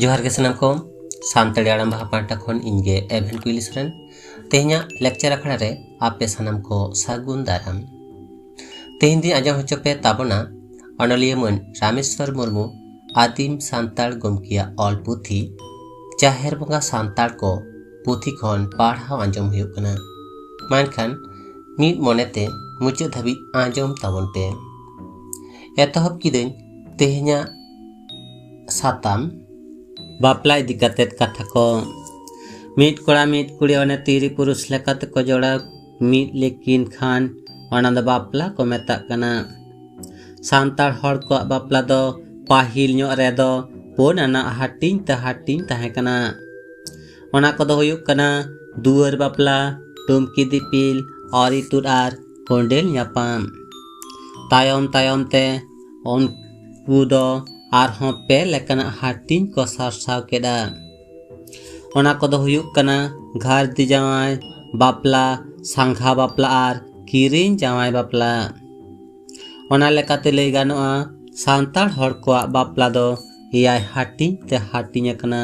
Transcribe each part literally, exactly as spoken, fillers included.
ᱡᱚᱦᱟᱨ ᱜᱮ ᱥᱟᱱᱟᱢ ᱠᱚ᱾ ᱥᱟᱱᱛᱟᱲᱤ ᱟᱲᱟᱝ ᱵᱟᱦᱟ ᱯᱟᱦᱴᱟ ᱠᱷᱚᱱ ᱤᱧ ᱜᱮ ᱮᱵᱷᱮᱱ ᱠᱩᱭᱞᱤ ᱥᱚᱨᱮᱱ᱾ ᱛᱮᱦᱮᱧᱟᱜ ᱞᱮᱠᱪᱟᱨ ᱟᱠᱷᱲᱟ ᱨᱮ ᱟᱯᱮ ᱥᱟᱱᱟᱢ ᱠᱚ ᱥᱟᱹᱜᱩᱱ ᱫᱟᱨᱟᱢ᱾ ᱛᱮᱦᱮᱧ ᱫᱚᱧ ᱟᱸᱡᱚᱢ ᱦᱚᱪᱚ ᱯᱮ ᱛᱟᱵᱚᱱᱟ ᱚᱱᱚᱞᱤᱭᱟᱹ ᱢᱟᱹᱱ ᱨᱟᱢᱮᱥᱣᱚᱨ ᱢᱩᱨᱢᱩ ᱟᱹᱫᱤᱢ ᱥᱟᱱᱛᱟᱲ ᱜᱚᱢᱠᱮᱭᱟᱜ ᱚᱞ ᱯᱩᱛᱷᱤ ᱡᱟᱦᱮᱨ ᱵᱚᱸᱜᱟ ᱥᱟᱱᱛᱟᱲ ᱠᱚ ᱯᱩᱛᱷᱤ ᱠᱷᱚᱱ ᱯᱟᱲᱦᱟᱣ ᱟᱸᱡᱚᱢ ᱦᱩᱭᱩᱜ ᱠᱟᱱᱟ᱾ ᱢᱮᱱᱠᱷᱟᱱ ᱢᱤᱫ ᱢᱚᱱᱮᱛᱮ ᱢᱩᱪᱟᱹᱫ ᱫᱷᱟᱹᱵᱤᱡ ᱟᱸᱡᱚᱢ ᱛᱟᱵᱚᱱ ᱯᱮ᱾ ᱮᱛᱚᱦᱚᱵ ᱠᱤᱫᱟᱹᱧ ᱛᱮᱦᱮᱧᱟᱜ ᱥᱟᱛᱟᱢ, ᱵᱟᱯᱞᱟ ᱤᱫᱤ ᱠᱟᱛᱮᱫ ᱠᱟᱛᱷᱟ ᱠᱚ᱾ ᱢᱤᱫ ᱠᱚᱲᱟ ᱢᱤᱫ ᱠᱩᱲᱤ ᱚᱱᱮ ᱛᱤᱨᱤ ᱯᱩᱨᱩᱥ ᱞᱮᱠᱟ ᱛᱮᱠᱚ ᱡᱚᱲᱟᱣ ᱢᱤᱫ ᱞᱮᱠᱤᱱ ᱠᱷᱟᱱ ᱚᱱᱟ ᱫᱚ ᱵᱟᱯᱞᱟ ᱠᱚ ᱢᱮᱛᱟᱜ ᱠᱟᱱᱟ᱾ ᱥᱟᱱᱛᱟᱲ ᱦᱚᱲ ᱠᱚᱣᱟᱜ ᱵᱟᱯᱞᱟ ᱫᱚ ᱯᱟᱹᱦᱤᱞ ᱧᱚᱜ ᱨᱮᱫᱚ ᱯᱩᱱ ᱟᱱᱟᱜ ᱦᱟᱹᱴᱤᱧ ᱛᱮ ᱦᱟᱹᱴᱤᱧ ᱛᱟᱦᱮᱸ ᱠᱟᱱᱟ᱾ ᱚᱱᱟ ᱠᱚᱫᱚ ᱦᱩᱭᱩᱜ ᱠᱟᱱᱟ ᱫᱩᱣᱟᱹᱨ ᱵᱟᱯᱞᱟ, ᱴᱩᱢᱠᱤ ᱫᱤᱯᱤᱞ, ᱚᱨ ᱤᱛᱩᱫ ᱟᱨ ᱠᱚᱸᱰᱮᱞ ᱧᱟᱯᱟᱢ᱾ ᱛᱟᱭᱚᱢ ᱛᱟᱭᱚᱢ ᱛᱮ ᱩᱱᱠᱩ ᱫᱚ ᱟᱨᱦᱚᱸ ᱯᱮ ᱞᱮᱠᱟᱱᱟᱜ ᱦᱟᱹᱴᱤᱧ ᱠᱚ ᱥᱟᱨᱥᱟᱣ ᱠᱮᱫᱟ᱾ ᱚᱱᱟ ᱠᱚᱫᱚ ᱦᱩᱭᱩᱜ ᱠᱟᱱᱟ ᱜᱷᱟᱨᱫᱤ ᱡᱟᱶᱟᱭ ᱵᱟᱯᱞᱟ, ᱥᱟᱸᱜᱷᱟ ᱵᱟᱯᱞᱟ ᱟᱨ ᱠᱤᱨᱤᱧ ᱡᱟᱶᱟᱭ ᱵᱟᱯᱞᱟ᱾ ᱚᱱᱟ ᱞᱮᱠᱟᱛᱮ ᱞᱟᱹᱭ ᱜᱟᱱᱚᱜᱼᱟ, ᱥᱟᱱᱛᱟᱲ ᱦᱚᱲ ᱠᱚᱣᱟᱜ ᱵᱟᱯᱞᱟ ᱫᱚ ᱮᱭᱟᱭ ᱦᱟᱹᱴᱤᱧ ᱛᱮ ᱦᱟᱹᱴᱤᱧ ᱟᱠᱟᱱᱟ᱾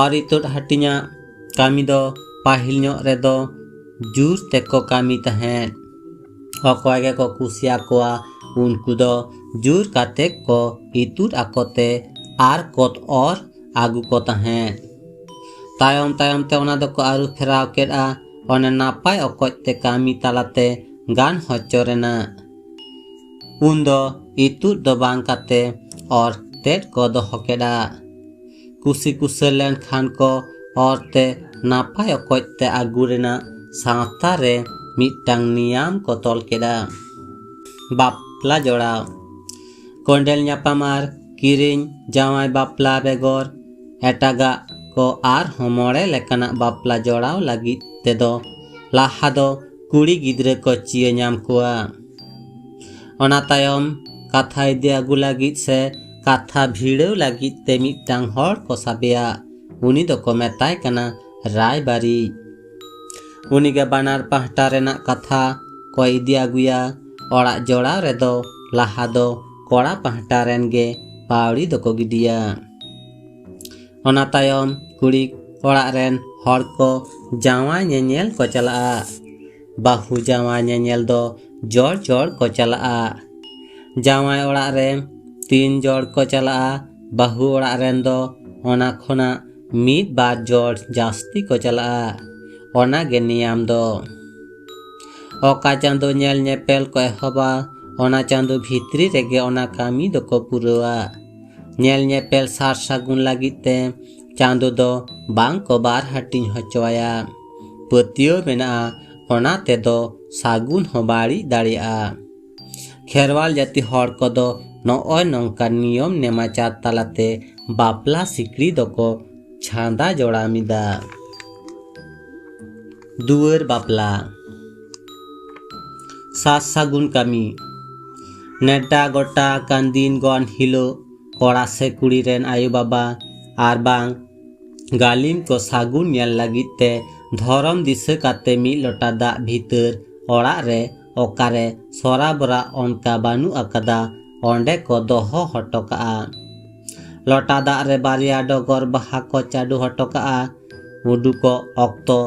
ᱚᱨ ᱤᱛᱩᱫ ᱦᱟᱹᱴᱤᱧᱟᱜ ᱠᱟᱹᱢᱤ ᱫᱚ ᱯᱟᱹᱦᱤᱞ ᱧᱚᱜ ᱨᱮᱫᱚ ᱡᱩᱨ ᱛᱮᱠᱚ ᱠᱟᱹᱢᱤ ᱛᱟᱦᱮᱸᱫ᱾ ᱚᱠᱚᱭ ᱜᱮᱠᱚ ᱠᱩᱥᱤᱭᱟᱠᱚᱣᱟ, ᱩᱱᱠᱩ ᱫᱚ ᱡᱩᱨ ᱠᱟᱛᱮ ᱠᱚ ᱤᱛᱩᱫ ᱟᱠᱚ ᱛᱮ ᱟᱨ ᱠᱚ ᱚᱨ ᱟᱹᱜᱩ ᱠᱚ ᱛᱟᱦᱮᱸᱫ᱾ ᱛᱟᱭᱚᱢ ᱛᱟᱭᱚᱢ ᱛᱮ ᱚᱱᱟ ᱫᱚᱠᱚ ᱟᱹᱨᱩ ᱯᱷᱮᱨᱟᱣ ᱠᱮᱫᱼᱟ, ᱚᱱᱮ ᱱᱟᱯᱟᱭ ᱚᱠᱚᱡ ᱛᱮ ᱠᱟᱹᱢᱤ ᱛᱟᱞᱟᱛᱮ ᱜᱟᱱ ᱦᱚᱪᱚ ᱨᱮᱱᱟᱜ᱾ ᱩᱱᱫᱚ ᱤᱛᱩᱫ ᱫᱚ ᱵᱟᱝ ᱠᱟᱛᱮ ᱚᱨ ᱛᱮᱫ ᱠᱚ ᱫᱚᱦᱚ ᱠᱮᱫᱼᱟ᱾ ᱠᱩᱥᱤ ᱠᱩᱥᱟᱹᱞ ᱞᱮᱱᱠᱷᱟᱱ ᱠᱚ ᱚᱨ ᱛᱮ ᱱᱟᱯᱟᱭ ᱚᱠᱚᱡ ᱛᱮ ᱟᱹᱜᱩ ᱨᱮᱱᱟᱜ ᱥᱟᱶᱛᱟ ᱨᱮ ᱢᱤᱫᱴᱟᱝ ᱱᱤᱭᱟᱢ ᱠᱚ ᱛᱚᱞ ᱠᱮᱫᱼᱟ᱾ ᱵᱟᱯᱞᱟ ᱡᱚᱲᱟᱣ᱾ ᱠᱚᱸᱰᱮᱞ ᱧᱟᱯᱟᱢ ᱟᱨ ᱠᱤᱨᱤᱧ ᱡᱟᱶᱟᱭ ᱵᱟᱯᱞᱟ ᱵᱮᱜᱚᱨ ᱮᱴᱟᱜᱟᱜ ᱠᱚ ᱟᱨᱦᱚᱸ ᱢᱚᱬᱮ ᱞᱮᱠᱟᱱᱟᱜ ᱵᱟᱯᱞᱟ ᱡᱚᱲᱟᱣ ᱞᱟᱹᱜᱤᱫ ᱛᱮᱫᱚ ᱞᱟᱦᱟ ᱫᱚ ᱠᱩᱲᱤ ᱜᱤᱫᱽᱨᱟᱹ ᱠᱚ ᱪᱤᱭᱟᱹ ᱧᱟᱢ ᱠᱚᱣᱟ᱾ ᱚᱱᱟ ᱛᱟᱭᱚᱢ ᱠᱟᱛᱷᱟ ᱤᱫᱤ ᱟᱹᱜᱩ ᱞᱟᱹᱜᱤᱫ ᱥᱮ ᱠᱟᱛᱷᱟ ᱵᱷᱤᱲᱟᱹᱣ ᱞᱟᱹᱜᱤᱫ ᱛᱮ ᱢᱤᱫᱴᱟᱝ ᱦᱚᱲ ᱠᱚ ᱥᱟᱵᱮᱭᱟ, ᱩᱱᱤ ᱫᱚᱠᱚ ᱢᱮᱛᱟᱭ ᱠᱟᱱᱟ ᱨᱟᱭᱵᱟᱨᱤᱡ᱾ ᱩᱱᱤᱜᱮ ᱵᱟᱱᱟᱨ ᱯᱟᱦᱴᱟ ᱨᱮᱱᱟᱜ ᱠᱟᱛᱷᱟ ᱠᱚᱭ ᱤᱫᱤ ᱟᱹᱜᱩᱭᱟ᱾ ᱚᱲᱟᱜ ᱡᱚᱲᱟᱣ ᱨᱮᱫᱚ ᱞᱟᱦᱟ ᱫᱚ ᱠᱚᱲᱟ ᱯᱟᱦᱴᱟ ᱨᱮᱱ ᱜᱮ ᱯᱟᱹᱣᱲᱤ ᱫᱚᱠᱚ ᱜᱤᱰᱤᱭᱟ᱾ ᱚᱱᱟ ᱛᱟᱭᱚᱢ ᱠᱩᱲᱤ ᱚᱲᱟᱜ ᱨᱮᱱ ᱦᱚᱲ ᱠᱚ ᱡᱟᱶᱟᱭ ᱧᱮᱧᱮᱞ ᱠᱚ ᱪᱟᱞᱟᱜᱼᱟ᱾ ᱵᱟᱹᱦᱩ ᱡᱟᱶᱟᱭ ᱧᱮᱧᱮᱞ ᱫᱚ ᱡᱚᱲ ᱡᱚᱲ ᱠᱚ ᱪᱟᱞᱟᱜᱼᱟ᱾ ᱡᱟᱶᱟᱭ ᱚᱲᱟᱜ ᱨᱮ ᱛᱤᱱ ᱡᱚᱲ ᱠᱚ ᱪᱟᱞᱟᱜᱼᱟ, ᱵᱟᱹᱦᱩ ᱚᱲᱟᱜ ᱨᱮᱱ ᱫᱚ ᱚᱱᱟ ᱠᱷᱚᱱᱟᱜ ᱢᱤᱫ ᱵᱟᱨ ᱡᱚᱲ ᱡᱟᱹᱥᱛᱤ ᱠᱚ ᱪᱟᱞᱟᱜᱼᱟ᱾ ᱚᱱᱟ ᱜᱮ ᱱᱤᱭᱟᱢ ᱫᱚ᱾ ᱚᱠᱟ ᱪᱟᱸᱫᱚ ᱧᱮᱞ ᱧᱮᱯᱮᱞ ᱠᱚ ᱮᱦᱚᱵᱟ, ᱚᱱᱟ ᱪᱟᱸᱫᱚ ᱵᱷᱤᱛᱨᱤ ᱨᱮᱜᱮ ᱚᱱᱟ ᱠᱟᱹᱢᱤ ᱫᱚᱠᱚ ᱯᱩᱨᱟᱹᱣᱟ᱾ ᱧᱮᱞ ᱧᱮᱯᱮᱞ ᱥᱟᱨ ᱥᱟᱹᱜᱩᱱ ᱞᱟᱹᱜᱤᱫ ᱛᱮ ᱪᱟᱸᱫᱚ ᱫᱚ ᱵᱟᱝ ᱠᱚ ᱵᱟᱨ ᱦᱟᱹᱴᱤᱧ ᱦᱚᱪᱚ ᱟᱭᱟ᱾ ᱯᱟᱹᱛᱭᱟᱹᱣ ᱢᱮᱱᱟᱜᱼᱟ, ᱚᱱᱟ ᱛᱮᱫᱚ ᱥᱟᱹᱜᱩᱱ ᱦᱚᱸ ᱵᱟᱹᱲᱤᱡ ᱫᱟᱲᱮᱭᱟᱜᱼᱟ᱾ ᱠᱷᱮᱨᱣᱟᱞ ᱡᱟᱹᱛᱤ ᱦᱚᱲ ᱠᱚᱫᱚ ᱱᱚᱜᱼᱚᱭ ᱱᱚᱝᱠᱟᱱ ᱱᱤᱭᱚᱢ ᱱᱮᱢᱟᱪᱟᱨ ᱛᱟᱞᱟᱛᱮ ᱵᱟᱯᱞᱟ ᱥᱤᱠᱲᱤ ᱫᱚᱠᱚ ᱪᱷᱟᱸᱫᱟ ᱡᱚᱲᱟᱣ ᱢᱤᱫᱟ᱾ ᱫᱩᱣᱟᱹᱨ ᱵᱟᱯᱞᱟ᱾ ᱥᱟᱨ ᱥᱟᱹᱜᱩᱱ ᱠᱟᱹᱢᱤ᱾ ᱱᱮᱰᱟ ᱜᱚᱴᱟ ᱟᱠᱟᱱ ᱫᱤᱱ ᱜᱚᱱ ᱦᱤᱞᱳᱜ ᱠᱚᱲᱟ ᱥᱮ ᱠᱩᱲᱤ ᱨᱮᱱ ᱟᱭᱳ ᱵᱟᱵᱟ ᱟᱨ ᱵᱟᱝ ᱜᱟᱹᱞᱤᱢ ᱠᱚ ᱥᱟᱹᱜᱩᱱ ᱧᱮᱞ ᱞᱟᱹᱜᱤᱫ ᱛᱮ ᱫᱷᱚᱨᱚᱢ ᱫᱤᱥᱟᱹ ᱠᱟᱛᱮ ᱢᱤᱫ ᱞᱚᱴᱟ ᱫᱟᱜ ᱵᱷᱤᱛᱟᱹᱨ ᱚᱲᱟᱜ ᱨᱮ ᱚᱠᱟᱨᱮ ᱥᱚᱨᱟᱵᱚᱨᱟ ᱚᱱᱠᱟ ᱵᱟᱹᱱᱩᱜ ᱟᱠᱟᱫᱟ, ᱚᱸᱰᱮ ᱠᱚ ᱫᱚᱦᱚ ᱦᱚᱴᱚ ᱠᱟᱜᱼᱟ᱾ ᱞᱚᱴᱟ ᱫᱟᱜ ᱨᱮ ᱵᱟᱨᱭᱟ ᱰᱚᱜᱚᱨ ᱵᱟᱦᱟ ᱠᱚ ᱪᱟᱰᱚ ᱦᱚᱴᱚ ᱠᱟᱜᱼᱟ᱾ ᱩᱰᱩᱠᱚᱜ ᱚᱠᱛᱚ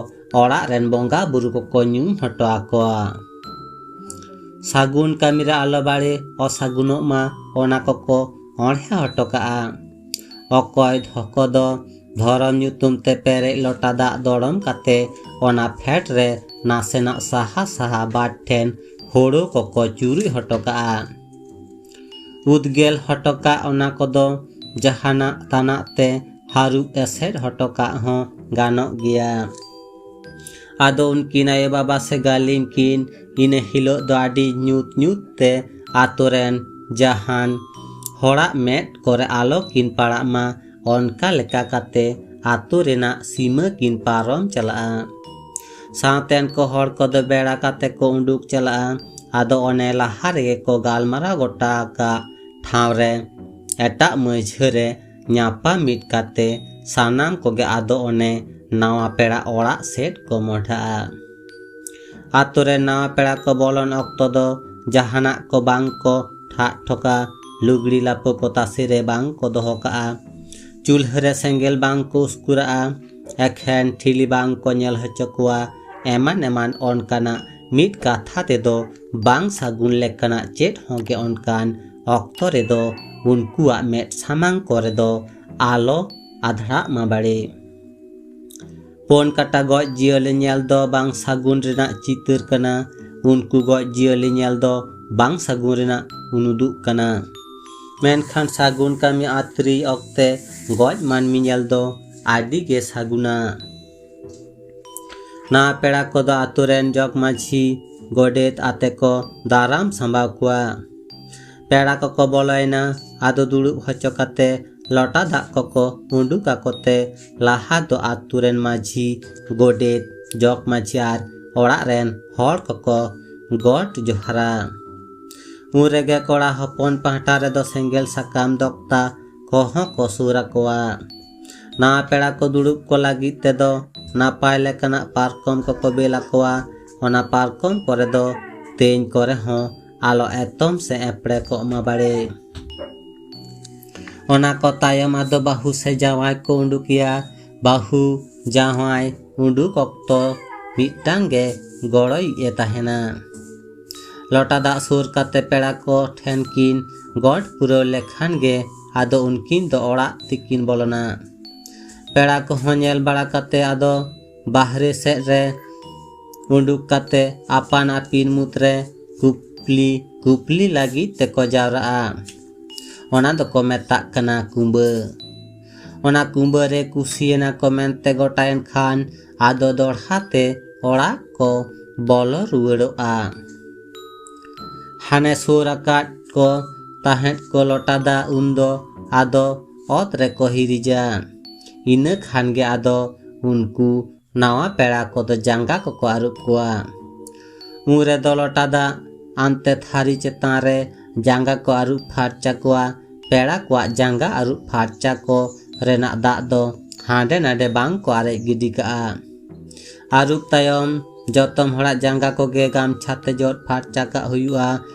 ᱚᱲᱟᱜ ᱨᱮᱱ ᱵᱚᱸᱜᱟ ᱵᱩᱨᱩ ᱠᱚᱠᱚ ᱧᱩᱢ ᱦᱚᱴᱚ ᱟᱠᱚᱣᱟ᱾ ᱥᱟᱹᱜᱩᱱ ᱠᱟᱹᱢᱤ ᱨᱮ ᱟᱞᱚ ᱵᱟᱲᱮ ᱚᱥᱟᱹᱜᱩᱱᱚᱜ ᱢᱟ, ᱚᱱᱟ ᱠᱚᱠᱚ ᱚᱬᱦᱮ ᱦᱚᱴᱚ ᱠᱟᱜᱼᱟ᱾ ᱚᱠᱚᱭ ᱫᱷᱚᱠᱚ ᱫᱚ ᱫᱷᱚᱨᱚᱢ ᱧᱩᱛᱩᱢ ᱛᱮ ᱯᱮᱨᱮᱡ ᱞᱚᱴᱟ ᱫᱟᱜ ᱫᱚᱲᱚᱢ ᱠᱟᱛᱮ ᱚᱱᱟ ᱯᱷᱮᱰ ᱨᱮ ᱱᱟᱥᱮᱱᱟᱜ ᱥᱟᱦᱟ ᱥᱟᱦᱟ ᱵᱟᱨ ᱴᱷᱮᱱ ᱦᱳᱲᱳ ᱠᱚᱠᱚ ᱪᱩᱨᱩᱡ ᱦᱚᱴᱚ ᱠᱟᱜᱼᱟ᱾ ᱩᱫᱽᱜᱮᱞ ᱦᱚᱴᱚ ᱠᱟᱜ ᱚᱱᱟ ᱠᱚᱫᱚ ᱡᱟᱦᱟᱱᱟᱜ ᱛᱟᱱᱟᱜ ᱛᱮ ᱦᱟᱹᱨᱩᱵ ᱮᱥᱮᱫ ᱦᱚᱴᱚ ᱠᱟᱜ ᱦᱚᱸ ᱜᱟᱱᱚᱜ ᱜᱮᱭᱟ᱾ ᱟᱫᱚ ᱩᱱᱠᱤᱱ ᱟᱭᱳ ᱵᱟᱵᱟ ᱥᱮ ᱜᱟᱹᱞᱤᱢ ᱠᱤᱱ ᱤᱱᱟᱹ ᱦᱤᱞᱳᱜ ᱫᱚ ᱟᱹᱰᱤ ᱧᱩᱛ ᱧᱩᱛ ᱛᱮ ᱟᱛᱳ ᱨᱮᱱ ᱡᱟᱦᱟᱱ ᱦᱚᱲᱟᱜ ᱢᱮᱫ ᱠᱚᱨᱮ ᱟᱞᱚ ᱠᱤᱱ ᱯᱟᱲᱟᱜ ᱢᱟ, ᱚᱱᱠᱟ ᱞᱮᱠᱟ ᱠᱟᱛᱮ ᱟᱛᱳ ᱨᱮᱱᱟᱜ ᱥᱤᱢᱟᱹ ᱠᱤᱱ ᱯᱟᱨᱚᱢ ᱪᱟᱞᱟᱜᱼᱟ᱾ ᱥᱟᱶᱛᱮᱱ ᱠᱚ ᱦᱚᱲ ᱠᱚᱫᱚ ᱵᱮᱲᱟ ᱠᱟᱛᱮ ᱠᱚ ᱩᱰᱩᱠ ᱪᱟᱞᱟᱜᱼᱟ᱾ ᱟᱫᱚ ᱚᱱᱮ ᱞᱟᱦᱟ ᱨᱮᱜᱮ ᱠᱚ ᱜᱟᱞᱢᱟᱨᱟᱣ ᱜᱚᱴᱟ ᱟᱠᱟᱫ ᱴᱷᱟᱶ ᱨᱮ ᱮᱴᱟᱜ ᱢᱟᱹᱡᱷᱟᱹ ᱨᱮ ᱧᱟᱯᱟᱢ ᱢᱤᱫ ᱠᱟᱛᱮ ᱥᱟᱱᱟᱢ ᱠᱚᱜᱮ ᱟᱫᱚ ᱚᱱᱮ ᱱᱟᱣᱟ ᱯᱮᱲᱟ ᱚᱲᱟᱜ ᱥᱮᱫ ᱠᱚ ᱢᱚᱰᱷᱟᱜᱼᱟ᱾ ᱟᱛᱳ ᱨᱮ ᱱᱟᱣᱟ ᱯᱮᱲᱟ ᱠᱚ ᱵᱚᱞᱚᱱ ᱚᱠᱛᱚ ᱫᱚ ᱡᱟᱦᱟᱱᱟᱜ ᱠᱚ ᱵᱟᱝ ᱠᱚ ᱴᱷᱟᱜ ᱴᱷᱚᱠᱟ, ᱞᱩᱜᱽᱲᱤ ᱞᱟᱯᱚ ᱠᱚ ᱛᱟᱥᱮ ᱨᱮ ᱵᱟᱝ ᱠᱚ ᱫᱚᱦᱚ ᱠᱟᱜᱼᱟ᱾ ᱪᱩᱞᱦᱟᱹ ᱨᱮ ᱥᱮᱸᱜᱮᱞ ᱵᱟᱝ ᱠᱚ ᱩᱥᱠᱩᱨᱟᱜᱼᱟ, ᱮᱠᱷᱮᱱ ᱴᱷᱤᱞᱤ ᱵᱟᱝ ᱠᱚ ᱧᱮᱞ ᱦᱚᱪᱚ ᱠᱚᱣᱟ᱾ ᱮᱢᱟᱱ ᱮᱢᱟᱱ ᱚᱱᱠᱟᱱᱟᱜ ᱢᱤᱫ ᱠᱟᱛᱷᱟ ᱛᱮᱫᱚ ᱵᱟᱝ ᱥᱟᱹᱜᱩᱱ ᱞᱮᱠᱟᱱᱟᱜ ᱪᱮᱫ ᱦᱚᱸ ᱜᱮ ᱚᱱᱠᱟᱱ ᱚᱠᱛᱚ ᱨᱮᱫᱚ ᱩᱱᱠᱩᱣᱟᱜ ᱢᱮᱫ ᱥᱟᱢᱟᱝ ᱠᱚᱨᱮ ᱫᱚ ᱟᱞᱚ ᱟᱫᱷᱲᱟᱜ ᱢᱟ ᱵᱟᱲᱮ᱾ ᱯᱳᱱ ᱠᱟᱴᱟ ᱜᱚᱡ ᱡᱤᱭᱟᱹᱞᱤ ᱧᱮᱞ ᱫᱚ ᱵᱟᱝ ᱥᱟᱹᱜᱩᱱ ᱨᱮᱱᱟᱜ ᱪᱤᱛᱟᱹᱨ ᱠᱟᱱᱟ᱾ ᱩᱱᱠᱩ ᱜᱚᱡ ᱡᱤᱭᱟᱹᱞᱤ ᱧᱮᱞ ᱫᱚ ᱵᱟᱝ ᱥᱟᱹᱜᱩᱱ ᱨᱮᱱᱟᱜ ᱩᱱᱩᱫᱩᱜ ᱠᱟᱱᱟ᱾ ᱢᱮᱱᱠᱷᱟᱱ ᱥᱟᱹᱜᱩᱱ ᱠᱟᱹᱢᱤ ᱟᱹᱛᱨᱤ ᱚᱠᱛᱮ ᱜᱚᱡ ᱢᱟᱹᱱᱢᱤ ᱧᱮᱞ ᱫᱚ ᱟᱹᱰᱤ ᱜᱮ ᱥᱟᱹᱜᱩᱱᱟ᱾ ᱱᱟᱣᱟ ᱯᱮᱲᱟ ᱠᱚᱫᱚ ᱟᱛᱳ ᱨᱮᱱ ᱡᱚᱜᱽ ᱢᱟᱹᱡᱷᱤ, ᱜᱚᱰᱮᱛ ᱟᱛᱮ ᱠᱚ ᱫᱟᱨᱟᱢ ᱥᱟᱢᱵᱟᱣ ᱠᱚᱣᱟ᱾ ᱯᱮᱲᱟ ᱠᱚᱠᱚ ᱵᱚᱞᱚᱭᱮᱱᱟ᱾ ᱟᱫᱚ ᱫᱩᱲᱩᱵ ᱦᱚᱪᱚ ᱠᱟᱛᱮ ᱞᱚᱴᱟ ᱫᱟᱜ ᱠᱚᱠᱚ ᱩᱰᱩᱠ ᱟᱠᱚ ᱛᱮ ᱞᱟᱦᱟ ᱫᱚ ᱟᱛᱳ ᱨᱮᱱ ᱢᱟᱹᱡᱷᱤ, ᱜᱚᱰᱮᱛ, ᱡᱚᱜᱽ ᱢᱟᱹᱡᱷᱤ ᱟᱨ ᱚᱲᱟᱜ ᱨᱮᱱ ᱦᱚᱲ ᱠᱚᱠᱚ ᱜᱚᱰ ᱡᱚᱦᱟᱨᱟ᱾ ᱩᱱ ᱨᱮᱜᱮ ᱠᱚᱲᱟ ᱦᱚᱯᱚᱱ ᱯᱟᱦᱴᱟ ᱨᱮᱫᱚ ᱥᱮᱸᱜᱮᱞ ᱥᱟᱠᱟᱢ ᱫᱚᱠᱛᱟ ᱠᱚᱦᱚᱸ ᱠᱚ ᱥᱩᱨ ᱟᱠᱚᱣᱟ᱾ ᱱᱟᱣᱟ ᱯᱮᱲᱟ ᱠᱚ ᱫᱩᱲᱩᱵ ᱠᱚ ᱞᱟᱹᱜᱤᱫ ᱛᱮᱫᱚ ᱱᱟᱯᱟᱭ ᱞᱮᱠᱟᱱᱟᱜ ᱯᱟᱨᱠᱚᱢ ᱠᱚᱠᱚ ᱵᱮᱞ ᱟᱠᱚᱣᱟ᱾ ᱚᱱᱟ ᱯᱟᱨᱠᱚᱢ ᱠᱚᱨᱮ ᱫᱚ ᱛᱮᱧ ᱠᱚᱨᱮ ᱦᱚᱸ ᱟᱞᱚ ᱮᱛᱚᱢ ᱥᱮ ᱮᱯᱲᱮ ᱠᱚᱜ ᱢᱟ ᱵᱟᱲᱮ᱾ ᱚᱱᱟ ᱠᱚ ᱛᱟᱭᱚᱢ ᱟᱫᱚ ᱵᱟᱹᱦᱩ ᱥᱮ ᱡᱟᱶᱟᱭ ᱠᱚ ᱩᱰᱩᱠᱮᱭᱟ᱾ ᱵᱟᱹᱦᱩ ᱡᱟᱶᱟᱭ ᱩᱰᱩᱠ ᱚᱠᱛᱚ ᱢᱤᱫᱴᱟᱝ ᱜᱮ ᱜᱚᱲᱚᱭᱤᱡ ᱮ ᱛᱟᱦᱮᱱᱟ᱾ ᱞᱚᱴᱟ ᱫᱟᱜ ᱥᱩᱨ ᱠᱟᱛᱮ ᱯᱮᱲᱟ ᱠᱚ ᱴᱷᱮᱱ ᱠᱤᱱ ᱜᱚᱰ ᱯᱩᱨᱟᱹᱣ ᱞᱮᱠᱷᱟᱱ ᱜᱮ ᱟᱫᱚ ᱩᱱᱠᱤᱱ ᱫᱚ ᱚᱲᱟᱜ ᱛᱮᱠᱤᱱ ᱵᱚᱞᱚᱱᱟ᱾ ᱯᱮᱲᱟ ᱠᱚᱦᱚᱸ ᱧᱮᱞ ᱵᱟᱲᱟ ᱠᱟᱛᱮ ᱟᱫᱚ ᱵᱟᱦᱨᱮ ᱥᱮᱫ ᱨᱮ ᱩᱰᱩᱠ ᱠᱟᱛᱮ ᱟᱯᱟᱱ ᱟᱹᱯᱤᱱ ᱢᱩᱫᱽᱨᱮ ᱠᱩᱯᱞᱤ ᱠᱩᱯᱞᱤ ᱞᱟᱹᱜᱤᱫ ᱛᱮᱠᱚ ᱡᱟᱣᱨᱟᱜᱼᱟ᱾ ᱚᱱᱟ ᱫᱚᱠᱚ ᱢᱮᱛᱟᱜ ᱠᱟᱱᱟ ᱠᱩᱸᱵᱟᱹ᱾ ᱚᱱᱟ ᱠᱩᱸᱵᱟᱹ ᱨᱮ ᱠᱩᱥᱤᱭᱮᱱᱟ ᱠᱚ ᱢᱮᱱᱛᱮ ᱜᱚᱴᱟᱭᱮᱱ ᱠᱷᱟᱱ ᱟᱫᱚ ᱫᱚᱲᱦᱟ ᱛᱮ ᱚᱲᱟᱜ ᱠᱚ ᱵᱚᱞᱚ ᱨᱩᱣᱟᱹᱲᱚᱜᱼᱟ᱾ ᱦᱟᱱᱮ ᱥᱩᱨ ᱟᱠᱟᱫ ᱠᱚ ᱛᱟᱦᱮᱸᱫ ᱠᱚ ᱞᱚᱴᱟ ᱫᱟᱜ, ᱩᱱᱫᱚ ᱟᱫᱚ ᱚᱛ ᱨᱮᱠᱚ ᱦᱤᱨᱤᱡᱟ᱾ ᱤᱱᱟᱹ ᱠᱷᱟᱱ ᱜᱮ ᱟᱫᱚ ᱩᱱᱠᱩ ᱱᱟᱣᱟ ᱯᱮᱲᱟ ᱠᱚᱫᱚ ᱡᱟᱸᱜᱟ ᱠᱚᱠᱚ ᱟᱹᱨᱩᱵ ᱠᱚᱣᱟ᱾ ᱩᱱ ᱨᱮᱫᱚ ᱞᱚᱴᱟ ᱫᱟᱜ ᱟᱱᱛᱮ ᱛᱷᱟᱹᱨᱤ ᱪᱮᱛᱟᱱ ᱨᱮ ᱡᱟᱸᱜᱟ ᱠᱚ ᱟᱹᱨᱩᱵ ᱯᱷᱟᱨᱪᱟ ᱠᱚᱣᱟ᱾ ᱯᱮᱲᱟ ᱠᱚᱣᱟᱜ ᱡᱟᱸᱜᱟ ᱟᱹᱨᱩᱵ ᱯᱷᱟᱨᱪᱟ ᱠᱚ ᱨᱮᱱᱟᱜ ᱫᱟᱜ ᱫᱚ ᱦᱟᱸᱰᱮ ᱱᱟᱰᱮ ᱵᱟᱝ ᱠᱚ ᱟᱨᱮᱡ ᱜᱤᱰᱤ ᱠᱟᱜᱼᱟ᱾ ᱟᱹᱨᱩᱵ ᱛᱟᱭᱚᱢ ᱡᱚᱛᱚᱢ ᱦᱚᱲᱟᱜ ᱡᱟᱸᱜᱟ ᱠᱚᱜᱮ ᱜᱟᱢᱪᱷᱟ ᱛᱮ ᱡᱚᱫ ᱯᱷᱟᱨᱪᱟ ᱠᱟᱜ ᱦᱩᱭᱩᱜᱼᱟ᱾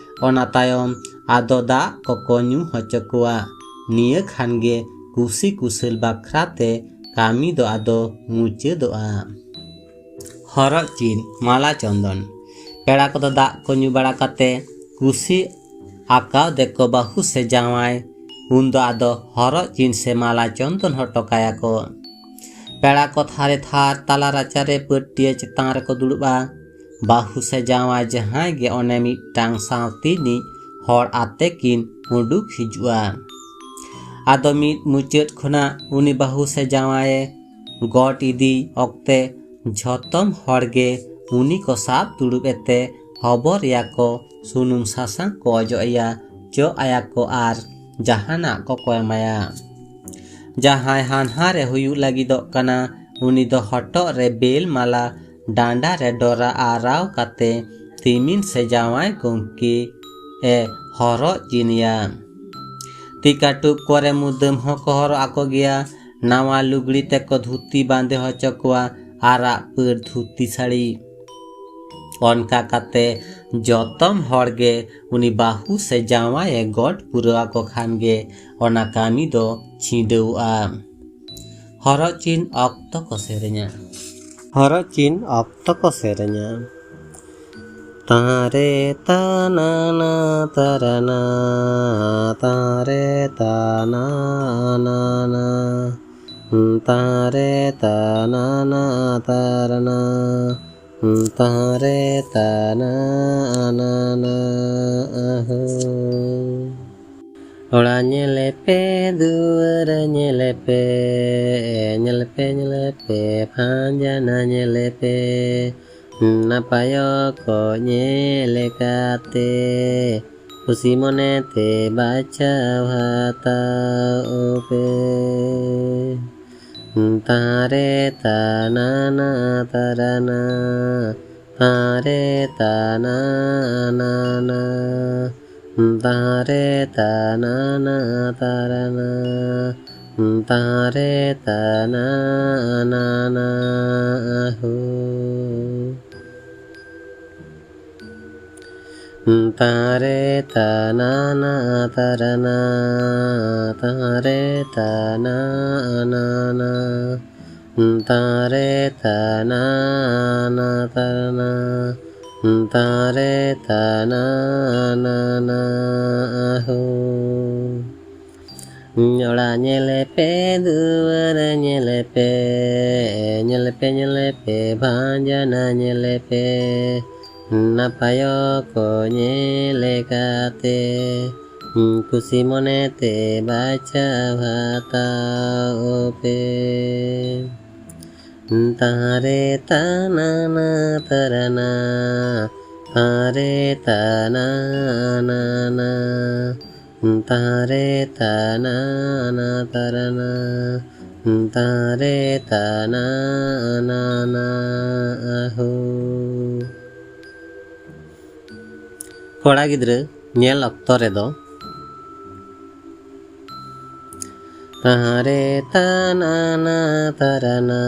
ᱚᱱᱟ ᱛᱟᱭᱚᱢ ᱟᱫᱚ ᱫᱟᱜ ᱠᱚᱠᱚ ᱧᱩ ᱦᱚᱪᱚ ᱠᱚᱣᱟ᱾ ᱱᱤᱭᱟᱹ ᱠᱷᱟᱱ ᱜᱮ ᱠᱩᱥᱤ ᱠᱩᱥᱟᱹᱞ ᱵᱟᱠᱷᱨᱟ ᱛᱮ ᱠᱟᱹᱢᱤ ᱫᱚ ᱟᱫᱚ ᱢᱩᱪᱟᱹᱫᱚᱜᱼᱟ᱾ ᱦᱚᱨᱚᱜ ᱪᱤᱱ, ᱢᱟᱞᱟ ᱪᱚᱱᱫᱚᱱ᱾ ᱯᱮᱲᱟ ᱠᱚᱫᱚ ᱫᱟᱜ ᱠᱚ ᱧᱩ ᱵᱟᱲᱟ ᱠᱟᱛᱮ ᱠᱩᱥᱤ ᱟᱠᱟᱣ ᱫᱮᱠᱚ ᱵᱟᱹᱦᱩ ᱥᱮ ᱡᱟᱶᱟᱭ, ᱩᱱᱫᱚ ᱟᱫᱚ ᱦᱚᱨᱚᱜ ᱪᱤᱱ ᱥᱮ ᱢᱟᱞᱟ ᱪᱚᱱᱫᱚᱱ ᱦᱚᱴᱚ ᱠᱟᱭᱟ ᱠᱚ᱾ ᱯᱮᱲᱟ ᱠᱚ ᱛᱷᱟᱨᱮ ᱛᱷᱟᱨ ᱛᱟᱞᱟ ᱨᱟᱪᱟᱨᱮ ᱯᱟᱹᱴᱭᱟᱹ ᱪᱮᱛᱟᱱ ᱨᱮᱠᱚ ᱫᱩᱲᱩᱵᱼᱟ᱾ ᱵᱟᱹᱦᱩ ᱥᱮ ᱡᱟᱶᱟᱭ ᱡᱟᱦᱟᱸᱭ ᱜᱮ ᱚᱱᱮ ᱢᱤᱫᱴᱟᱝ ᱥᱟᱶᱛᱤᱱᱤᱡ ᱦᱚᱲ ᱟᱛᱮ ᱠᱤᱱ ᱩᱰᱩᱠ ᱦᱤᱡᱩᱜᱼᱟ᱾ ᱟᱫᱚ ᱢᱤᱫ ᱢᱩᱪᱟᱹᱫ ᱠᱷᱚᱱᱟᱜ ᱩᱱᱤ ᱵᱟᱹᱦᱩ ᱥᱮ ᱡᱟᱶᱟᱭᱮ ᱜᱚᱴ ᱤᱫᱤ ᱚᱠᱛᱮ ᱡᱷᱚᱛᱚᱢ ᱦᱚᱲ ᱜᱮ ᱩᱱᱤ ᱠᱚ ᱥᱟᱵ ᱫᱩᱲᱩᱵ ᱮᱛᱮ ᱦᱚᱵᱚᱨ ᱮᱭᱟ ᱠᱚ, ᱥᱩᱱᱩᱢ ᱥᱟᱥᱟᱝ ᱠᱚ ᱚᱡᱚᱜ ᱮᱭᱟ, ᱪᱚᱜ ᱟᱭᱟ ᱠᱚ ᱟᱨ ᱡᱟᱦᱟᱱᱟᱜ ᱠᱚᱠᱚ ᱮᱢᱟᱭᱟ᱾ ᱡᱟᱦᱟᱸᱭ ᱦᱟᱱᱦᱟᱨᱮ ᱦᱩᱭᱩᱜ ᱞᱟᱹᱜᱤᱫᱚᱜ ᱠᱟᱱᱟ, ᱩᱱᱤ ᱫᱚ ᱦᱚᱴᱚᱜ ᱨᱮ ᱵᱮᱞ ᱢᱟᱞᱟ, ᱰᱟᱸᱰᱟ ᱨᱮ ᱰᱚᱨᱟ ᱟᱨᱟᱣ ᱠᱟᱛᱮ ᱛᱤᱢᱤᱱ ᱥᱮ ᱡᱟᱶᱟᱭ ᱜᱚᱢᱠᱮ ᱮ ᱦᱚᱨᱚᱜ ᱪᱤᱱᱮᱭᱟ᱾ ᱛᱤ ᱠᱟᱹᱴᱩᱵ ᱠᱚᱨᱮ ᱢᱩᱫᱟᱹᱢ ᱦᱚᱸᱠᱚ ᱦᱚᱨᱚᱜ ᱟᱠᱚ ᱜᱮᱭᱟ᱾ ᱱᱟᱣᱟ ᱞᱩᱜᱽᱲᱤ ᱛᱮᱠᱚ ᱫᱷᱩᱛᱤ ᱵᱟᱸᱫᱮ ᱦᱚᱪᱚ ᱠᱚᱣᱟ, ᱟᱨᱟᱜ ᱯᱟᱹᱲ ᱫᱷᱩᱛᱤ ᱥᱟᱹᱲᱤ᱾ ᱚᱱᱠᱟ ᱠᱟᱛᱮ ᱡᱚᱛᱚᱢ ᱦᱚᱲ ᱜᱮ ᱩᱱᱤ ᱵᱟᱹᱦᱩ ᱥᱮ ᱡᱟᱶᱟᱭᱮ ᱜᱚᱴ ᱯᱩᱨᱟᱹᱣ ᱟᱠᱚ ᱠᱷᱟᱱ ᱜᱮ ᱚᱱᱟ ᱠᱟᱹᱢᱤ ᱫᱚ ᱪᱷᱤᱸᱰᱟᱹᱣᱚᱜᱼᱟ᱾ ᱦᱚᱨᱚᱜ ᱪᱤᱱ ᱚᱠᱛᱚ ᱠᱚ ᱥᱮᱨᱮᱧᱟ᱾ ᱦᱚᱨᱚᱜ ᱪᱤᱱ ᱚᱠᱛᱚ ᱠᱚ ᱥᱮᱨᱮᱧᱟ᱾ ᱛᱟᱨᱮ ᱛᱟᱱᱟᱱᱟ ᱛᱟᱨᱟᱱᱟ, ᱛᱟᱨᱮ ᱛᱟᱱᱟᱱᱟ, ᱛᱟᱨᱮ ᱛᱟᱱᱟᱱᱟ ᱛᱟᱨᱟᱱᱟ, ᱛᱟᱨᱮ ᱛᱟᱱᱟᱱᱟ ᱟᱦᱳ᱾ ᱚᱲᱟᱜ ᱧᱮᱞᱮ ᱯᱮ, ᱫᱩᱣᱟᱹᱨ ᱧᱮᱞᱮ ᱯᱮ, ᱧᱮᱞᱮ ᱯᱮ, ᱧᱮᱞᱮ ᱯᱮ, ᱯᱷᱟᱸᱡᱟᱱᱟ ᱧᱮᱞᱮ ᱯᱮ, ᱱᱟᱯᱟᱭ ᱚᱠᱚᱡ ᱧᱮᱞ ᱠᱟᱛᱮ, ᱠᱩᱥᱤ ᱢᱚᱱᱮ ᱛᱮ ᱵᱟᱪᱷᱟᱣ ᱦᱟᱛᱟᱣ ᱯᱮ᱾ ᱛᱟᱨᱮ ᱛᱟᱱᱟᱱᱟ ᱛᱟᱨᱟᱱᱟ, ᱛᱟᱨᱮ ᱛᱟᱱᱟᱱᱟ, ᱛᱟᱨᱮ ᱛᱟᱱᱟᱱᱟ ᱛᱟᱨᱟᱱᱟ, ᱛᱟᱨᱮ ᱛᱟᱱᱟᱱᱟ ᱟᱦᱳ᱾ ᱛᱟᱨᱮ ᱛᱟᱱᱟ ᱱᱟ ᱛᱟᱨᱟᱱᱟ, ᱛᱟᱨᱮ ᱛᱟᱱᱟ ᱱᱟ ᱱᱟ, ᱛᱟᱨᱮ ᱛᱟᱱᱟ ᱱᱟ ᱛᱟᱨᱟᱱᱟ, ᱛᱟᱨᱮ ᱛᱟᱱᱟ ᱱᱟ ᱱᱟ ᱟᱦᱳ᱾ ᱚᱲᱟᱜ ᱧᱮᱞᱮ ᱯᱮ, ᱫᱩᱣᱟᱹᱨ ᱧᱮᱞᱮ ᱯᱮ, ᱧᱮᱞᱮ ᱯᱮ, ᱧᱮᱞᱮ ᱯᱮ, ᱵᱷᱟᱸᱡᱟᱱᱟ ᱧᱮᱞᱮ ᱯᱮ, ᱱᱟᱯᱟᱭ ᱠᱚ ᱧᱮᱞ ᱠᱟᱛᱮ, ᱠᱩᱥᱤ ᱢᱚᱱᱮ ᱛᱮ ᱵᱟᱪᱷᱟᱣ ᱦᱟᱛᱟᱣ ᱯᱮ᱾ ᱛᱟᱨᱮ ᱛᱟᱱᱟ ᱱᱟ ᱛᱟᱨᱟᱱᱟ, ᱛᱟᱨᱮ ᱛᱟᱱᱟ ᱱᱟ ᱱᱟ, ᱛᱟᱨᱮ ᱛᱟᱱᱟ ᱱᱟ ᱛᱟᱨᱟᱱᱟ, ᱛᱟᱨᱮ ᱛᱟᱱᱟ ᱱᱟ ᱱᱟ ᱟᱦᱳ᱾ ᱠᱚᱲᱟ ᱜᱤᱫᱽᱨᱟᱹ ᱧᱮᱞ ᱚᱠᱛᱚ ᱨᱮᱫᱚ ᱛᱟᱨᱮ ᱛᱟᱱᱟ ᱱᱟ ᱛᱟᱨᱟᱱᱟ,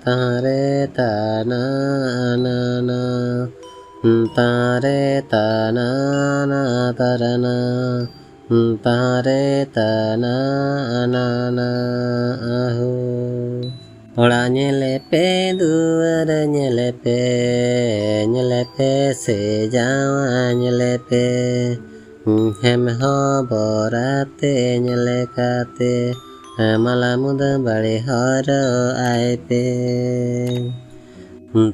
ᱛᱟᱨᱮ ᱛᱟᱱᱟ ᱱᱟ ᱱᱟ, ᱛᱟᱨᱮ ᱛᱟᱱᱟ ᱱᱟ ᱛᱟᱨᱟᱱᱟ, ᱛᱟᱨᱮ ᱛᱟᱱᱟ ᱱᱟ ᱱᱟ ᱟᱦᱳ᱾ ᱚᱲᱟᱜ ᱧᱮᱞᱮ ᱯᱮ, ᱫᱩᱣᱟᱹᱨ ᱧᱮᱞᱮ ᱯᱮ, ᱧᱮᱞᱮ ᱯᱮ ᱥᱮ ᱡᱟᱶᱟᱭ ᱧᱮᱞᱮ ᱯᱮ, ᱦᱮᱢ ᱦᱚᱵᱚᱨ ᱟᱛᱮ ᱧᱮᱞᱮ ᱠᱟᱛᱮ, ᱢᱟᱞᱟ ᱢᱩᱫᱟᱹᱢ ᱵᱟᱲᱮ ᱦᱚᱨᱚᱜ ᱟᱭ ᱯᱮ᱾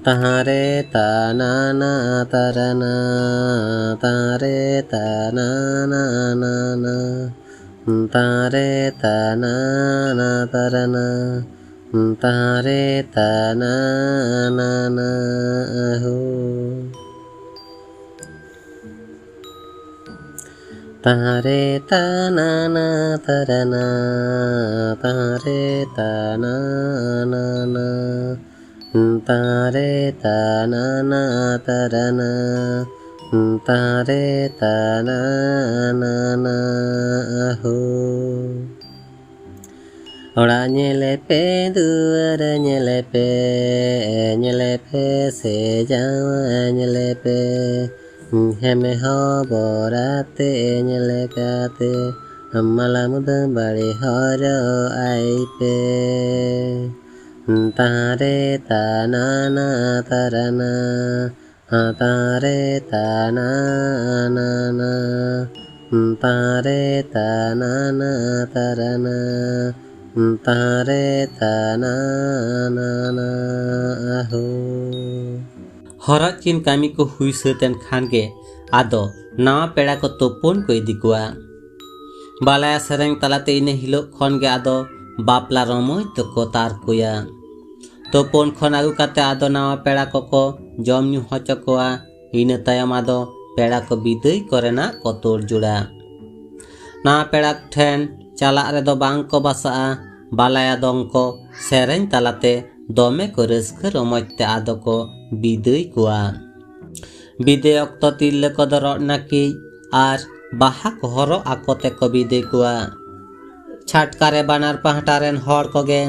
ᱛᱟᱨᱮ ᱛᱟᱱᱟ ᱱᱟ ᱛᱟᱨᱟᱱᱟ, ᱛᱟᱨᱮ ᱛᱟᱱᱟ ᱱᱟ ᱱᱟ ᱱᱟ, ᱛᱟᱨᱮ ᱛᱟᱱᱟ ᱱᱟ ᱛᱟᱨᱟᱱᱟ, ᱛᱟᱨᱮ ᱛᱟᱱᱟ ᱱᱟ ᱱᱟ ᱟᱦᱳ᱾ ᱛᱟᱨᱮ ᱛᱟᱱᱟ ᱱᱟ ᱛᱟᱨᱟᱱᱟ, ᱛᱟᱨᱮ ᱛᱟᱱᱟ ᱱᱟ ᱱᱟ, ᱛᱟᱨᱮ ᱛᱟᱱᱟ ᱱᱟ ᱛᱟᱨᱟᱱᱟ, ᱛᱟᱨᱮ ᱛᱟᱱᱟ ᱱᱟ ᱱᱟ ᱟᱦᱳ᱾ ᱚᱲᱟᱜ ᱧᱮᱞᱮ ᱯᱮ, ᱫᱩᱣᱟᱹᱨ ᱧᱮᱞᱮ ᱯᱮ, ᱧᱮᱞᱮ ᱯᱮ ᱥᱮ ᱡᱟᱶᱟᱭ ᱧᱮᱞᱮ ᱯᱮ, ᱦᱮᱢᱮ ᱦᱚᱵᱚᱨᱟᱛᱮ ᱧᱮᱞ ᱠᱟᱛᱮ ᱢᱟᱞᱟ ᱢᱩᱫᱟᱹᱢ ᱵᱟᱲᱮ ᱦᱚᱨᱚᱜ ᱟᱭ ᱯᱮ᱾ ᱛᱟᱦᱟᱸ ᱨᱮ ᱛᱟᱱᱟᱱᱟ ᱛᱟᱨᱟᱱᱟ, ᱦᱟᱸ ᱛᱟᱦᱟᱸ ᱨᱮ ᱛᱟᱱᱟᱱᱟ, ᱛᱟᱦᱟᱸ ᱨᱮ ᱛᱟᱱᱟᱱᱟ ᱛᱟᱨᱟᱱᱟ, ᱛᱟᱦᱟᱸ ᱨᱮ ᱛᱟᱱᱟᱱᱟ ᱟᱦᱳ᱾ ᱦᱚᱨᱚᱜ ᱪᱤᱱ ᱠᱟᱹᱢᱤ ᱠᱚ ᱦᱩᱭ ᱥᱟᱹᱛ ᱮᱱ ᱠᱷᱟᱱ ᱜᱮ ᱟᱫᱚ ᱱᱟᱣᱟ ᱯᱮᱲᱟ ᱠᱚ ᱛᱩᱯᱩᱱ ᱠᱚ ᱤᱫᱤ ᱠᱚᱣᱟ᱾ ᱵᱟᱞᱟᱭᱟ ᱥᱮᱨᱮᱧ ᱛᱟᱞᱟᱛᱮ ᱤᱱᱟᱹ ᱦᱤᱞᱳᱜ ᱠᱷᱚᱱ ᱜᱮ ᱟᱫᱚ ᱵᱟᱯᱞᱟ ᱨᱚᱢᱚᱡᱽ ᱫᱚᱠᱚ ᱛᱟᱨᱠᱚᱭᱟ᱾ ᱛᱩᱯᱩᱱ ᱠᱷᱚᱱ ᱟᱹᱜᱩ ᱠᱟᱛᱮ ᱟᱫᱚ ᱱᱟᱣᱟ ᱯᱮᱲᱟ ᱠᱚᱠᱚ ᱡᱚᱢ ᱧᱩ ᱦᱚᱪᱚ ᱠᱚᱣᱟ᱾ ᱤᱱᱟᱹ ᱛᱟᱭᱚᱢ ᱟᱫᱚ ᱯᱮᱲᱟ ᱠᱚ ᱵᱤᱫᱟᱹᱭ ᱠᱚᱨᱮᱱᱟᱜ ᱠᱚ ᱛᱳᱲ ᱡᱳᱲᱟ᱾ ᱱᱟᱣᱟ ᱯᱮᱲᱟ ᱴᱷᱮᱱ ᱪᱟᱞᱟᱜ ᱨᱮᱫᱚ ᱵᱟᱝ ᱠᱚ ᱵᱟᱥᱟᱜᱼᱟ᱾ ᱵᱟᱞᱟᱭᱟ ᱫᱚᱝ ᱠᱚ ᱥᱮᱨᱮᱧ ᱛᱟᱞᱟᱛᱮ ᱫᱚᱢᱮ ᱠᱚ ᱨᱟᱹᱥᱠᱟᱹ ᱨᱚᱢᱚᱡᱽ ᱛᱮ ᱟᱫᱚ ᱠᱚ ᱵᱤᱫᱟᱹᱭ ᱠᱚᱣᱟ᱾ ᱵᱤᱫᱟᱹᱭ ᱚᱠᱛᱚ ᱛᱤᱨᱞᱟᱹ ᱠᱚᱫᱚ ᱨᱚᱜ ᱱᱟᱹᱠᱤᱡ ᱟᱨ ᱵᱟᱦᱟ ᱠᱚ ᱦᱚᱨᱚᱜ ᱟᱠᱚ ᱛᱮᱠᱚ ᱵᱤᱫᱟᱹᱭ ᱠᱚᱣᱟ᱾ ᱪᱷᱟᱴᱠᱟ ᱨᱮ ᱵᱟᱱᱟᱨ ᱯᱟᱦᱴᱟ ᱨᱮᱱ ᱦᱚᱲ ᱠᱚᱜᱮ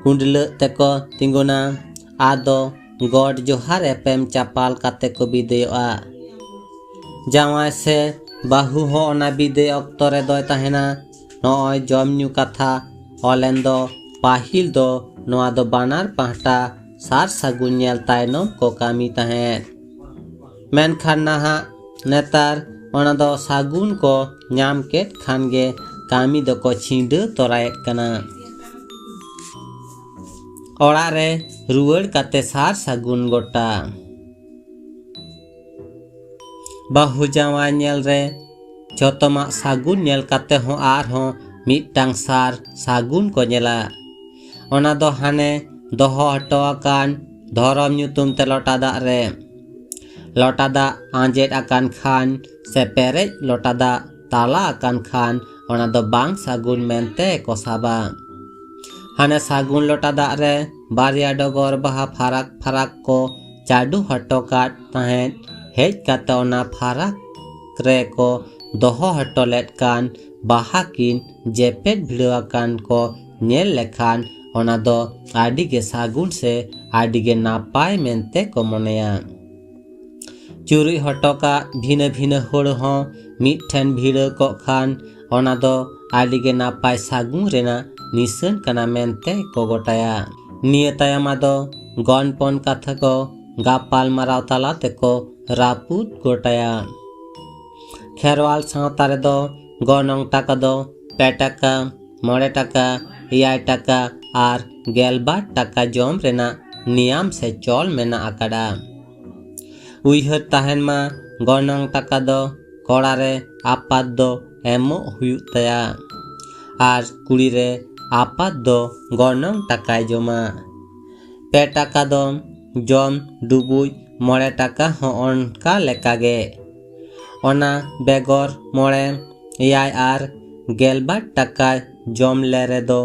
ᱠᱩᱸᱰᱞᱟᱹᱜ ᱛᱮᱠᱚ ᱛᱤᱸᱜᱩᱱᱟ᱾ ᱟᱫᱚ ᱜᱚᱰ ᱡᱚᱦᱟᱨ ᱮᱯᱮᱢ ᱪᱟᱯᱟᱞ ᱠᱟᱛᱮ ᱠᱚ ᱵᱤᱫᱟᱹᱭᱚᱜᱼᱟ᱾ ᱡᱟᱶᱟᱭ ᱥᱮ ᱵᱟᱹᱦᱩ ᱦᱚᱸ ᱚᱱᱟ ᱵᱤᱫᱟᱹᱭ ᱚᱠᱛᱚ ᱨᱮᱫᱚᱭ ᱛᱟᱦᱮᱱᱟ᱾ ᱱᱚᱜᱼᱚᱭ ᱡᱚᱢ ᱧᱩ ᱠᱟᱛᱷᱟ ᱚᱞᱮᱱ ᱫᱚ, ᱯᱟᱹᱦᱤᱞ ᱫᱚ ᱱᱚᱣᱟ ᱫᱚ ᱵᱟᱱᱟᱨ ᱯᱟᱦᱴᱟ ᱥᱟᱨ ᱥᱟᱹᱜᱩᱱ ᱧᱮᱞ ᱛᱟᱭᱱᱚᱢ ᱠᱚ ᱠᱟᱹᱢᱤ ᱛᱟᱦᱮᱸᱫ᱾ ᱢᱮᱱᱠᱷᱟᱱ ᱱᱟᱦᱟᱜ ᱱᱮᱛᱟᱨ ᱚᱱᱟ ᱫᱚ ᱥᱟᱹᱜᱩᱱ ᱠᱚ ᱧᱟᱢ ᱠᱮᱫ ᱠᱷᱟᱱ ᱜᱮ ᱠᱟᱹᱢᱤ ᱫᱚᱠᱚ ᱪᱷᱤᱰᱟᱹ ᱛᱚᱨᱟᱭᱮᱫ ᱠᱟᱱᱟ᱾ ᱚᱲᱟᱜ ᱨᱮ ᱨᱩᱣᱟᱹᱲ ᱠᱟᱛᱮ ᱥᱟᱨ ᱥᱟᱹᱜᱩᱱ ᱜᱚᱴᱟ᱾ ᱵᱟᱹᱦᱩ ᱡᱟᱶᱟᱭ ᱧᱮᱞ ᱨᱮ ᱡᱚᱛᱚᱢᱟᱜ ᱥᱟᱹᱜᱩᱱ ᱧᱮᱞ ᱠᱟᱛᱮ ᱦᱚᱸ ᱟᱨᱦᱚᱸ ᱢᱤᱫᱴᱟᱝ ᱥᱟᱨ ᱥᱟᱹᱜᱩᱱ ᱠᱚ ᱧᱮᱞᱟ᱾ ᱚᱱᱟ ᱫᱚ ᱦᱟᱱᱮ ᱫᱚᱦᱚ ᱦᱚᱴᱚ ᱟᱠᱟᱱ ᱫᱷᱚᱨᱚᱢ ᱧᱩᱛᱩᱢ ᱛᱮ ᱞᱚᱴᱟ ᱫᱟᱜ ᱨᱮ᱾ ᱞᱚᱴᱟ ᱫᱟᱜ ᱟᱸᱡᱮᱫ ᱟᱠᱟᱱ ᱠᱷᱟᱱ ᱥᱮ ᱯᱮᱨᱮᱡ ᱞᱚᱴᱟ ᱫᱟᱜ ᱛᱟᱞᱟ ᱟᱠᱟᱱ ᱠᱷᱟᱱ ᱚᱱᱟ ᱫᱚ ᱵᱟᱝ ᱥᱟᱹᱜᱩᱱ ᱢᱮᱱᱛᱮ ᱠᱚ ᱥᱟᱵᱟ᱾ ᱦᱟᱱᱮ ᱥᱟᱹᱜᱩᱱ ᱞᱚᱴᱟ ᱫᱟᱜ ᱨᱮ ᱵᱟᱨᱭᱟ ᱰᱚᱜᱚᱨ ᱵᱟᱦᱟ ᱯᱷᱟᱨᱟᱠ ᱯᱷᱟᱨᱟᱠ ᱠᱚ ᱪᱟᱰᱚ ᱦᱚᱴᱚ ᱠᱟᱫ ᱛᱟᱦᱮᱸᱫ᱾ ᱦᱮᱡ ᱠᱟᱛᱮ ᱚᱱᱟ ᱯᱷᱟᱨᱟᱠ ᱨᱮᱠᱚ ᱫᱚᱦᱚ ᱦᱚᱴᱚ ᱞᱮᱫ ᱠᱟᱱ ᱵᱟᱦᱟ ᱠᱤᱱ ᱡᱮᱯᱮᱫ ᱵᱷᱤᱲᱟᱹᱣ ᱟᱠᱟᱱ ᱠᱚ ᱧᱮᱞ ᱞᱮᱠᱷᱟᱱ ᱚᱱᱟ ᱫᱚ ᱟᱹᱰᱤ ᱜᱮ ᱥᱟᱹᱜᱩᱱ ᱥᱮ ᱟᱹᱰᱤ ᱜᱮ ᱱᱟᱯᱟᱭ ᱢᱮᱱᱛᱮ ᱠᱚ ᱢᱚᱱᱮᱭᱟ᱾ ᱪᱩᱨᱩᱡ ᱦᱚᱴᱚ ᱠᱟᱜ ᱵᱷᱤᱱᱟᱹ ᱵᱷᱤᱱᱟᱹ ᱦᱩᱲᱩ ᱦᱚᱸ ᱢᱤᱫ ᱴᱷᱮᱱ ᱵᱷᱤᱲᱟᱹᱣ ᱠᱚᱜ ᱠᱷᱟᱱ, ᱚᱱᱟ ᱫᱚ ᱟᱹᱰᱤ ᱜᱮ ᱱᱟᱯᱟᱭ ᱥᱟᱹᱜᱩᱱ ᱨᱮᱱᱟᱜ ᱱᱤᱥᱟᱹᱱ ᱠᱟᱱᱟ ᱢᱮᱱᱛᱮ ᱠᱚ ᱜᱚᱴᱟᱭᱟ᱾ ᱱᱤᱭᱟᱹ ᱛᱟᱭᱚᱢ ᱟᱫᱚ ᱜᱚᱱᱯᱚᱱ ᱠᱟᱛᱷᱟ ᱠᱚ ᱜᱟᱯᱟᱞ ᱢᱟᱨᱟᱣ ᱛᱟᱞᱟ ᱛᱮᱠᱚ ᱨᱟᱹᱯᱩᱫ ᱜᱚᱴᱟᱭᱟ᱾ ᱠᱷᱮᱨᱣᱟᱞ ᱥᱟᱶᱛᱟ ᱨᱮᱫᱚ ᱜᱚᱱᱚᱝ ᱴᱟᱠᱟ ᱫᱚ ᱯᱮ ᱴᱟᱠᱟ, ᱢᱚᱬᱮ ᱴᱟᱠᱟ, ᱮᱭᱟᱭ ᱴᱟᱠᱟ ᱟᱨ ᱜᱮᱞᱵᱟᱨ ᱴᱟᱠᱟ ᱡᱚᱢ ᱨᱮᱱᱟᱜ ᱱᱤᱭᱟᱢ ᱥᱮ ᱪᱚᱞ ᱢᱮᱱᱟᱜ ᱟᱠᱟᱫᱟ᱾ ᱩᱭᱦᱟᱹᱨ ᱛᱟᱦᱮᱱ ᱢᱟ, ᱜᱚᱱᱚᱝ ᱴᱟᱠᱟ ᱫᱚ ᱠᱚᱲᱟ ᱨᱮ ᱟᱯᱟᱛ ᱫᱚ ᱮᱢᱚᱜ ᱦᱩᱭᱩᱜ ᱛᱟᱭᱟ ᱟᱨ ᱠᱩᱲᱤ ᱨᱮ ᱟᱯᱟᱛ ᱫᱚ ᱜᱚᱱᱚᱝ ᱴᱟᱠᱟᱭ ᱡᱚᱢᱟ᱾ ᱯᱮ ᱴᱟᱠᱟ ᱫᱚ ᱡᱚᱢ ᱰᱩᱵᱩᱡ, ᱢᱚᱬᱮ ᱴᱟᱠᱟ ᱦᱚᱸ ᱚᱱᱠᱟ ᱞᱮᱠᱟᱜᱮ᱾ ᱚᱱᱟ ᱵᱮᱜᱚᱨ ᱢᱚᱬᱮ, ᱮᱭᱟᱭ ᱟᱨ ᱜᱮᱞᱵᱟᱨ ᱴᱟᱠᱟ ᱡᱚᱢ ᱞᱮ ᱨᱮᱫᱚ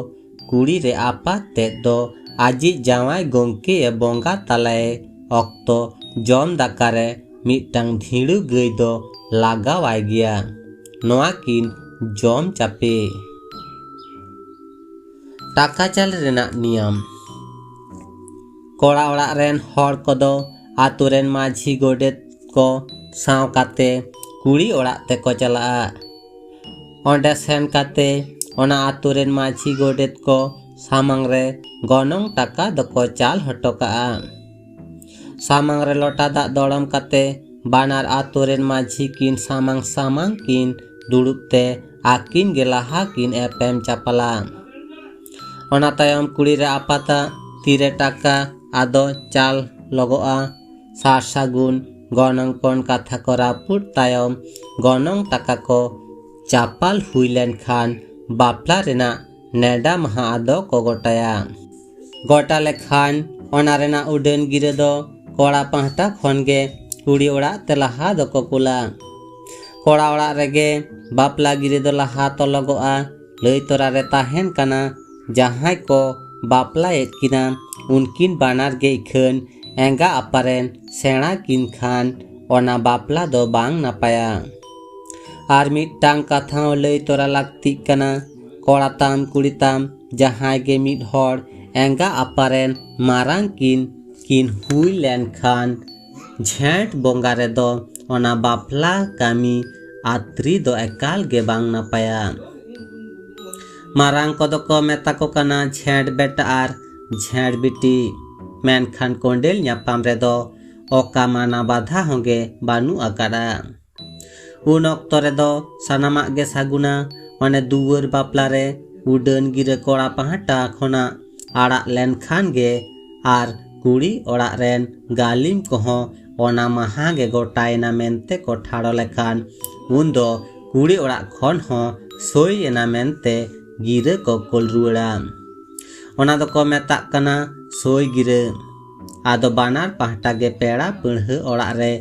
ᱠᱩᱲᱤ ᱨᱮ ᱟᱯᱟᱛ ᱛᱮᱫ ᱫᱚ ᱟᱡᱤᱡ ᱡᱟᱶᱟᱭ ᱜᱚᱢᱠᱮᱭ ᱵᱚᱸᱜᱟ ᱛᱟᱞᱟᱭᱮ ᱚᱠᱛᱚ ᱡᱚᱢ ᱫᱟᱠᱟ ᱨᱮ ᱢᱤᱫᱴᱟᱝ ᱫᱷᱤᱲᱩ ᱜᱟᱹᱭ ᱫᱚ ᱞᱟᱜᱟᱣᱟᱭ ᱜᱮᱭᱟ᱾ ᱱᱚᱣᱟ ᱠᱤᱱ ᱡᱚᱢ ᱪᱟᱯᱮ᱾ ᱴᱟᱠᱟ ᱪᱟᱞ ᱨᱮᱱᱟᱜ ᱱᱤᱭᱚᱢ᱾ ᱠᱚᱲᱟ ᱚᱲᱟᱜ ᱨᱮᱱ ᱦᱚᱲ ᱠᱚᱫᱚ ᱟᱛᱳ ᱨᱮᱱ ᱢᱟᱹᱡᱷᱤ ᱜᱚᱰᱮᱛ ᱠᱚ ᱥᱟᱶ ᱠᱟᱛᱮ ᱠᱩᱲᱤ ᱚᱲᱟᱜ ᱛᱮᱠᱚ ᱪᱟᱞᱟᱜᱼᱟ᱾ ᱚᱸᱰᱮ ᱥᱮᱱ ᱠᱟᱛᱮ ᱚᱱᱟ ᱟᱛᱳ ᱨᱮᱱ ᱢᱟᱹᱡᱷᱤ ᱜᱚᱰᱮᱛ ᱠᱚ ᱥᱟᱢᱟᱝ ᱨᱮ ᱜᱚᱱᱚᱝ ᱴᱟᱠᱟ ᱫᱚᱠᱚ ᱪᱟᱞ ᱦᱚᱴᱚ ᱠᱟᱜᱼᱟ᱾ ᱥᱟᱢᱟᱝ ᱨᱮ ᱞᱚᱴᱟ ᱫᱟᱜ ᱫᱚᱲᱚᱢ ᱠᱟᱛᱮ ᱵᱟᱱᱟᱨ ᱟᱛᱳ ᱨᱮᱱ ᱢᱟᱹᱡᱷᱤ ᱠᱤᱱ ᱥᱟᱢᱟᱝ ᱥᱟᱢᱟᱝ ᱠᱤᱱ ᱫᱩᱲᱩᱵ ᱛᱮ ᱟᱹᱠᱤᱱ ᱜᱮ ᱞᱟᱦᱟ ᱠᱤᱱ ᱮᱯᱮᱢ ᱪᱟᱯᱟᱞᱟ᱾ ᱚᱱᱟ ᱛᱟᱭᱚᱢ ᱠᱩᱲᱤ ᱨᱮ ᱟᱯᱟᱛᱟᱜ ᱛᱤᱨᱮ ᱴᱟᱠᱟ ᱟᱫᱚ ᱪᱟᱞ ᱞᱚᱜᱚᱜᱼᱟ᱾ ᱥᱟᱨ ᱥᱟᱹᱜᱩᱱ ᱜᱚᱱᱚᱝ ᱯᱚᱱ ᱠᱟᱛᱷᱟ ᱠᱚ ᱨᱟᱹᱯᱩᱫ ᱛᱟᱭᱚᱢ ᱜᱚᱱᱚᱝ ᱴᱟᱠᱟ ᱠᱚ ᱪᱟᱯᱟᱞ ᱦᱩᱭ ᱞᱮᱱᱠᱷᱟᱱ ᱵᱟᱯᱞᱟ ᱨᱮᱱᱟᱜ ᱱᱮᱰᱟ ᱢᱟᱦᱟ ᱟᱫᱚ ᱠᱚ ᱜᱚᱴᱟᱭᱟ᱾ ᱜᱚᱴᱟ ᱞᱮᱠᱷᱟᱱ ᱚᱱᱟ ᱨᱮᱱᱟᱜ ᱩᱰᱟᱹᱱ ᱜᱤᱨᱟᱹ ᱫᱚ ᱠᱚᱲᱟ ᱯᱟᱦᱴᱟ ᱠᱷᱚᱱ ᱜᱮ ᱠᱩᱲᱤ ᱚᱲᱟᱜ ᱛᱮ ᱞᱟᱦᱟ ᱫᱚᱠᱚ ᱠᱩᱞᱟ᱾ ᱠᱚᱲᱟ ᱚᱲᱟᱜ ᱨᱮᱜᱮ ᱵᱟᱯᱞᱟ ᱜᱤᱨᱟᱹ ᱫᱚ ᱞᱟᱦᱟ ᱛᱚᱞᱚᱜᱚᱜᱼᱟ᱾ ᱞᱟᱹᱭ ᱛᱚᱨᱟ ᱨᱮ ᱛᱟᱦᱮᱱ ᱠᱟᱱᱟ, ᱡᱟᱦᱟᱸᱭ ᱠᱚ ᱵᱟᱯᱞᱟᱭᱮᱫ ᱠᱤᱱᱟ, ᱩᱱᱠᱤᱱ ᱵᱟᱱᱟᱨ ᱜᱮ ᱤᱠᱷᱟᱹᱱ ᱮᱸᱜᱟ ᱟᱯᱟᱨᱮᱱ ᱥᱮᱬᱟ ᱠᱤᱱ ᱠᱷᱟᱱ ᱚᱱᱟ ᱵᱟᱯᱞᱟ ᱫᱚ ᱵᱟᱝ ᱱᱟᱯᱟᱭᱟ᱾ ᱟᱨ ᱢᱤᱫᱴᱟᱝ ᱠᱟᱛᱷᱟ ᱦᱚᱸ ᱞᱟᱹᱭ ᱛᱚᱨᱟ ᱞᱟᱹᱠᱛᱤᱜ ᱠᱟᱱᱟ, ᱠᱚᱲᱟ ᱛᱟᱢ ᱠᱩᱲᱤ ᱛᱟᱢ ᱡᱟᱦᱟᱸᱭ ᱜᱮ ᱢᱤᱫ ᱦᱚᱲ ᱮᱸᱜᱟ ᱟᱯᱟᱨᱮᱱ ᱢᱟᱨᱟᱝ ᱠᱤᱱ ᱠᱤᱱ ᱦᱩᱭ ᱞᱮᱱᱠᱷᱟᱱ ᱡᱷᱮᱸᱴ ᱵᱚᱸᱜᱟ ᱨᱮᱫᱚ ᱚᱱᱟ ᱵᱟᱯᱞᱟ ᱠᱟᱹᱢᱤ ᱟᱛᱨᱤ ᱫᱚ ᱮᱠᱟᱞ ᱜᱮ ᱵᱟᱝ ᱱᱟᱯᱟᱭᱟ᱾ ᱢᱟᱨᱟᱝ ᱠᱚᱫᱚ ᱠᱚ ᱢᱮᱛᱟ ᱠᱚ ᱠᱟᱱᱟ ᱡᱷᱮᱸᱴ ᱵᱮᱴᱟ ᱟᱨ ᱡᱷᱮᱸᱴ ᱵᱤᱴᱤ, ᱢᱮᱱᱠᱷᱟᱱ ᱠᱚᱸᱰᱮᱞ ᱧᱟᱯᱟᱢ ᱨᱮᱫᱚ ᱚᱠᱟ ᱢᱟᱱᱟ ᱵᱟᱫᱷᱟ ᱦᱚᱸᱜᱮ ᱵᱟᱹᱱᱩᱜ ᱟᱠᱟᱫᱼᱟ᱾ ᱩᱱ ᱚᱠᱛᱚ ᱨᱮᱫᱚ ᱥᱟᱱᱟᱢᱟᱜ ᱜᱮ ᱥᱟᱹᱜᱩᱱᱟ᱾ ᱢᱟᱱᱮ ᱫᱩᱣᱟᱹᱨ ᱵᱟᱯᱞᱟ ᱨᱮ ᱩᱰᱟᱹᱱ ᱜᱤᱨᱟᱹ ᱠᱚᱲᱟ ᱯᱟᱦᱴᱟ ᱠᱷᱚᱱᱟᱜ ᱟᱲᱟᱜ ᱞᱮᱱᱠᱷᱟᱱ ᱜᱮ ᱟᱨ ᱠᱩᱲᱤ ᱚᱲᱟᱜ ᱨᱮᱱ ᱜᱟᱹᱞᱤᱢ ᱠᱚᱦᱚᱸ ᱚᱱᱟ ᱢᱟᱦᱟ ᱜᱮ ᱜᱚᱴᱟᱭᱮᱱᱟ ᱢᱮᱱᱛᱮ ᱠᱚ ᱴᱷᱟᱲᱚ ᱞᱮᱠᱷᱟᱱ, ᱩᱱᱫᱚ ᱠᱩᱲᱤ ᱚᱲᱟᱜ ᱠᱷᱚᱱ ᱦᱚᱸ ᱥᱳᱭ ᱮᱱᱟ ᱢᱮᱱᱛᱮ ᱜᱤᱨᱟᱹ ᱠᱚ ᱠᱳᱞ ᱨᱩᱣᱟᱹᱲᱟ᱾ ᱚᱱᱟ ᱫᱚᱠᱚ ᱢᱮᱛᱟᱜ ᱠᱟᱱᱟ ᱥᱳᱭ ᱜᱤᱨᱟᱹ᱾ ᱟᱫᱚ ᱵᱟᱱᱟᱨ ᱯᱟᱦᱴᱟ ᱜᱮ ᱯᱮᱲᱟ ᱯᱟᱹᱲᱦᱟᱹ ᱚᱲᱟᱜ ᱨᱮ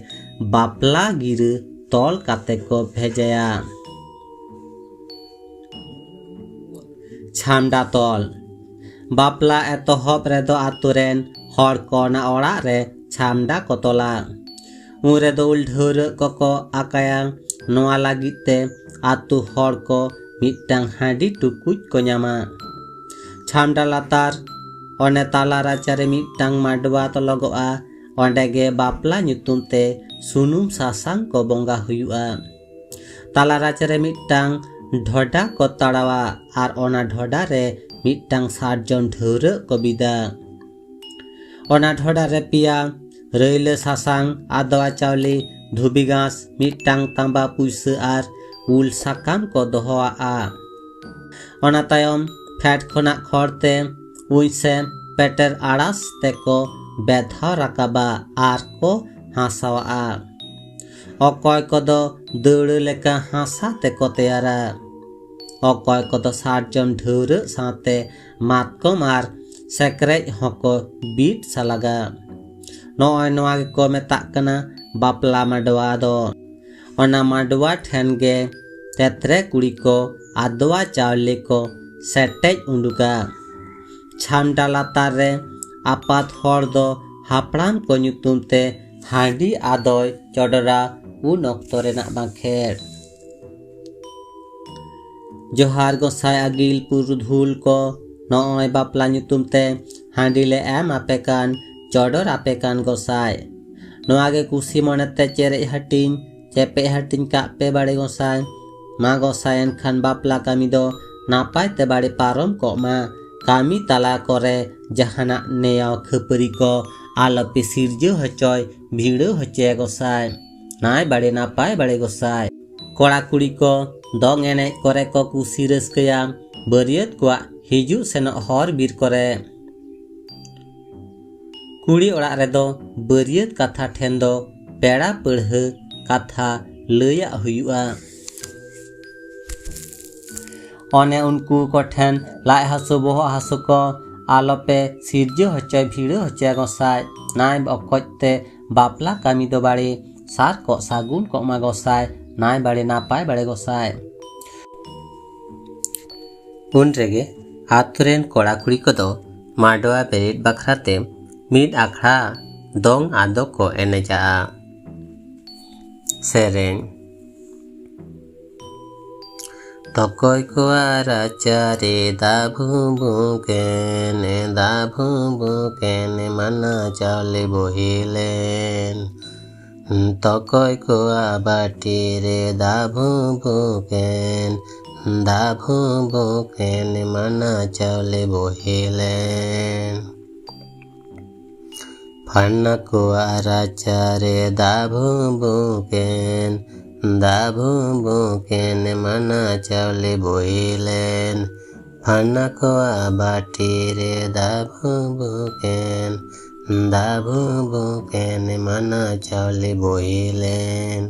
ᱵᱟᱯᱞᱟ ᱜᱤᱨᱟᱹ ᱛᱚᱞ ᱠᱟᱛᱮ ᱠᱚ ᱵᱷᱮᱡᱟᱭᱟ᱾ ᱪᱷᱟᱢᱰᱟ ᱛᱚᱞ᱾ ᱵᱟᱯᱞᱟ ᱮᱛᱚᱦᱚᱵ ᱨᱮᱫᱚ ᱟᱛᱳ ᱨᱮᱱ ᱦᱚᱲ ᱠᱚ ᱚᱱᱟ ᱚᱲᱟᱜ ᱨᱮ ᱪᱷᱟᱢᱰᱟ ᱠᱚ ᱛᱚᱞᱟ᱾ ᱩᱱ ᱨᱮᱫᱚ ᱩᱞ ᱰᱷᱟᱹᱣᱨᱟᱹᱜ ᱠᱚᱠᱚ ᱟᱠᱟᱭᱟ᱾ ᱱᱚᱣᱟ ᱞᱟᱹᱜᱤᱫ ᱛᱮ ᱟᱛᱳ ᱦᱚᱲ ᱠᱚ ᱢᱤᱫᱴᱟᱝ ᱦᱟᱺᱰᱤ ᱴᱩᱠᱩᱡ ᱠᱚ ᱧᱟᱢᱟ᱾ ᱪᱷᱟᱢᱰᱟ ᱞᱟᱛᱟᱨ ᱚᱱᱮ ᱛᱟᱞᱟ ᱨᱟᱪᱟᱨᱮ ᱢᱤᱫᱴᱟᱝ ᱢᱟᱰᱣᱟ ᱛᱚᱞᱚᱜᱚᱜᱼᱟ᱾ ᱚᱸᱰᱮ ᱜᱮ ᱵᱟᱯᱞᱟ ᱧᱩᱛᱩᱢ ᱛᱮ ᱥᱩᱱᱩᱢ ᱥᱟᱥᱟᱝ ᱠᱚ ᱵᱚᱸᱜᱟ ᱦᱩᱭᱩᱜᱼᱟ᱾ ᱛᱟᱞᱟ ᱨᱟᱪᱟᱨᱮ ᱢᱤᱫᱴᱟᱝ ᱰᱷᱚᱰᱟ ᱠᱚ ᱛᱟᱲᱟᱣᱟ ᱟᱨ ᱚᱱᱟ ᱰᱷᱚᱰᱟ ᱨᱮ ᱢᱤᱫᱴᱟᱝ ᱥᱟᱨᱡᱚᱢ ᱰᱷᱟᱹᱣᱨᱟᱹᱜ ᱠᱚ ᱵᱤᱫᱟ᱾ ᱚᱱᱟ ᱰᱷᱚᱰᱟ ᱨᱮ ᱯᱮᱭᱟ ᱨᱟᱹᱭᱞᱟᱹ ᱥᱟᱥᱟᱝ, ᱟᱫᱣᱟ ᱪᱟᱣᱞᱮ, ᱫᱷᱩᱵᱤ ᱜᱷᱟᱸᱥ, ᱢᱤᱫᱴᱟᱝ ᱛᱟᱸᱵᱟ ᱯᱩᱭᱥᱟᱹ ᱟᱨ ᱩᱞ ᱥᱟᱠᱟᱢ ᱠᱚ ᱫᱚᱦᱚᱣᱟᱜᱼᱟ᱾ ᱚᱱᱟ ᱛᱟᱭᱚᱢ ᱯᱷᱮᱰ ᱠᱷᱚᱱᱟᱜ ᱠᱷᱚᱲ ᱛᱮ ᱩᱧ ᱥᱮ ᱯᱮᱴᱮᱨ ᱟᱲᱟᱥ ᱛᱮᱠᱚ ᱵᱮᱫᱷᱟᱣ ᱨᱟᱠᱟᱵᱟ ᱟᱨ ᱠᱚ ᱦᱟᱥᱟᱣᱟᱜᱼᱟ᱾ ᱚᱠᱚᱭ ᱠᱚᱫᱚ ᱫᱟᱹᱣᱲᱟᱹ ᱞᱮᱠᱟ ᱦᱟᱥᱟ ᱛᱮᱠᱚ ᱛᱮᱭᱟᱨᱟ᱾ ᱚᱠᱚᱭ ᱠᱚᱫᱚ ᱥᱟᱨᱡᱚᱢ ᱰᱷᱟᱹᱣᱨᱟᱹᱜ ᱥᱟᱶᱛᱮ ᱢᱟᱛᱠᱚᱢ ᱟᱨ ᱥᱮᱠᱨᱮᱡ ᱦᱚᱸᱠᱚ ᱵᱤᱫ ᱥᱟᱞᱟᱜᱟ᱾ ᱱᱚᱜᱼᱚᱭ ᱱᱚᱣᱟ ᱜᱮᱠᱚ ᱢᱮᱛᱟᱜ ᱠᱟᱱᱟ ᱵᱟᱯᱞᱟ ᱢᱟᱰᱣᱟ ᱫᱚ᱾ ᱚᱱᱟ ᱢᱟᱰᱣᱟ ᱴᱷᱮᱱ ᱜᱮ ᱛᱮᱛᱨᱮ ᱠᱩᱲᱤ ᱠᱚ ᱟᱫᱣᱟ ᱪᱟᱣᱞᱮ ᱠᱚ ᱥᱮᱴᱮᱡ ᱩᱰᱩᱠᱟ᱾ ᱪᱷᱟᱢᱰᱟ ᱞᱟᱛᱟᱨ ᱨᱮ ᱟᱯᱟᱛ ᱦᱚᱲ ᱫᱚ ᱦᱟᱯᱲᱟᱢ ᱠᱚ ᱧᱩᱛᱩᱢ ᱛᱮ ᱦᱟᱺᱰᱤ ᱟᱫᱚᱭ ᱪᱚᱰᱚᱨᱟ᱾ ᱩᱱ ᱚᱠᱛᱚ ᱨᱮᱱᱟᱜ ᱵᱟᱸᱠᱷᱮᱲ᱾ ᱡᱚᱦᱟᱨ ᱜᱚᱸᱥᱟᱭ ᱟᱹᱜᱤᱞ ᱯᱩᱨᱩᱫᱷᱩᱞ ᱠᱚ, ᱱᱚᱜᱼᱚᱭ ᱵᱟᱯᱞᱟ ᱧᱩᱛᱩᱢ ᱛᱮ ᱦᱟᱺᱰᱤ ᱞᱮ ᱮᱢ ᱟᱯᱮ ᱠᱟᱱ, ᱪᱚᱰᱚᱨ ᱟᱯᱮ ᱠᱟᱱ ᱜᱚᱸᱥᱟᱭ᱾ ᱱᱚᱣᱟ ᱜᱮ ᱠᱩᱥᱤ ᱢᱚᱱᱮᱛᱮ ᱪᱮᱨᱮᱡ ᱦᱟᱹᱴᱤᱧ, ᱪᱮᱯᱮᱡ ᱦᱟᱹᱴᱤᱧ ᱠᱟᱜ ᱯᱮ ᱵᱟᱲᱮ ᱜᱚᱸᱥᱟᱭ᱾ ᱢᱟ ᱜᱚᱸᱥᱟᱭ, ᱮᱱᱠᱷᱟᱱ ᱵᱟᱯᱞᱟ ᱠᱟᱹᱢᱤ ᱫᱚ ᱱᱟᱯᱟᱭ ᱛᱮ ᱵᱟᱲᱮ ᱯᱟᱨᱚᱢ ᱠᱚᱜ ᱢᱟ᱾ ᱠᱟᱹᱢᱤ ᱛᱟᱞᱟ ᱠᱚᱨᱮ ᱡᱟᱦᱟᱱᱟᱜ ᱱᱮᱭᱟᱣ ᱠᱷᱟᱹᱯᱟᱹᱨᱤ ᱠᱚ ᱟᱞᱚᱯᱮ ᱥᱤᱨᱡᱟᱹᱣ ᱦᱚᱪᱚᱭ, ᱵᱷᱤᱲᱟᱹᱣ ᱦᱚᱪᱚᱭᱟ ᱜᱚᱸᱥᱟᱭ᱾ ᱱᱟᱭ ᱵᱟᱲᱮ ᱱᱟᱯᱟᱭ ᱵᱟᱲᱮ ᱜᱚᱸᱥᱟᱭ᱾ ᱠᱚᱲᱟ ᱠᱩᱲᱤ ᱠᱚ ᱫᱚᱝ ᱮᱱᱮᱡ ᱠᱚᱨᱮ ᱠᱚ ᱠᱩᱥᱤ ᱨᱟᱹᱥᱠᱟᱹᱭᱟ, ᱵᱟᱹᱨᱭᱟᱹᱛ ᱠᱚᱣᱟᱜ ᱦᱤᱡᱩᱜ ᱥᱮᱱᱚᱜ ᱦᱚᱨ ᱵᱤᱨ ᱠᱚᱨᱮ᱾ ᱠᱩᱲᱤ ᱚᱲᱟᱜ ᱨᱮᱫᱚ ᱵᱟᱹᱨᱭᱟᱹᱛ ᱠᱟᱛᱷᱟ ᱴᱷᱮᱱ ᱫᱚ ᱯᱮᱲᱟ ᱯᱟᱹᱲᱦᱟᱹ ᱠᱟᱛᱷᱟ ᱞᱟᱹᱭᱟᱜ ᱦᱩᱭᱩᱜᱼᱟ᱾ ᱚᱱᱮ ᱩᱱᱠᱩ ᱠᱚᱴᱷᱮᱱ ᱞᱟᱡ ᱦᱟᱹᱥᱩ ᱵᱚᱦᱚᱜ ᱦᱟᱹᱥᱩ ᱠᱚ ᱟᱞᱚᱯᱮ ᱥᱤᱨᱡᱟᱹ ᱦᱚᱪᱚᱭ, ᱵᱷᱤᱲᱟᱹ ᱦᱚᱪᱚᱭᱟ ᱜᱚᱸᱥᱟᱭ᱾ ᱱᱟᱭ ᱚᱠᱚᱡ ᱛᱮ ᱵᱟᱯᱞᱟ ᱠᱟᱹᱢᱤ ᱫᱚ ᱵᱟᱲᱮ ᱥᱟᱨ ᱠᱚᱜ ᱥᱟᱹᱜᱩᱱ ᱠᱚᱜ ᱢᱟ ᱜᱚᱸᱥᱟᱭ᱾ ᱱᱟᱭ ᱵᱟᱲᱮ ᱱᱟᱯᱟᱭ ᱵᱟᱲᱮ ᱜᱚᱸᱥᱟᱭ᱾ ᱩᱱ ᱨᱮᱜᱮ ᱟᱛᱳ ᱨᱮᱱ ᱠᱚᱲᱟ ᱠᱩᱲᱤ ᱠᱚᱫᱚ ᱢᱟᱰᱣᱟ ᱵᱮᱨᱮᱫ ᱵᱟᱠᱷᱨᱟ ᱛᱮ ᱢᱤᱫ ᱟᱠᱷᱲᱟ ᱫᱚᱝ ᱟᱫᱚ ᱠᱚ ᱮᱱᱮᱡᱟᱜᱼᱟ᱾ ᱥᱮᱨᱮᱧ᱾ ᱛᱚᱠᱚᱭ ᱠᱚᱣᱟ ᱨᱟᱪᱟᱨᱮ ᱫᱟᱵᱷᱩ ᱵᱩᱠᱮᱱ, ᱫᱟᱵᱷᱩ ᱵᱩᱠᱮᱱ ᱢᱟᱱᱟ ᱪᱟᱣᱞᱮ ᱵᱚᱦᱤᱞᱮᱱ᱾ ᱛᱚᱠᱚᱭ ᱠᱚᱣᱟ ᱵᱟᱹᱴᱤ ᱨᱮ ᱫᱟᱵᱷᱩ ᱵᱩᱠᱮᱱ, ᱫᱟᱵᱷᱩ ᱵᱩᱠᱮᱱ ᱢᱟᱱᱟ ᱪᱟᱣᱞᱮ ᱵᱚᱦᱤᱞᱮᱱ᱾ ᱯᱷᱟᱱᱟ ᱠᱚᱣᱟ ᱨᱟᱪᱟ ᱨᱮ ᱫᱟᱵᱷᱩ ᱵᱩᱠᱮᱱ, ᱫᱟᱵᱷᱩ ᱵᱩᱠᱮᱱ ᱢᱟᱱᱟ ᱪᱟᱣᱞᱮ ᱵᱚᱦᱤᱞᱮᱱ᱾ ᱯᱷᱟᱱᱟ ᱠᱚᱣᱟ ᱵᱟᱹᱴᱤ ᱨᱮ ᱫᱟᱵᱷᱩ ᱵᱩᱠᱮᱱ, ᱫᱟᱵᱷᱩ ᱵᱩᱠᱮᱱ ᱢᱟᱱᱟ ᱪᱟᱣᱞᱮ ᱵᱚᱦᱤᱞᱮᱱ᱾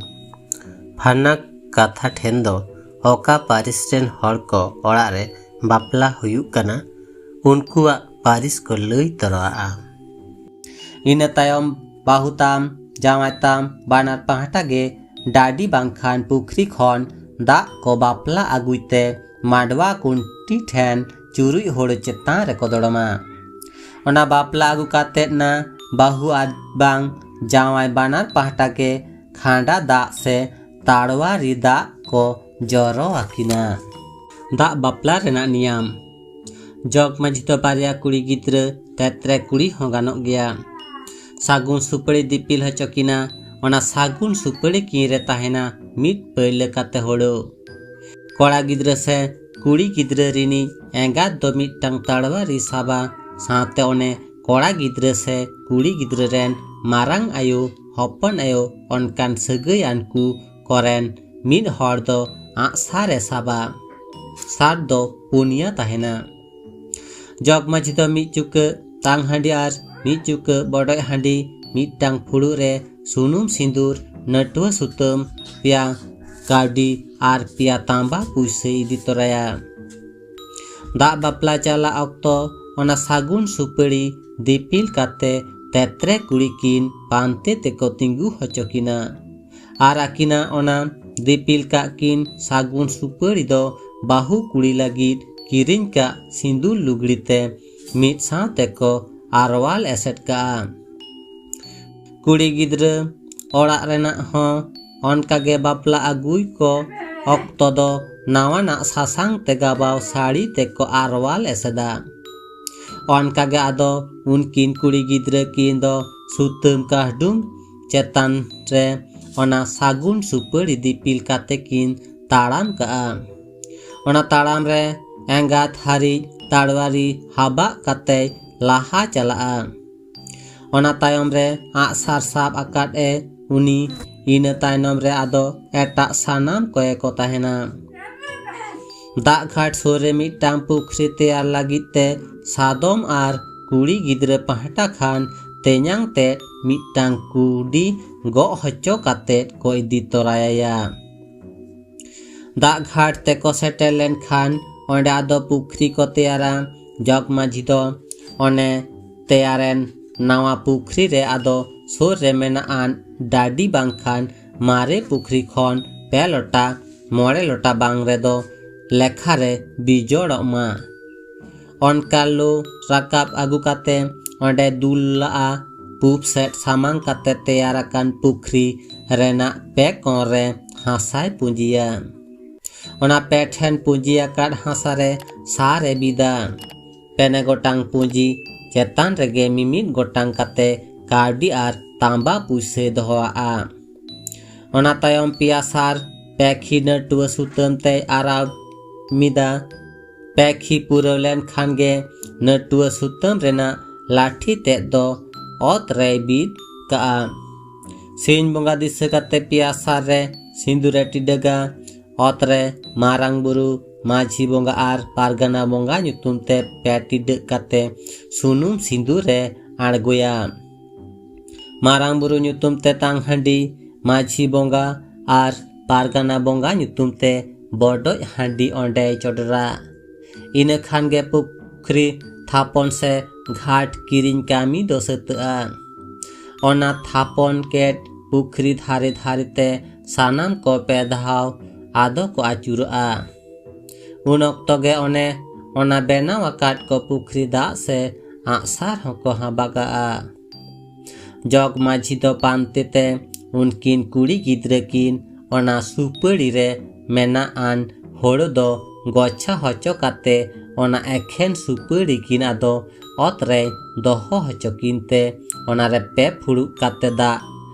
ᱯᱷᱟᱱᱟ ᱠᱟᱛᱷᱟ ᱴᱷᱮᱱ ᱫᱚ ᱚᱠᱟ ᱯᱟᱹᱨᱤᱥ ᱨᱮᱱ ᱦᱚᱲ ᱠᱚ ᱚᱲᱟᱜ ᱨᱮ ᱵᱟᱯᱞᱟ ᱦᱩᱭᱩᱜ ᱠᱟᱱᱟ, ᱩᱱᱠᱩᱣᱟᱜ ᱯᱟᱹᱨᱤᱥ ᱠᱚ ᱞᱟᱹᱭ ᱛᱚᱨᱟᱣᱟᱜᱼᱟ᱾ ᱤᱱᱟᱹ ᱛᱟᱭᱚᱢ ᱵᱟᱹᱦᱩ ᱛᱟᱢ, ᱡᱟᱶᱟᱭ ᱛᱟᱢ, ᱵᱟᱱᱟᱨ ᱯᱟᱦᱴᱟ ᱜᱮ ᱰᱟᱹᱰᱤ ᱵᱟᱝᱠᱷᱟᱱ ᱯᱩᱠᱷᱨᱤ ᱠᱷᱚᱱ ᱫᱟᱜ ᱠᱚ ᱵᱟᱯᱞᱟ ᱟᱹᱜᱩᱭ ᱛᱮ ᱢᱟᱰᱣᱟ ᱠᱩᱱᱴᱤ ᱴᱷᱮᱱ ᱪᱩᱨᱩᱡ ᱦᱩᱲᱩ ᱪᱮᱛᱟᱱ ᱨᱮᱠᱚ ᱫᱚᱲᱚᱢᱟ᱾ ᱚᱱᱟ ᱵᱟᱯᱞᱟ ᱟᱹᱜᱩ ᱠᱟᱛᱮᱫ ᱱᱟ ᱵᱟᱹᱦᱩ ᱟᱨ ᱵᱟᱝ ᱡᱟᱶᱟᱭ ᱵᱟᱱᱟᱨ ᱯᱟᱦᱴᱟ ᱜᱮ ᱠᱷᱟᱸᱰᱟ ᱫᱟᱜ ᱥᱮ ᱛᱟᱲᱣᱟᱨᱤ ᱫᱟᱜ ᱠᱚ ᱡᱚᱨᱚ ᱟᱹᱠᱤᱱᱟ᱾ ᱫᱟᱜ ᱵᱟᱯᱞᱟ ᱨᱮᱱᱟᱜ ᱱᱤᱭᱟᱢ᱾ ᱡᱚᱜᱽ ᱢᱟᱹᱡᱷᱤ ᱫᱚ ᱵᱟᱨᱭᱟ ᱠᱩᱲᱤ ᱜᱤᱫᱽᱨᱟᱹ, ᱛᱮᱛᱨᱮ ᱠᱩᱲᱤ ᱦᱚᱸ ᱜᱟᱱᱚᱜ ᱜᱮᱭᱟ᱾ ᱥᱟᱹᱜᱩᱱ ᱥᱩᱯᱟᱹᱲᱤ ᱫᱤᱯᱤᱞ ᱦᱚᱪᱚ ᱠᱤᱱᱟ᱾ ᱚᱱᱟ ᱥᱟᱹᱜᱩᱱ ᱥᱩᱯᱟᱹᱲᱤ ᱠᱤᱱ ᱨᱮ ᱛᱟᱦᱮᱱᱟ ᱢᱤᱫ ᱯᱟᱹᱭᱞᱟᱹ ᱠᱟᱛᱮ ᱦᱳᱲᱳ᱾ ᱠᱚᱲᱟ ᱜᱤᱫᱽᱨᱟᱹ ᱥᱮ ᱠᱩᱲᱤ ᱜᱤᱫᱽᱨᱟᱹ ᱨᱤᱱᱤᱡ ᱮᱸᱜᱟᱛ ᱫᱚ ᱢᱤᱫᱴᱟᱝ ᱛᱟᱲᱣᱟᱨᱤ ᱥᱟᱵᱟ, ᱥᱟᱶᱛᱮ ᱚᱱᱮ ᱠᱚᱲᱟ ᱜᱤᱫᱽᱨᱟᱹ ᱥᱮ ᱠᱩᱲᱤ ᱜᱤᱫᱽᱨᱟᱹ ᱨᱮᱱ ᱢᱟᱨᱟᱝ ᱟᱭᱳ, ᱦᱚᱯᱚᱱ ᱟᱭᱳ, ᱚᱱᱠᱟᱱ ᱥᱟᱹᱜᱟᱹᱭᱟᱱ ᱠᱚ ᱠᱚᱨᱮᱱ ᱢᱤᱫ ᱦᱚᱲ ᱫᱚ ᱟᱸᱜᱼᱥᱟᱨ ᱮ ᱥᱟᱵᱟ᱾ ᱥᱟᱨ ᱫᱚ ᱯᱩᱱᱭᱟ ᱛᱟᱦᱮᱱᱟ᱾ ᱡᱚᱜᱽ ᱢᱟᱹᱡᱷᱤ ᱫᱚ ᱢᱤᱫ ᱪᱩᱠᱟᱹᱜ ᱛᱟᱝ ᱦᱟᱺᱰᱤ ᱟᱨ ᱢᱤᱫ ᱪᱩᱠᱟᱹᱜ ᱵᱚᱰᱚᱡ ᱦᱟᱺᱰᱤ, ᱢᱤᱫᱴᱟᱝ ᱯᱷᱩᱲᱩᱜ ᱨᱮ ᱥᱩᱱᱩᱢ ᱥᱤᱸᱫᱩᱨ, ᱱᱟᱹᱴᱩᱣᱟᱹ ᱥᱩᱛᱟᱹᱢ, ᱯᱮᱭᱟ ᱠᱟᱹᱣᱰᱤ ᱟᱨ ᱯᱮᱭᱟ ᱛᱟᱸᱵᱟ ᱯᱩᱭᱥᱟᱹᱭ ᱤᱫᱤ ᱛᱚᱨᱟᱭᱟ᱾ ᱫᱟᱜ ᱵᱟᱯᱞᱟ ᱪᱟᱞᱟᱜ ᱚᱠᱛᱚ ᱚᱱᱟ ᱥᱟᱹᱜᱩᱱ ᱥᱩᱯᱟᱹᱲᱤ ᱫᱤᱯᱤᱞ ᱠᱟᱛᱮ ᱛᱮᱛᱨᱮ ᱠᱩᱲᱤ ᱠᱤᱱ ᱯᱟᱱᱛᱮ ᱛᱮᱠᱚ ᱛᱤᱸᱜᱩ ᱦᱚᱪᱚ ᱠᱤᱱᱟ᱾ ᱟᱨ ᱟᱹᱠᱤᱱᱟᱜ ᱚᱱᱟ ᱫᱤᱯᱤᱞ ᱠᱟᱜ ᱠᱤᱱ ᱥᱟᱹᱜᱩᱱ ᱥᱩᱯᱟᱹᱲᱤ ᱫᱚ ᱵᱟᱹᱦᱩ ᱠᱩᱲᱤ ᱞᱟᱹᱜᱤᱫ ᱠᱤᱨᱤᱧ ᱠᱟᱜ ᱥᱤᱸᱫᱩᱨ ᱞᱩᱜᱽᱲᱤ ᱛᱮ ᱢᱤᱫ ᱥᱟᱶ ᱛᱮᱠᱚ ᱟᱨᱣᱟᱞ ᱮᱥᱮᱫ ᱠᱟᱜᱼᱟ᱾ ᱠᱩᱲᱤ ᱜᱤᱫᱽᱨᱟᱹ ᱚᱲᱟᱜ ᱨᱮᱱᱟᱜ ᱦᱚᱸ ᱚᱱᱠᱟᱜᱮ ᱵᱟᱯᱞᱟ ᱟᱹᱜᱩᱭ ᱠᱚ ᱚᱠᱛᱚ ᱫᱚ ᱱᱟᱣᱟᱱᱟᱜ ᱥᱟᱥᱟᱝ ᱛᱮ ᱜᱟᱵᱟᱣ ᱥᱟᱹᱲᱤ ᱛᱮᱠᱚ ᱟᱨᱣᱟᱞ ᱮᱥᱮᱫᱟ᱾ ᱚᱱᱠᱟᱜᱮ ᱟᱫᱚ ᱩᱱᱠᱤᱱ ᱠᱩᱲᱤ ᱜᱤᱫᱽᱨᱟᱹ ᱠᱤᱱ ᱫᱚ ᱥᱩᱛᱟᱹᱢ ᱠᱟᱹᱦᱰᱩᱢ ᱪᱮᱛᱟᱱ ᱨᱮ ᱚᱱᱟ ᱥᱟᱹᱜᱩᱱ ᱥᱩᱯᱟᱹᱲᱤ ᱫᱤᱯᱤᱞ ᱠᱟᱛᱮ ᱠᱤᱱ ᱛᱟᱲᱟᱢ ᱠᱟᱜᱼᱟ᱾ ᱚᱱᱟ ᱛᱟᱲᱟᱢ ᱨᱮ ᱮᱸᱜᱟᱛ ᱦᱟᱹᱨᱤᱡ ᱛᱟᱲᱣᱟᱨᱤ ᱦᱟᱵᱟᱜ ᱠᱟᱛᱮᱭ ᱞᱟᱦᱟ ᱪᱟᱞᱟᱜᱼᱟ᱾ ᱚᱱᱟ ᱛᱟᱭᱚᱢ ᱨᱮ ᱟᱸᱜᱼᱥᱟᱨ ᱥᱟᱵ ᱟᱠᱟᱫ ᱮ ᱩᱱᱤ᱾ ᱤᱱᱟᱹ ᱛᱟᱭᱱᱚᱢ ᱨᱮ ᱟᱫᱚ ᱮᱴᱟᱜ ᱥᱟᱱᱟᱢ ᱠᱚᱜᱮ ᱠᱚ ᱛᱟᱦᱮᱱᱟ᱾ ᱫᱟᱜ ᱜᱷᱟᱴ ᱥᱩᱨ ᱨᱮ ᱢᱤᱫᱴᱟᱝ ᱯᱩᱠᱷᱨᱤ ᱛᱮᱭᱟᱨ ᱞᱟᱹᱜᱤᱫ ᱛᱮ ᱥᱟᱫᱚᱢ ᱟᱨ ᱠᱩᱲᱤ ᱜᱤᱫᱽᱨᱟᱹ ᱯᱟᱦᱴᱟ ᱠᱷᱟᱱ ᱛᱮᱧᱟᱝ ᱛᱮᱫ ᱢᱤᱫᱴᱟᱝ ᱠᱩᱰᱤ ᱜᱚᱜ ᱦᱚᱪᱚ ᱠᱟᱛᱮᱫ ᱠᱚ ᱤᱫᱤ ᱛᱚᱨᱟᱭᱟᱭᱟ᱾ ᱫᱟᱜ ᱜᱷᱟᱴ ᱛᱮᱠᱚ ᱥᱮᱴᱮᱨ ᱞᱮᱱᱠᱷᱟᱱ ᱚᱸᱰᱮ ᱟᱫᱚ ᱯᱩᱠᱷᱨᱤ ᱠᱚ ᱛᱮᱭᱟᱨᱟ᱾ ᱡᱚᱜᱽ ᱢᱟᱹᱡᱷᱤ ᱫᱚ ᱚᱱᱮ ᱛᱮᱭᱟᱨᱮᱱ ᱱᱟᱣᱟ ᱯᱩᱠᱷᱨᱤ ᱨᱮ ᱟᱫᱚ ᱥᱩᱨ ᱨᱮ ᱢᱮᱱᱟᱜ ᱟᱱ ᱰᱟᱹᱰᱤ ᱵᱟᱝᱠᱷᱟᱱ ᱢᱟᱨᱮ ᱯᱩᱠᱷᱨᱤ ᱠᱷᱚᱱ ᱯᱮ ᱞᱚᱴᱟ ᱢᱚᱬᱮ ᱞᱚᱴᱟ ᱵᱟᱝ ᱨᱮᱫᱚ ᱞᱮᱠᱷᱟ ᱨᱮ ᱵᱤᱡᱚᱲᱚᱜ ᱢᱟ᱾ ᱚᱱᱠᱟ ᱞᱩ ᱨᱟᱠᱟᱵ ᱟᱹᱜᱩ ᱠᱟᱛᱮ ᱚᱸᱰᱮ ᱫᱩᱞ ᱞᱟᱜᱼᱟ᱾ ᱯᱩᱵ ᱥᱮᱫ ᱥᱟᱢᱟᱝ ᱠᱟᱛᱮ ᱛᱮᱭᱟᱨ ᱟᱠᱟᱱ ᱯᱩᱠᱷᱨᱤ ᱨᱮᱱᱟᱜ ᱯᱮ ᱠᱚᱬ ᱨᱮ ᱦᱟᱥᱟᱭ ᱯᱩᱸᱡᱤᱭᱟ᱾ ᱚᱱᱟ ᱯᱮ ᱴᱷᱮᱱ ᱯᱩᱸᱡᱤ ᱟᱠᱟᱫ ᱦᱟᱥᱟ ᱨᱮ ᱥᱟᱨ ᱮ ᱵᱤᱫᱟ᱾ ᱯᱮᱱᱮ ᱜᱚᱴᱟᱝ ᱯᱩᱸᱡᱤ ᱪᱮᱛᱟᱱ ᱨᱮᱜᱮ ᱢᱤᱢᱤᱫ ᱜᱚᱴᱟᱝ ᱠᱟᱛᱮ ᱠᱟᱹᱣᱰᱤ ᱟᱨ ᱛᱟᱸᱵᱟ ᱯᱩᱭᱥᱟᱹᱭ ᱫᱚᱦᱚᱣᱟᱜᱼᱟ᱾ ᱚᱱᱟ ᱛᱟᱭᱚᱢ ᱯᱮᱭᱟ ᱥᱟᱨ ᱯᱮ ᱠᱷᱤ ᱱᱟᱹᱴᱩᱣᱟᱹ ᱥᱩᱛᱟᱹᱢ ᱛᱮᱭ ᱟᱨᱟᱣ ᱢᱤᱫᱟ᱾ ᱯᱮ ᱠᱷᱤ ᱯᱩᱨᱟᱹᱣ ᱞᱮᱱ ᱠᱷᱟᱱ ᱜᱮ ᱱᱟᱹᱴᱩᱣᱟᱹ ᱥᱩᱛᱟᱹᱢ ᱨᱮᱱᱟᱜ ᱞᱟᱴᱷᱤ ᱛᱮᱫ ᱫᱚ ᱚᱛ ᱨᱮᱭ ᱵᱤᱫ ᱠᱟᱜᱼᱟ᱾ ᱥᱤᱧ ᱵᱚᱸᱜᱟ ᱫᱤᱥᱟᱹ ᱠᱟᱛᱮ ᱯᱮᱭᱟ ᱥᱟᱨ ᱨᱮ ᱥᱤᱸᱫᱩᱨ ᱮ ᱴᱤᱰᱟᱹᱜᱟ᱾ ᱚᱛ ᱨᱮ ᱢᱟᱨᱟᱝ ᱵᱩᱨᱩ, ᱢᱟᱹᱡᱷᱤ ᱵᱚᱸᱜᱟ ᱟᱨ ᱯᱟᱨᱜᱟᱱᱟ ᱵᱚᱸᱜᱟ ᱧᱩᱛᱩᱢ ᱛᱮ ᱯᱮ ᱴᱤᱰᱟᱹᱜ ᱠᱟᱛᱮ ᱥᱩᱱᱩᱢ ᱥᱤᱸᱫᱩᱨ ᱮ ᱟᱬᱜᱚᱭᱟ᱾ ᱢᱟᱨᱟᱝ ᱵᱩᱨᱩ ᱧᱩᱛᱩᱢ ᱛᱮ ᱛᱟᱝ ᱦᱟᱺᱰᱤ, ᱢᱟᱹᱡᱷᱤ ᱵᱚᱸᱜᱟ ᱟᱨ ᱯᱟᱨᱜᱟᱱᱟ ᱵᱚᱸᱜᱟ ᱧᱩᱛᱩᱢ ᱛᱮ ᱵᱚᱰᱚᱡ ᱦᱟᱺᱰᱤ ᱚᱸᱰᱮᱭ ᱪᱚᱰᱚᱨᱟ᱾ ᱤᱱᱟᱹ ᱠᱷᱟᱱ ᱜᱮ ᱯᱩᱠᱷᱨᱤ ᱛᱷᱟᱯᱚᱱ ᱥᱮ ᱜᱷᱟᱴ ᱠᱤᱨᱤᱧ ᱠᱟᱹᱢᱤ ᱫᱚ ᱥᱟᱹᱛᱟᱹᱜᱼᱟ᱾ ᱚᱱᱟ ᱛᱷᱟᱯᱚᱱ ᱠᱮᱫ ᱯᱩᱠᱷᱨᱤ ᱫᱷᱟᱨᱮ ᱫᱷᱟᱨᱮ ᱛᱮ ᱥᱟᱱᱟᱢ ᱠᱚ ᱯᱮ ᱫᱷᱟᱣ ᱟᱫᱚ ᱠᱚ ᱟᱹᱪᱩᱨᱚᱜᱼᱟ᱾ ᱩᱱ ᱚᱠᱛᱚ ᱜᱮ ᱚᱱᱮ ᱚᱱᱟ ᱵᱮᱱᱟᱣ ᱟᱠᱟᱫ ᱠᱚ ᱯᱩᱠᱷᱨᱤ ᱫᱟᱜ ᱥᱮ ᱟᱜᱼᱥᱟᱨ ᱦᱚᱸᱠᱚ ᱦᱟᱵᱟᱜᱟᱜᱼᱟ᱾ ᱡᱚᱜᱽ ᱢᱟᱹᱡᱷᱤ ᱫᱚ ᱯᱟᱱᱛᱮ ᱛᱮ ᱩᱱᱠᱤᱱ ᱠᱩᱲᱤ ᱜᱤᱫᱽᱨᱟᱹ ᱠᱤᱱ ᱚᱱᱟ ᱥᱩᱯᱟᱹᱲᱤ ᱨᱮ ᱢᱮᱱᱟᱜ ᱟᱱ ᱦᱳᱲᱳ ᱫᱚ ᱜᱚᱪᱷᱟ ᱦᱚᱪᱚ ᱠᱟᱛᱮ ᱚᱱᱟ ᱮᱠᱷᱮᱱ ᱥᱩᱯᱟᱹᱲᱤ ᱠᱤᱱ ᱟᱫᱚ ᱚᱛ ᱨᱮ ᱫᱚᱦᱚ ᱦᱚᱪᱚ ᱠᱤᱱ ᱛᱮ ᱚᱱᱟ ᱨᱮ ᱯᱮ ᱯᱷᱩᱲᱩᱜ ᱠᱟᱛᱮ ᱫᱟᱜ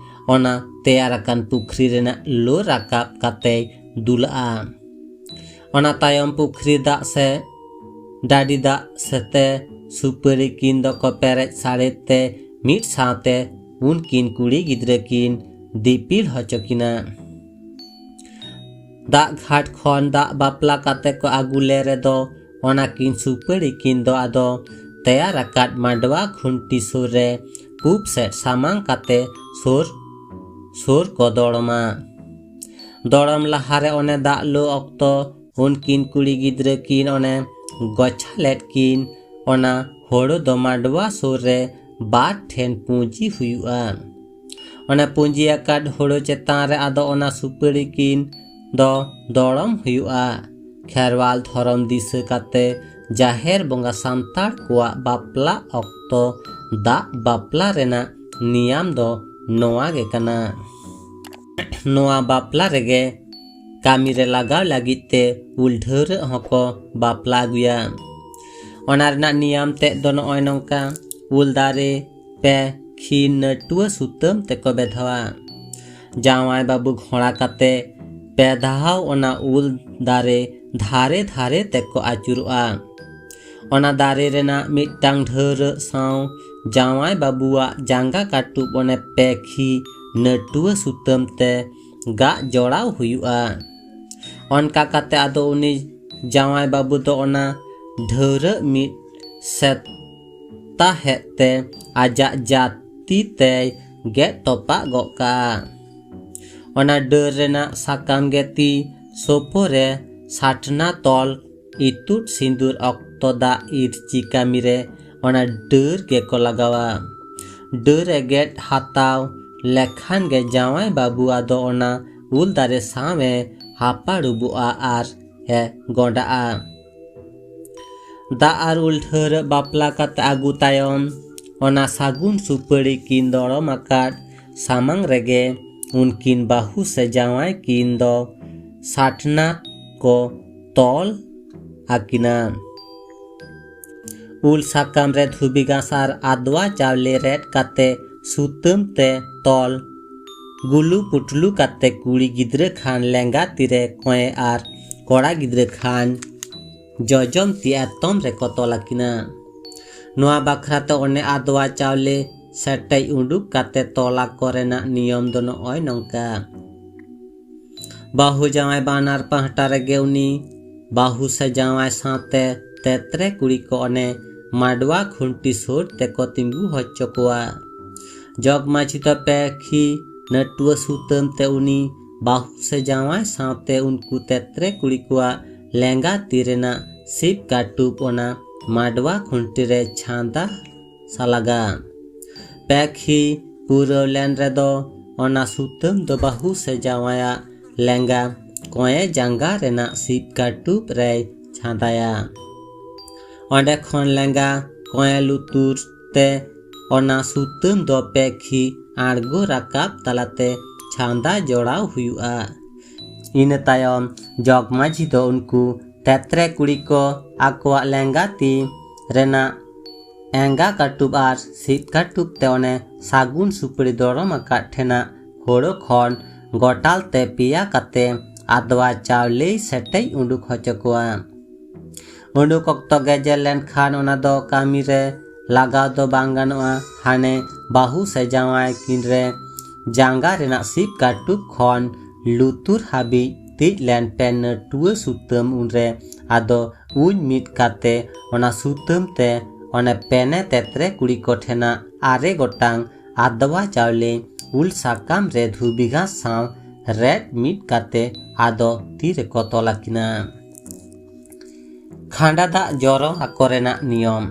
ᱚᱱᱟ ᱛᱮᱭᱟᱨ ᱟᱠᱟᱱ ᱯᱩᱠᱷᱨᱤ ᱨᱮᱱᱟᱜ ᱞᱳ ᱨᱟᱠᱟᱵ ᱠᱟᱛᱮᱭ ᱫᱩᱞᱟᱜᱼᱟ᱾ ᱚᱱᱟ ᱛᱟᱭᱚᱢ ᱯᱩᱠᱷᱨᱤ ᱫᱟᱜ ᱥᱮ ᱰᱟᱹᱰᱤ ᱫᱟᱜ ᱥᱮᱛᱮ ᱥᱩᱯᱟᱹᱲᱤ ᱠᱤᱱ ᱫᱚᱠᱚ ᱯᱮᱨᱮᱡ ᱥᱟᱲᱮ ᱛᱮ ᱢᱤᱫ ᱥᱟᱶᱛᱮ ᱩᱱᱠᱤᱱ ᱠᱩᱲᱤ ᱜᱤᱫᱽᱨᱟᱹ ᱠᱤᱱ ᱫᱤᱯᱤᱞ ᱦᱚᱪᱚ ᱠᱤᱱᱟ᱾ ᱫᱟᱜ ᱜᱷᱟᱴ ᱠᱷᱚᱱ ᱫᱟᱜ ᱵᱟᱯᱞᱟ ᱠᱟᱛᱮ ᱠᱚ ᱟᱹᱜᱩ ᱞᱮ ᱨᱮᱫᱚ ᱚᱱᱟ ᱠᱤᱱ ᱥᱩᱯᱟᱹᱲᱤ ᱠᱤᱱ ᱫᱚ ᱟᱫᱚ ᱛᱮᱭᱟᱨ ᱟᱠᱟᱫ ᱢᱟᱰᱣᱟ ᱠᱷᱩᱱᱴᱤ ᱥᱩᱨ ᱨᱮ ᱯᱩᱵ ᱥᱮᱫ ᱥᱟᱢᱟᱝ ᱠᱟᱛᱮ ᱥᱩᱨ ᱥᱩᱨ ᱠᱚ ᱫᱚᱲᱚᱢᱟ᱾ ᱫᱚᱲᱚᱢ ᱞᱟᱦᱟᱨᱮ ᱚᱱᱮ ᱫᱟᱜ ᱞᱩ ᱚᱠᱛᱚ ᱩᱱᱠᱤᱱ ᱠᱩᱲᱤ ᱜᱤᱫᱽᱨᱟᱹ ᱠᱤᱱ ᱚᱱᱮ ᱜᱚᱪᱷᱟ ᱞᱮᱫ ᱠᱤᱱ ᱚᱱᱟ ᱦᱳᱲᱳ ᱫᱚ ᱢᱟᱰᱣᱟ ᱥᱩᱨ ᱨᱮ ᱵᱟᱨ ᱴᱷᱮᱱ ᱯᱩᱸᱡᱤ ᱦᱩᱭᱩᱜᱼᱟ᱾ ᱚᱱᱟ ᱯᱩᱸᱡᱤ ᱟᱠᱟᱫ ᱦᱳᱲᱳ ᱪᱮᱛᱟᱱ ᱨᱮ ᱟᱫᱚ ᱚᱱᱟ ᱥᱩᱯᱟᱹᱲᱤ ᱠᱤᱱ ᱫᱚ ᱫᱚᱲᱚᱢ ᱦᱩᱭᱩᱜᱼᱟ᱾ ᱠᱷᱮᱨᱣᱟᱞ ᱫᱷᱚᱨᱚᱢ ᱫᱤᱥᱟᱹ ᱠᱟᱛᱮ ᱡᱟᱦᱮᱨ ᱵᱚᱸᱜᱟ ᱥᱟᱱᱛᱟᱲ ᱠᱚᱣᱟᱜ ᱵᱟᱯᱞᱟ ᱚᱠᱛᱚ ᱫᱟᱜ ᱵᱟᱯᱞᱟ ᱨᱮᱱᱟᱜ ᱱᱤᱭᱟᱢ ᱫᱚ ᱱᱚᱣᱟ ᱜᱮ ᱠᱟᱱᱟ᱾ ᱱᱚᱣᱟ ᱵᱟᱯᱞᱟ ᱨᱮᱜᱮ ᱠᱟᱹᱢᱤ ᱨᱮ ᱞᱟᱜᱟᱣ ᱞᱟᱹᱜᱤᱫ ᱛᱮ ᱩᱞ ᱰᱷᱟᱹᱣᱨᱟᱹᱜ ᱦᱚᱸᱠᱚ ᱵᱟᱯᱞᱟ ᱟᱹᱜᱩᱭᱟ᱾ ᱚᱱᱟ ᱨᱮᱱᱟᱜ ᱱᱤᱭᱟᱢ ᱛᱮᱫ ᱫᱚ ᱱᱚᱜᱼᱚᱭ ᱱᱚᱝᱠᱟ: ᱩᱞ ᱫᱟᱨᱮ ᱯᱮ ᱯᱮᱠᱷᱤ ᱱᱟᱹᱴᱩᱣᱟᱹ ᱥᱩᱛᱟᱹᱢ ᱛᱮᱠᱚ ᱵᱮᱫᱷᱟᱣᱟ᱾ ᱡᱟᱶᱟᱭ ᱵᱟᱹᱵᱩ ᱜᱷᱚᱲᱟ ᱠᱟᱛᱮ ᱯᱮ ᱫᱷᱟᱣ ᱚᱱᱟ ᱩᱞ ᱫᱟᱨᱮ ᱫᱷᱟᱨᱮ ᱫᱷᱟᱨᱮ ᱛᱮᱠᱚ ᱟᱹᱪᱩᱨᱚᱜᱼᱟ᱾ ᱚᱱᱟ ᱫᱟᱨᱮ ᱨᱮᱱᱟᱜ ᱢᱤᱫᱴᱟᱝ ᱰᱷᱟᱹᱣᱨᱟᱹᱜ ᱥᱟᱶ ᱡᱟᱶᱟᱭ ᱵᱟᱹᱵᱩᱣᱟᱜ ᱡᱟᱸᱜᱟ ᱠᱟᱹᱴᱩᱵ ᱚᱱᱮ ᱯᱮᱠᱷᱤ ᱱᱟᱹᱴᱩᱣᱟᱹ ᱥᱩᱛᱟᱹᱢ ᱛᱮ ᱜᱟᱜ ᱡᱚᱲᱟᱣ ᱦᱩᱭᱩᱜᱼᱟ᱾ ᱚᱱᱠᱟ ᱠᱟᱛᱮ ᱟᱫᱚ ᱩᱱᱤ ᱡᱟᱶᱟᱭ ᱵᱟᱹᱵᱩ ᱫᱚ ᱚᱱᱟ ᱰᱷᱟᱹᱣᱨᱟᱹᱜ ᱢᱤᱫ ᱥᱮᱛᱟᱦᱮᱫ ᱛᱮ ᱟᱡᱟᱜ ᱡᱟᱹᱛᱤ ᱛᱮᱭ ᱜᱮᱫ ᱛᱚᱯᱟᱜ ᱜᱚᱫ ᱠᱟᱜᱼᱟ᱾ ᱚᱱᱟ ᱰᱟᱹᱨ ᱨᱮᱱᱟᱜ ᱥᱟᱠᱟᱢ ᱜᱮ ᱛᱤ ᱥᱳᱯᱳ ᱨᱮ ᱥᱟᱴᱱᱟ ᱛᱚᱞ ᱤᱛᱩᱫ ᱥᱤᱸᱫᱩᱨ ᱚᱠᱛᱚ ᱫᱟᱜ ᱤᱨᱪᱤ ᱠᱟᱹᱢᱤ ᱨᱮ ᱚᱱᱟ ᱰᱟᱹᱨ ᱜᱮᱠᱚ ᱞᱟᱜᱟᱣᱟ᱾ ᱰᱟᱹᱨ ᱮ ᱜᱮᱫ ᱦᱟᱛᱟᱣ ᱞᱮᱠᱷᱟᱱ ᱜᱮ ᱡᱟᱶᱟᱭ ᱵᱟᱹᱵᱩ ᱟᱫᱚ ᱚᱱᱟ ᱩᱞ ᱫᱟᱨᱮ ᱥᱟᱶ ᱮ ᱦᱟᱯᱟᱲᱩᱵᱚᱜᱼᱟ ᱟᱨ ᱮ ᱜᱚᱸᱰᱟᱜᱼᱟ᱾ ᱫᱟᱜ ᱟᱨ ᱩᱞ ᱰᱷᱟᱹᱣᱨᱟᱹᱜ ᱵᱟᱯᱞᱟ ᱠᱟᱛᱮ ᱟᱹᱜᱩ ᱛᱟᱭᱚᱢ, ᱚᱱᱟ ᱥᱟᱹᱜᱩᱱ ᱥᱩᱯᱟᱹᱲᱤ ᱠᱤᱱ ᱫᱚᱲᱚᱢ ᱟᱠᱟᱫ ᱥᱟᱢᱟᱝ ᱨᱮᱜᱮ ᱩᱱᱠᱤᱱ ᱵᱟᱹᱦᱩ ᱥᱮ ᱡᱟᱶᱟᱭ ᱠᱤᱱ ᱫᱚ ᱥᱟᱴᱱᱟ ᱠᱚ ᱛᱚᱞ ᱟᱹᱠᱤᱱᱟ᱾ ᱩᱞ ᱥᱟᱠᱟᱢ ᱨᱮ ᱫᱷᱩᱵᱤ ᱜᱷᱟᱥ ᱟᱨ ᱟᱫᱽᱣᱟ ᱪᱟᱣᱞᱮ ᱨᱮᱫ ᱠᱟᱛᱮ ᱥᱩᱛᱟᱹᱢ ᱛᱮ ᱛᱚᱞ ᱜᱩᱞᱩ ᱯᱩᱴᱞᱩ ᱠᱟᱛᱮ ᱠᱩᱲᱤ ᱜᱤᱫᱽᱨᱟᱹ ᱠᱷᱟᱱ ᱞᱮᱸᱜᱟ ᱛᱤᱨᱮ ᱠᱚᱸᱭᱮ ᱟᱨ ᱠᱚᱲᱟ ᱜᱤᱫᱽᱨᱟᱹ ᱠᱷᱟᱱ ᱡᱚᱡᱚᱢ ᱛᱤ ᱮᱛᱚᱢ ᱨᱮᱠᱚ ᱛᱚᱞ ᱟᱹᱠᱤᱱᱟ᱾ ᱱᱚᱣᱟ ᱵᱟᱠᱷᱨᱟ ᱛᱮ ᱚᱱᱮ ᱟᱫᱽᱣᱟ ᱪᱟᱣᱞᱮ ᱥᱮᱴᱮᱡ ᱩᱰᱩᱠ ᱠᱟᱛᱮ ᱛᱚᱞᱟ ᱠᱚᱨᱮᱱᱟᱜ ᱱᱤᱭᱚᱢ ᱫᱚ ᱱᱚᱜᱼᱚᱭ ᱱᱚᱝᱠᱟ᱾ ᱵᱟᱹᱦᱩ ᱡᱟᱶᱟᱭ ᱵᱟᱱᱟᱨ ᱯᱟᱦᱴᱟ ᱨᱮᱜᱮ ᱩᱱᱤ ᱵᱟᱹᱦᱩ ᱥᱮ ᱡᱟᱶᱟᱭ ᱥᱟᱶᱛᱮ ᱛᱮᱛᱨᱮ ᱠᱩᱲᱤ ᱠᱚ ᱚᱱᱮ ᱢᱟᱰᱣᱟ ᱠᱷᱩᱱᱴᱤ ᱥᱩᱨ ᱛᱮᱠᱚ ᱛᱤᱸᱜᱩ ᱦᱚᱪᱚ ᱠᱚᱣᱟ᱾ ᱡᱚᱜᱽ ᱢᱟᱹᱡᱷᱤ ᱫᱚ ᱯᱮᱠᱷᱤ ᱱᱟᱹᱴᱩᱣᱟᱹ ᱥᱩᱛᱟᱹᱢ ᱛᱮ ᱩᱱᱤ ᱵᱟᱹᱦᱩ ᱥᱮ ᱡᱟᱶᱟᱭ ᱥᱟᱶᱛᱮ ᱩᱱᱠᱩ ᱛᱮᱛᱨᱮ ᱠᱩᱲᱤ ᱠᱚᱣᱟᱜ ᱞᱮᱸᱜᱟ ᱛᱤ ᱨᱮᱱᱟᱜ ᱥᱤᱵ ᱠᱟᱹᱴᱩᱵ ᱚᱱᱟ ᱢᱟᱰᱣᱟ ᱠᱷᱩᱱᱴᱤ ᱨᱮ ᱪᱷᱟᱸᱫᱟ ᱥᱟᱞᱟᱜᱟ᱾ ᱯᱮᱠᱷᱤ ᱯᱩᱨᱟᱹᱣ ᱞᱮᱱ ᱨᱮᱫᱚ ᱚᱱᱟ ᱥᱩᱛᱟᱹᱢ ᱫᱚ ᱵᱟᱹᱦᱩ ᱥᱮ ᱡᱟᱶᱟᱭᱟᱜ ᱞᱮᱸᱜᱟ ᱠᱚᱸᱭᱮ ᱡᱟᱸᱜᱟ ᱨᱮᱱᱟᱜ ᱥᱤᱵ ᱠᱟᱹᱴᱩᱵ ᱨᱮᱭ ᱪᱷᱟᱸᱫᱟᱭᱟ᱾ ᱚᱸᱰᱮ ᱠᱷᱚᱱ ᱞᱮᱸᱜᱟ ᱠᱚᱸᱭᱮ ᱞᱩᱛᱩᱨ ᱛᱮ ᱚᱱᱟ ᱥᱩᱛᱟᱹᱢ ᱫᱚ ᱯᱮᱠᱷᱤ ᱟᱬᱜᱚ ᱨᱟᱠᱟᱵ ᱛᱟᱞᱟᱛᱮ ᱪᱷᱟᱸᱫᱟ ᱡᱚᱲᱟᱣ ᱦᱩᱭᱩᱜᱼᱟ᱾ ᱤᱱᱟᱹ ᱛᱟᱭᱚᱢ ᱡᱚᱜᱽ ᱢᱟᱹᱡᱷᱤ ᱫᱚ ᱩᱱᱠᱩ ᱛᱮᱛᱨᱮ ᱠᱩᱲᱤ ᱠᱚ ᱟᱠᱚᱣᱟᱜ ᱞᱮᱸᱜᱟ ᱛᱤ ᱨᱮᱱᱟᱜ ᱮᱸᱜᱟ ᱠᱟᱹᱴᱩᱵ ᱟᱨ ᱥᱤᱵ ᱠᱟᱹᱴᱩᱵ ᱛᱮ ᱚᱱᱮ ᱥᱟᱹᱜᱩᱱ ᱥᱩᱯᱟᱹᱲᱤ ᱫᱚᱲᱚᱢ ᱟᱠᱟᱫ ᱴᱷᱮᱱᱟᱜ ᱦᱳᱲᱳ ᱠᱷᱚᱱ ᱜᱚᱴᱟᱞ ᱛᱮ ᱯᱮᱭᱟ ᱠᱟᱛᱮ ᱟᱫᱽᱣᱟ ᱪᱟᱣᱞᱮᱭ ᱥᱮᱴᱮᱡ ᱩᱰᱩᱠ ᱦᱚᱪᱚ ᱠᱚᱣᱟ᱾ ᱩᱰᱩᱠ ᱚᱠᱛᱚ ᱜᱮᱡᱮᱨ ᱞᱮᱱᱠᱷᱟᱱ ᱚᱱᱟ ᱫᱚ ᱠᱟᱹᱢᱤ ᱨᱮ ᱞᱟᱜᱟᱣ ᱫᱚ ᱵᱟᱝ ᱜᱟᱱᱚᱜᱼᱟ᱾ ᱦᱟᱱᱮ ᱵᱟᱹᱦᱩ ᱥᱮ ᱡᱟᱶᱟᱭ ᱠᱤᱱ ᱨᱮ ᱡᱟᱸᱜᱟ ᱨᱮᱱᱟᱜ ᱥᱤᱵ ᱠᱟᱹᱴᱩᱵ ᱠᱷᱚᱱ ᱞᱩᱛᱩᱨ ᱦᱟᱹᱵᱤᱡ ᱛᱤᱡ ᱞᱮᱱ ᱯᱮ ᱱᱟᱹᱴᱩᱣᱟᱹ ᱥᱩᱛᱟᱹᱢ ᱩᱱᱨᱮ ᱟᱫᱚ ᱩᱧ ᱢᱤᱫ ᱠᱟᱛᱮ ᱚᱱᱟ ᱥᱩᱛᱟᱹᱢ ᱛᱮ ᱚᱱᱮ ᱯᱮᱱᱮ ᱛᱮᱛᱨᱮ ᱠᱩᱲᱤ ᱠᱚ ᱴᱷᱮᱱᱟᱜ ᱟᱨᱮ ᱜᱚᱴᱟᱝ ᱟᱫᱽᱣᱟ ᱪᱟᱣᱞᱮ ᱩᱞ ᱥᱟᱠᱟᱢ ᱨᱮ ᱫᱷᱩᱵᱤ ᱜᱷᱟᱥ ᱥᱟᱶ ᱨᱮᱫ ᱢᱤᱫ ᱠᱟᱛᱮ ᱟᱫᱚ ᱛᱤ ᱨᱮᱠᱚ ᱛᱚᱞ ᱟᱹᱠᱤᱱᱟ᱾ ᱠᱷᱟᱸᱰᱟ ᱫᱟᱜ ᱡᱚᱨᱚ ᱟᱠᱚ ᱨᱮᱱᱟᱜ ᱱᱤᱭᱚᱢ᱾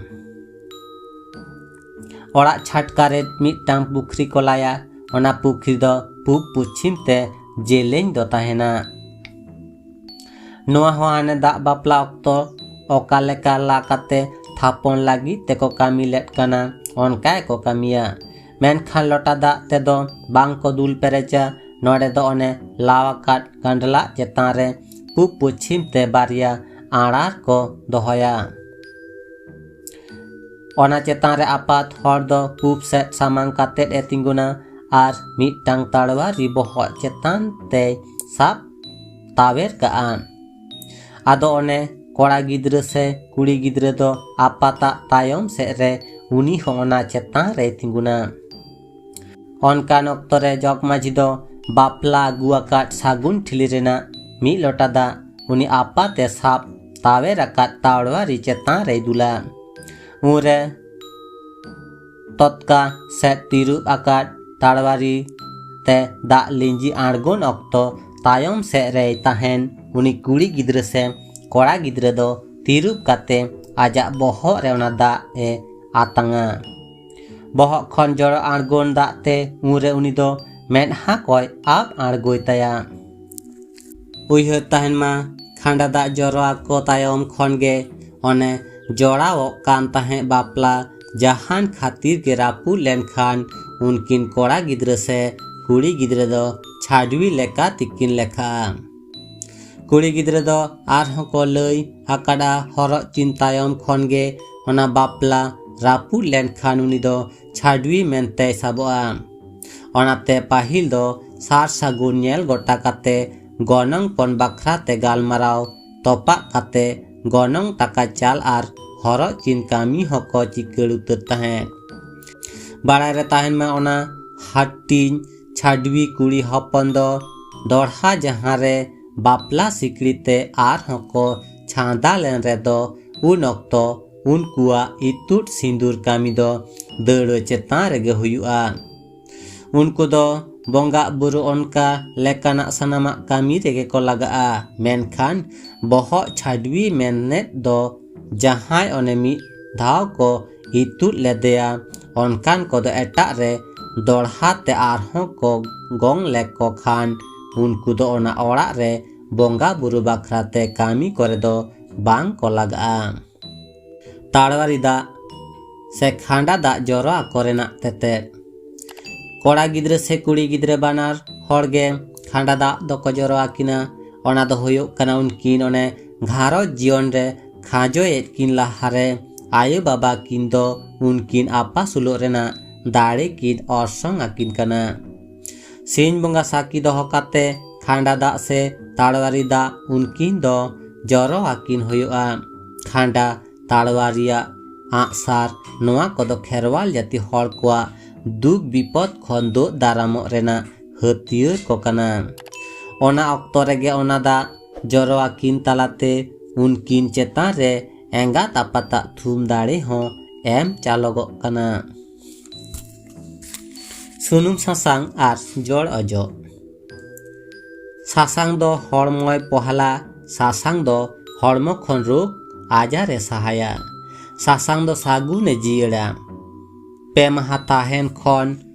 ᱚᱲᱟᱜ ᱪᱷᱟᱴᱠᱟ ᱨᱮ ᱢᱤᱫᱴᱟᱝ ᱯᱩᱠᱷᱨᱤ ᱠᱚ ᱞᱟᱭᱟ᱾ ᱚᱱᱟ ᱯᱩᱠᱷᱨᱤ ᱫᱚ ᱯᱩᱵ ᱯᱚᱪᱷᱤᱢ ᱛᱮ ᱡᱮᱞᱮᱧ ᱫᱚ ᱛᱟᱦᱮᱱᱟ᱾ ᱱᱚᱣᱟ ᱦᱚᱸ ᱦᱟᱱᱮ ᱫᱟᱜ ᱵᱟᱯᱞᱟ ᱚᱠᱛᱚ ᱚᱠᱟ ᱞᱮᱠᱟ ᱞᱟ ᱠᱟᱛᱮ ᱛᱷᱟᱯᱚᱱ ᱞᱟᱹᱜᱤᱫ ᱛᱮᱠᱚ ᱠᱟᱹᱢᱤ ᱞᱮᱫ ᱠᱟᱱᱟ, ᱚᱱᱠᱟ ᱜᱮᱠᱚ ᱠᱟᱹᱢᱤᱭᱟ᱾ ᱢᱮᱱᱠᱷᱟᱱ ᱞᱚᱴᱟ ᱫᱟᱜ ᱛᱮᱫᱚ ᱵᱟᱝ ᱠᱚ ᱫᱩᱞ ᱯᱮᱨᱮᱡᱟ᱾ ᱱᱚᱰᱮ ᱫᱚ ᱚᱱᱮ ᱞᱟᱣ ᱟᱠᱟᱫ ᱜᱟᱸᱰᱞᱟᱜ ᱪᱮᱛᱟᱱ ᱨᱮ ᱯᱩᱵ ᱯᱚᱪᱷᱤᱢ ᱛᱮ ᱵᱟᱨᱭᱟ ᱟᱲᱟᱨ ᱠᱚ ᱫᱚᱦᱚᱭᱟ᱾ ᱚᱱᱟ ᱪᱮᱛᱟᱱ ᱨᱮ ᱟᱯᱟᱛ ᱦᱚᱲ ᱫᱚ ᱯᱩᱵ ᱥᱮᱫ ᱥᱟᱢᱟᱝ ᱠᱟᱛᱮᱫ ᱮ ᱛᱤᱸᱜᱩᱱᱟ ᱟᱨ ᱢᱤᱫᱴᱟᱝ ᱛᱟᱲᱣᱟᱨᱤ ᱵᱚᱦᱚᱜ ᱪᱮᱛᱟᱱ ᱛᱮᱭ ᱥᱟᱵ ᱛᱟᱣᱮᱨ ᱠᱟᱜᱼᱟ᱾ ᱟᱫᱚ ᱚᱱᱮ ᱠᱚᱲᱟ ᱜᱤᱫᱽᱨᱟᱹ ᱥᱮ ᱠᱩᱲᱤ ᱜᱤᱫᱽᱨᱟᱹ ᱫᱚ ᱟᱯᱟᱛᱟᱜ ᱛᱟᱭᱚᱢ ᱥᱮᱫ ᱨᱮ ᱩᱱᱤ ᱦᱚᱸ ᱚᱱᱟ ᱪᱮᱛᱟᱱ ᱨᱮᱭ ᱛᱤᱸᱜᱩᱱᱟ᱾ ᱚᱱᱠᱟᱱ ᱚᱠᱛᱚ ᱨᱮ ᱡᱚᱜᱽ ᱢᱟᱹᱡᱷᱤ ᱫᱚ ᱵᱟᱯᱞᱟ ᱟᱹᱜᱩ ᱟᱠᱟᱫ ᱥᱟᱹᱜᱩᱱ ᱴᱷᱤᱞᱤ ᱨᱮᱱᱟᱜ ᱢᱤᱫ ᱞᱚᱴᱟ ᱫᱟᱜ ᱩᱱᱤ ᱟᱯᱟᱛ ᱮ ᱥᱟᱵ ᱛᱟᱣᱮᱨ ᱟᱠᱟᱫ ᱛᱟᱲᱣᱟᱨᱤ ᱪᱮᱛᱟᱱ ᱨᱮᱭ ᱫᱩᱞᱟ᱾ ᱩᱱᱨᱮ ᱛᱚᱛᱠᱟ ᱥᱮᱫ ᱛᱤᱨᱩᱵ ᱟᱠᱟᱫ ᱛᱟᱲᱣᱟᱨᱤ ᱛᱮ ᱫᱟᱜ ᱞᱤᱸᱡᱤ ᱟᱬᱜᱚᱱ ᱚᱠᱛᱚ ᱛᱟᱭᱚᱢ ᱥᱮᱫ ᱨᱮᱭ ᱛᱟᱦᱮᱱ ᱩᱱᱤ ᱠᱩᱲᱤ ᱜᱤᱫᱽᱨᱟᱹ ᱥᱮ ᱠᱚᱲᱟ ᱜᱤᱫᱽᱨᱟᱹ ᱫᱚ ᱛᱤᱨᱩᱵ ᱠᱟᱛᱮ ᱟᱡᱟᱜ ᱵᱚᱦᱚᱜ ᱨᱮ ᱚᱱᱟ ᱫᱟᱜ ᱮ ᱟᱛᱟᱝᱟ᱾ ᱵᱚᱦᱚᱜ ᱠᱷᱚᱱ ᱡᱚᱨᱚ ᱟᱬᱜᱚᱱ ᱫᱟᱜ ᱛᱮ ᱩᱱᱨᱮ ᱩᱱᱤ ᱫᱚ ᱢᱮᱫᱦᱟ ᱠᱚᱭ ᱟᱵ ᱟᱬᱜᱚᱭ ᱛᱟᱭᱟ᱾ ᱩᱭᱦᱟᱹᱨ ᱛᱟᱦᱮᱱ ᱢᱟ, ᱠᱷᱟᱸᱰᱟ ᱫᱟᱜ ᱡᱚᱨᱚ ᱟᱠᱚ ᱛᱟᱭᱚᱢ ᱠᱷᱚᱱ ᱜᱮ ᱚᱱᱮ ᱡᱚᱲᱟᱣᱚᱜ ᱠᱟᱱ ᱛᱟᱦᱮᱸᱫ ᱵᱟᱯᱞᱟ ᱡᱟᱦᱟᱱ ᱠᱷᱟᱹᱛᱤᱨ ᱜᱮ ᱨᱟᱹᱯᱩᱫ ᱞᱮᱱᱠᱷᱟᱱ ᱩᱱᱠᱤᱱ ᱠᱚᱲᱟ ᱜᱤᱫᱽᱨᱟᱹ ᱥᱮ ᱠᱩᱲᱤ ᱜᱤᱫᱽᱨᱟᱹ ᱫᱚ ᱪᱷᱟᱹᱰᱣᱤ ᱞᱮᱠᱟ ᱛᱮᱠᱤᱱ ᱞᱮᱠᱷᱟᱜᱼᱟ᱾ ᱠᱩᱲᱤ ᱜᱤᱫᱽᱨᱟᱹ ᱫᱚ ᱟᱨᱦᱚᱸ ᱠᱚ ᱞᱟᱹᱭ ᱟᱠᱟᱫᱼᱟ, ᱦᱚᱨᱚᱜ ᱪᱤᱱ ᱛᱟᱭᱚᱢ ᱠᱷᱚᱱ ᱜᱮ ᱚᱱᱟ ᱵᱟᱯᱞᱟ ᱨᱟᱹᱯᱩᱫ ᱞᱮᱱᱠᱷᱟᱱ ᱩᱱᱤ ᱫᱚ ᱪᱷᱟᱹᱰᱣᱤ ᱢᱮᱱᱛᱮᱭ ᱥᱟᱵᱚᱜᱼᱟ᱾ ᱚᱱᱟᱛᱮ ᱯᱟᱹᱦᱤᱞ ᱫᱚ ᱥᱟᱨ ᱥᱟᱹᱜᱩᱱ ᱧᱮᱞ ᱜᱚᱴᱟ ᱠᱟᱛᱮ ᱜᱚᱱᱚᱝ ᱯᱚᱱ ᱵᱟᱠᱷᱨᱟ ᱛᱮ ᱜᱟᱞᱢᱟᱨᱟᱣ ᱛᱚᱯᱟᱜ ᱠᱟᱛᱮ ᱜᱚᱱᱚᱝ ᱴᱟᱠᱟ ᱪᱟᱞ ᱟᱨ ᱦᱚᱨᱚᱜ ᱪᱤᱱ ᱠᱟᱹᱢᱤ ᱦᱚᱸᱠᱚ ᱪᱤᱠᱟᱹᱲ ᱩᱛᱟᱹᱨ ᱛᱟᱦᱮᱸᱫ᱾ ᱵᱟᱲᱟᱭ ᱨᱮ ᱛᱟᱦᱮᱱ ᱢᱟ, ᱚᱱᱟ ᱦᱟᱹᱴᱤᱧ ᱪᱷᱟᱹᱰᱣᱤ ᱠᱩᱲᱤ ᱦᱚᱯᱚᱱ ᱫᱚ ᱫᱚᱲᱦᱟ ᱡᱟᱦᱟᱸ ᱨᱮ ᱵᱟᱯᱞᱟ ᱥᱤᱠᱲᱤ ᱛᱮ ᱟᱨᱦᱚᱸ ᱠᱚ ᱪᱷᱟᱸᱫᱟ ᱞᱮᱱ ᱨᱮᱫᱚ, ᱩᱱ ᱚᱠᱛᱚ ᱩᱱᱠᱩᱣᱟᱜ ᱤᱛᱩᱫ ᱥᱤᱸᱫᱩᱨ ᱠᱟᱹᱢᱤ ᱫᱚ ᱫᱟᱹᱲᱟᱹ ᱪᱮᱛᱟᱱ ᱨᱮᱜᱮ ᱦᱩᱭᱩᱜᱼᱟ᱾ ᱩᱱᱠᱩ ᱫᱚ ᱵᱚᱸᱜᱟ ᱵᱩᱨᱩ ᱚᱱᱠᱟ ᱞᱮᱠᱟᱱᱟᱜ ᱥᱟᱱᱟᱢᱟᱜ ᱠᱟᱹᱢᱤ ᱨᱮᱜᱮ ᱠᱚ ᱞᱟᱜᱟᱜᱼᱟ, ᱢᱮᱱᱠᱷᱟᱱ ᱵᱚᱦᱚᱜ ᱪᱷᱟᱹᱰᱣᱤ ᱢᱮᱱᱮᱫ ᱫᱚ ᱡᱟᱦᱟᱸᱭ ᱚᱱᱮ ᱢᱤᱫ ᱫᱷᱟᱣ ᱠᱚ ᱤᱛᱩᱫ ᱞᱮᱫᱮᱭᱟ, ᱚᱱᱠᱟᱱ ᱠᱚᱫᱚ ᱮᱴᱟᱜ ᱨᱮ ᱫᱚᱲᱦᱟ ᱛᱮ ᱟᱨᱦᱚᱸ ᱠᱚ ᱜᱚᱝ ᱞᱮᱠᱚ ᱠᱷᱟᱱ, ᱩᱱᱠᱩ ᱫᱚ ᱚᱱᱟ ᱚᱲᱟᱜ ᱨᱮ ᱵᱚᱸᱜᱟ ᱵᱩᱨᱩ ᱵᱟᱠᱷᱨᱟ ᱛᱮ ᱠᱟᱹᱢᱤ ᱠᱚᱨᱮ ᱫᱚ ᱵᱟᱝ ᱠᱚ ᱞᱟᱜᱟᱜᱼᱟ᱾ ᱛᱟᱲᱣᱟᱨᱤ ᱫᱟᱜ ᱥᱮ ᱠᱷᱟᱸᱰᱟ ᱫᱟᱜ ᱡᱚᱨᱚ ᱟᱠᱚ ᱨᱮᱱᱟᱜ ᱛᱮᱛᱮᱫ᱾ ᱠᱚᱲᱟ ᱜᱤᱫᱽᱨᱟᱹ ᱥᱮ ᱠᱩᱲᱤ ᱜᱤᱫᱽᱨᱟᱹ ᱵᱟᱱᱟᱨ ᱦᱚᱲ ᱜᱮ ᱠᱷᱟᱸᱰᱟ ᱫᱟᱜ ᱫᱚᱠᱚ ᱡᱚᱨᱚ ᱟᱹᱠᱤᱱᱟ᱾ ᱚᱱᱟ ᱫᱚ ᱦᱩᱭᱩᱜ ᱠᱟᱱᱟ, ᱩᱱᱠᱤᱱ ᱚᱱᱮ ᱜᱷᱟᱨᱚᱸᱡᱽ ᱡᱤᱭᱚᱱ ᱨᱮ ᱠᱷᱟᱸᱡᱚᱭᱮᱫ ᱠᱤᱱ ᱞᱟᱦᱟᱨᱮ ᱟᱭᱳ ᱵᱟᱵᱟ ᱠᱤᱱ ᱫᱚ ᱩᱱᱠᱤᱱ ᱟᱯᱟᱥᱩᱞᱚᱜ ᱨᱮᱱᱟᱜ ᱫᱟᱲᱮ ᱠᱤᱱ ᱚᱨᱥᱚᱝ ᱟᱹᱠᱤᱱ ᱠᱟᱱᱟ᱾ ᱥᱤᱧ ᱵᱚᱸᱜᱟ ᱥᱟᱹᱠᱷᱤ ᱫᱚᱦᱚ ᱠᱟᱛᱮ ᱠᱷᱟᱸᱰᱟ ᱫᱟᱜ ᱥᱮ ᱛᱟᱲᱣᱟᱨᱤ ᱫᱟᱜ ᱩᱱᱠᱤᱱ ᱫᱚ ᱡᱚᱨᱚ ᱟᱹᱠᱤᱱ ᱦᱩᱭᱩᱜᱼᱟ᱾ ᱠᱷᱟᱸᱰᱟ ᱛᱟᱲᱣᱟᱨᱤᱭᱟᱜ ᱟᱸᱜᱼᱥᱟᱨ, ᱱᱚᱣᱟ ᱠᱚᱫᱚ ᱠᱷᱮᱨᱣᱟᱞ ᱡᱟᱹᱛᱤ ᱦᱚᱲ ᱠᱚᱣᱟᱜ ᱫᱩᱠ ᱵᱤᱯᱚᱫ ᱠᱷᱚᱱ ᱫᱩᱜ ᱫᱟᱨᱟᱢᱚᱜ ᱨᱮᱱᱟᱜ ᱦᱟᱹᱛᱭᱟᱹᱨ ᱠᱚ ᱠᱟᱱᱟ᱾ ᱚᱱᱟ ᱚᱠᱛᱚ ᱨᱮᱜᱮ ᱚᱱᱟ ᱫᱟᱜ ᱡᱚᱨᱚ ᱟᱹᱠᱤᱱ ᱛᱟᱞᱟᱛᱮ ᱩᱱᱠᱤᱱ ᱪᱮᱛᱟᱱ ᱨᱮ ᱮᱸᱜᱟᱛ ᱟᱯᱟᱛᱟᱜ ᱛᱷᱩᱢ ᱫᱟᱲᱮ ᱦᱚᱸ ᱮᱢ ᱪᱟᱞᱚᱜᱚᱜ ᱠᱟᱱᱟ᱾ ᱥᱩᱱᱩᱢ ᱥᱟᱥᱟᱝ ᱟᱨ ᱡᱚᱲ ᱚᱡᱚᱜ᱾ ᱥᱟᱥᱟᱝ ᱫᱚ ᱦᱚᱲᱢᱚᱭ ᱯᱚᱦᱞᱟ, ᱥᱟᱥᱟᱝ ᱫᱚ ᱦᱚᱲᱢᱚ ᱠᱷᱚᱱ ᱨᱳᱜᱽ ᱟᱡᱟᱨ ᱮ ᱥᱟᱦᱟᱭᱟ, ᱥᱟᱥᱟᱝ ᱫᱚ ᱥᱟᱹᱜᱩᱱ ᱮ ᱡᱤᱭᱟᱹᱲᱟ᱾ ᱯᱮ ᱢᱟᱦᱟ ᱛᱟᱦᱮᱱ ᱠᱷᱚᱱ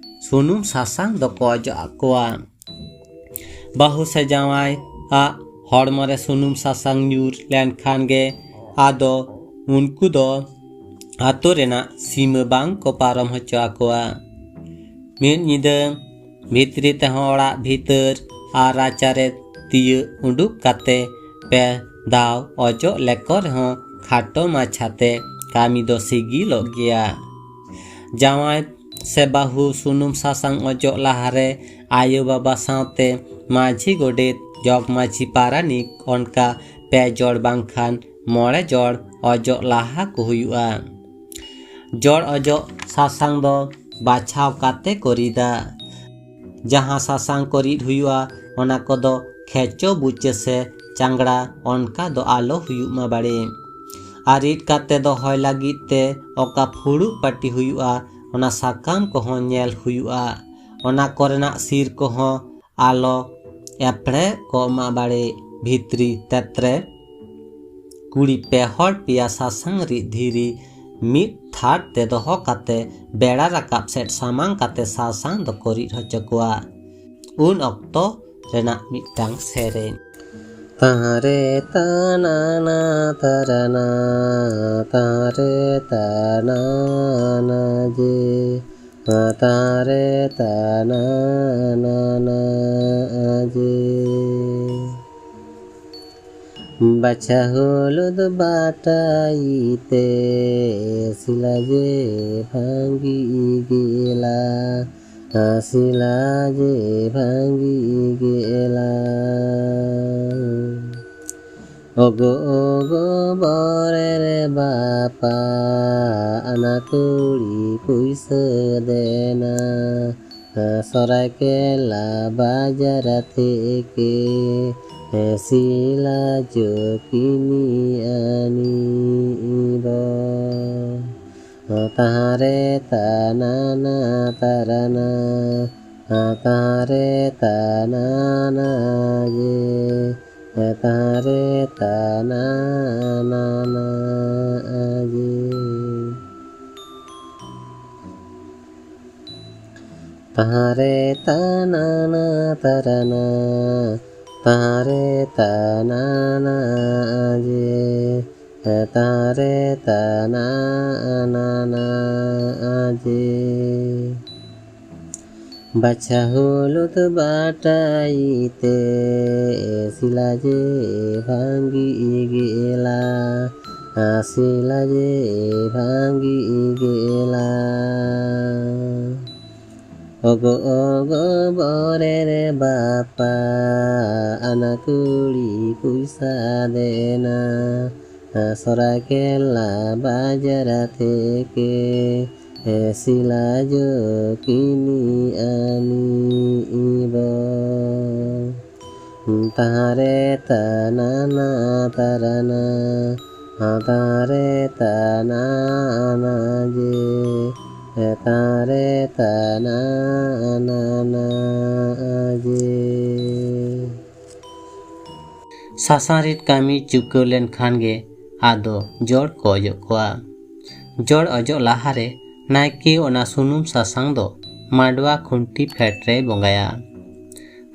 ᱥᱩᱱᱩᱢ ᱥᱟᱥᱟᱝ ᱫᱚᱠᱚ ᱚᱡᱚᱜ ᱟᱠᱚᱣᱟ᱾ ᱵᱟᱹᱦᱩ ᱥᱮ ᱡᱟᱶᱟᱭ ᱟᱜ ᱦᱚᱲᱢᱚ ᱨᱮ ᱥᱩᱱᱩᱢ ᱥᱟᱥᱟᱝ ᱧᱩᱨ ᱞᱮᱱᱠᱷᱟᱱ ᱜᱮ ᱟᱫᱚ ᱩᱱᱠᱩ ᱫᱚ ᱟᱛᱳ ᱨᱮᱱᱟᱜ ᱥᱤᱢᱟᱹ ᱵᱟᱝ ᱠᱚ ᱯᱟᱨᱚᱢ ᱦᱚᱪᱚ ᱟᱠᱚᱣᱟ᱾ ᱢᱤᱫ ᱧᱤᱫᱟᱹ ᱵᱷᱤᱛᱨᱤ ᱛᱮᱦᱚᱸ ᱚᱲᱟᱜ ᱵᱷᱤᱛᱟᱹᱨ ᱟᱨ ᱨᱟᱪᱟᱨᱮ ᱛᱤᱭᱟᱹᱜ ᱩᱰᱩᱠ ᱠᱟᱛᱮ ᱯᱮ ᱫᱷᱟᱣ ᱚᱡᱚᱜ ᱞᱮᱠᱚ ᱨᱮᱦᱚᱸ ᱠᱷᱟᱴᱚ ᱢᱟᱪᱷᱟᱛᱮ ᱠᱟᱹᱢᱤ ᱫᱚ ᱥᱤᱜᱤᱞᱚᱜ ᱜᱮᱭᱟ᱾ ᱡᱟᱶᱟᱭ ᱥᱮ ᱵᱟᱹᱦᱩ ᱥᱩᱱᱩᱢ ᱥᱟᱥᱟᱝ ᱚᱡᱚᱜ ᱞᱟᱦᱟᱨᱮ ᱟᱭᱳ ᱵᱟᱵᱟ ᱥᱟᱶᱛᱮ ᱢᱟᱹᱡᱷᱤ ᱜᱚᱰᱮᱛ, ᱡᱚᱜᱽ ᱢᱟᱹᱡᱷᱤ, ᱯᱟᱨᱟᱱᱤᱠ, ᱚᱱᱠᱟ ᱯᱮ ᱡᱚᱲ ᱵᱟᱝᱠᱷᱟᱱ ᱢᱚᱬᱮ ᱡᱚᱲ ᱚᱡᱚᱜ ᱞᱟᱦᱟ ᱠᱚ ᱦᱩᱭᱩᱜᱼᱟ᱾ ᱡᱚᱲ ᱚᱡᱚᱜ ᱥᱟᱥᱟᱝ ᱫᱚ ᱵᱟᱪᱷᱟᱣ ᱠᱟᱛᱮ ᱠᱚ ᱨᱤᱫᱟ᱾ ᱡᱟᱦᱟᱸ ᱥᱟᱥᱟᱝ ᱠᱚ ᱨᱤᱫ ᱦᱩᱭᱩᱜᱼᱟ, ᱚᱱᱟ ᱠᱚᱫᱚ ᱠᱷᱮᱪᱚ ᱵᱩᱪᱟᱹ ᱥᱮ ᱪᱟᱝᱜᱲᱟ ᱚᱱᱠᱟ ᱫᱚ ᱟᱞᱚ ᱦᱩᱭᱩᱜ ᱢᱟ ᱵᱟᱲᱮ᱾ ᱟᱨ ᱨᱤᱫ ᱠᱟᱛᱮ ᱫᱚᱦᱚᱭ ᱞᱟᱹᱜᱤᱫ ᱛᱮ ᱚᱠᱟ ᱯᱷᱩᱲᱩᱜ ᱯᱟᱹᱴᱤ ᱦᱩᱭᱩᱜᱼᱟ, ᱚᱱᱟ ᱥᱟᱠᱟᱢ ᱠᱚᱦᱚᱸ ᱧᱮᱞ ᱦᱩᱭᱩᱜᱼᱟ᱾ ᱚᱱᱟ ᱠᱚᱨᱮᱱᱟᱜ ᱥᱤᱨ ᱠᱚᱦᱚᱸ ᱟᱞᱚ ᱮᱯᱲᱮ ᱠᱚᱜ ᱢᱟ ᱵᱟᱲᱮ᱾ ᱵᱷᱤᱛᱨᱤ ᱛᱮᱛᱨᱮ ᱠᱩᱲᱤ ᱯᱮ ᱦᱚᱲ ᱯᱮᱭᱟ ᱥᱟᱥᱟᱝ ᱨᱤᱫ ᱫᱷᱤᱨᱤ ᱢᱤᱫ ᱛᱷᱟᱨ ᱛᱮ ᱫᱚᱦᱚ ᱠᱟᱛᱮ ᱵᱮᱲᱟ ᱨᱟᱠᱟᱵ ᱥᱮᱫ ᱥᱟᱢᱟᱝ ᱠᱟᱛᱮ ᱥᱟᱥᱟᱝ ᱫᱚᱠᱚ ᱨᱤᱫ ᱦᱚᱪᱚ ᱠᱚᱣᱟ᱾ ᱩᱱ ᱚᱠᱛᱚ ᱨᱮᱱᱟᱜ ᱢᱤᱫᱴᱟᱝ ᱥᱮᱨᱮᱧ᱾ ᱛᱟᱦᱟᱨᱮ ᱛᱟᱱᱟᱱᱟ ᱛᱟᱨᱟᱱᱟ, ᱛᱟᱦᱟᱨᱮ ᱛᱟᱱᱟᱱᱟ ᱡᱮ, ᱛᱟᱦᱟᱨᱮ ᱛᱟᱱᱟᱱᱟ ᱡᱮ᱾ ᱵᱟᱪᱷᱟ ᱦᱩᱞᱩᱫ ᱵᱟᱴᱟᱭᱤᱛᱮ, ᱥᱤᱞᱟ ᱡᱮ ᱵᱷᱟᱝᱜᱤ ᱜᱮᱞᱟ, ᱥᱤᱞᱟ ᱡᱮ ᱵᱷᱟᱝᱜᱤ ᱜᱮᱞᱟ᱾ ᱚᱜᱚ ᱚᱜᱚ ᱵᱚᱨᱮ ᱨᱮ ᱵᱟᱯᱟ, ᱟᱱᱟ ᱠᱩᱲᱤ ᱯᱩᱭᱥᱟᱹ ᱫᱮᱱᱟ᱾ ᱥᱚᱨᱟᱭᱠᱮᱞᱟ ᱵᱟᱡᱟᱨ ᱛᱷᱮᱠᱮ ᱥᱤᱞᱟ ᱡᱚ ᱠᱤᱱᱤ ᱟᱹᱱᱤᱵᱚ᱾ ᱛᱟᱦᱟᱨᱮ ᱛᱟᱱᱟᱱᱟ ᱛᱟᱨᱟᱱᱟ, ᱛᱟᱦᱟᱨᱮ ᱛᱟᱱᱟᱱᱟ ᱡᱮ, ᱛᱟᱦᱟᱨᱮ ᱛᱟᱱᱟᱱᱟ ᱡᱮ᱾ ᱛᱟᱦᱟᱨᱮ ᱛᱟᱱᱟᱱᱟ ᱛᱟᱨᱟᱱᱟ, ᱛᱟᱦᱟᱨᱮ ᱛᱟᱱᱟᱱᱟ ᱡᱮ, ᱛᱟᱦᱟᱨᱮ ᱛᱟᱱᱟᱱᱟ ᱡᱮ᱾ ᱵᱟᱪᱷᱟ ᱦᱩᱞᱩᱫ ᱵᱟᱴᱟᱭᱤᱛᱮ, ᱥᱤᱞᱟ ᱡᱮ ᱵᱷᱟᱝᱜᱤ ᱜᱮᱞᱟ᱾ ᱦᱟᱸᱥᱤ ᱞᱟᱡᱮ ᱵᱷᱟᱸᱜᱤ ᱜᱮᱞᱟ᱾ ᱚᱜᱚ ᱚᱜᱚ ᱵᱚᱨᱮ ᱨᱮ ᱵᱟᱯᱟ, ᱟᱱᱟ ᱠᱩᱲᱤ ᱯᱩᱭᱥᱟ ᱫᱮᱱᱟ᱾ ᱥᱚᱨᱟᱭᱠᱮᱞᱟ ᱵᱟᱡᱟᱨ ᱛᱷᱮᱠᱮ ᱥᱤᱞᱟ ᱡᱚ ᱠᱤᱱᱤ ᱟᱹᱱᱤ ᱤᱵᱚ᱾ ᱛᱟᱦᱟᱨᱮ ᱛᱟᱱᱟᱱᱟ ᱛᱟᱨᱟᱱᱟ, ᱛᱟᱦᱟᱨᱮ ᱛᱟᱱᱟᱱᱟ ᱡᱮ, ᱛᱟᱦᱟᱨᱮ ᱛᱟᱱᱟᱱᱟ ᱡᱮ᱾ ᱥᱟᱥᱟᱝ ᱨᱤᱫ ᱠᱟᱹᱢᱤ ᱪᱩᱠᱟᱹᱣ ᱞᱮᱱᱠᱷᱟᱱ ᱜᱮ ᱟᱫᱚ ᱡᱚᱲ ᱠᱚ ᱚᱡᱚᱜ ᱠᱚᱣᱟ᱾ ᱡᱚᱲ ᱚᱡᱚᱜ ᱞᱟᱦᱟᱨᱮ ᱱᱟᱭᱠᱮ ᱚᱱᱟ ᱥᱩᱱᱩᱢ ᱥᱟᱥᱟᱝ ᱫᱚ ᱢᱟᱰᱣᱟ ᱠᱷᱩᱱᱴᱤ ᱯᱷᱮᱰ ᱨᱮᱭ ᱵᱚᱸᱜᱟᱭᱟ᱾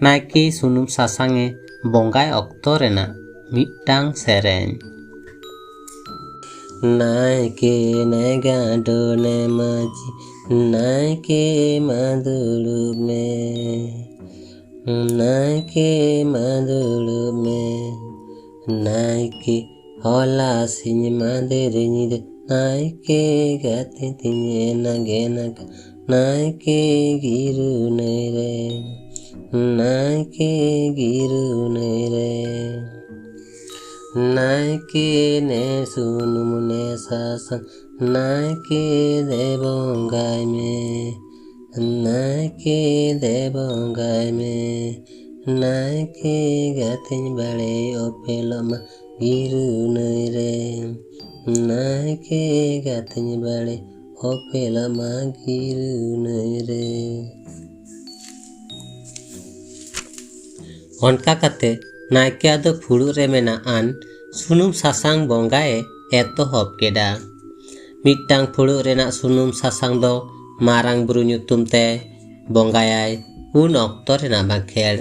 ᱱᱟᱭᱠᱮ ᱥᱩᱱᱩᱢ ᱥᱟᱥᱟᱝ ᱮ ᱵᱚᱸᱜᱟᱭ ᱚᱠᱛᱚ ᱨᱮᱱᱟᱜ ᱢᱤᱫᱴᱟᱝ ᱥᱮᱨᱮᱧ᱾ ᱱᱟᱭᱠᱮ ᱱᱟᱭ ᱜᱟᱸᱰᱚ ᱱᱟᱭ ᱢᱟᱹᱡᱷᱤ, ᱱᱟᱭᱠᱮ ᱢᱟ ᱫᱩᱲᱩᱵ ᱢᱮ᱾ ᱱᱟᱭᱠᱮ ᱢᱟ ᱫᱩᱲᱩᱵ ᱢᱮ᱾ ᱱᱟᱭᱠᱮ ᱦᱚᱞᱟ ᱥᱤᱧ ᱢᱟᱫᱮᱨ ᱧᱤᱫᱟᱹ, ᱱᱟᱭᱠᱮ ᱜᱟᱛᱮ ᱛᱤᱧ ᱮᱱᱟᱜᱮ ᱱᱟᱠᱟ, ᱱᱟᱭᱠᱮ ᱜᱤᱨᱩ ᱱᱟᱹᱭ ᱨᱮ, ᱱᱟᱭᱠᱮ ᱜᱤᱨᱩ ᱱᱟᱹᱭ ᱨᱮ᱾ ᱱᱟᱭᱠᱮ ᱱᱮ ᱥᱩᱱᱩᱢ ᱱᱮ ᱥᱟᱥᱟᱝ, ᱱᱟᱭᱠᱮ ᱫᱮ ᱵᱚᱸᱜᱟᱭ ᱢᱮ, ᱱᱟᱭᱠᱮ ᱫᱮ ᱵᱚᱸᱜᱟᱭ ᱢᱮ᱾ ᱱᱟᱭᱠᱮ ᱜᱟᱛᱮᱧ ᱵᱟᱲᱮ ᱚᱯᱮᱞᱚᱜ ᱢᱟ ᱜᱤᱨᱩ ᱱᱟᱹᱭ ᱨᱮ, ᱱᱟᱭᱠᱮ ᱜᱟᱛᱮᱧ ᱵᱟᱲᱮ ᱚᱯᱮᱞᱚᱜ ᱢᱟ ᱜᱤᱨᱩ ᱱᱟᱹᱭ ᱨᱮ᱾ ᱚᱱᱠᱟ ᱠᱟᱛᱮ ᱱᱟᱭᱠᱮ ᱟᱫᱚ ᱯᱷᱩᱲᱩᱜ ᱨᱮ ᱢᱮᱱᱟᱜ ᱟᱱ ᱥᱩᱱᱩᱢ ᱥᱟᱥᱟᱝ ᱵᱚᱸᱜᱟᱭ ᱮᱛᱚᱦᱚᱵ ᱠᱮᱫᱟ᱾ ᱢᱤᱫᱴᱟᱝ ᱯᱷᱩᱲᱩᱜ ᱨᱮᱱᱟᱜ ᱥᱩᱱᱩᱢ ᱥᱟᱥᱟᱝ ᱫᱚ ᱢᱟᱨᱟᱝ ᱵᱩᱨᱩ ᱧᱩᱛᱩᱢ ᱛᱮ ᱵᱚᱸᱜᱟᱭᱟᱭ ᱩᱱ ᱚᱠᱛᱚ ᱨᱮᱱᱟᱜ ᱵᱟᱸᱠᱷᱮᱲ᱾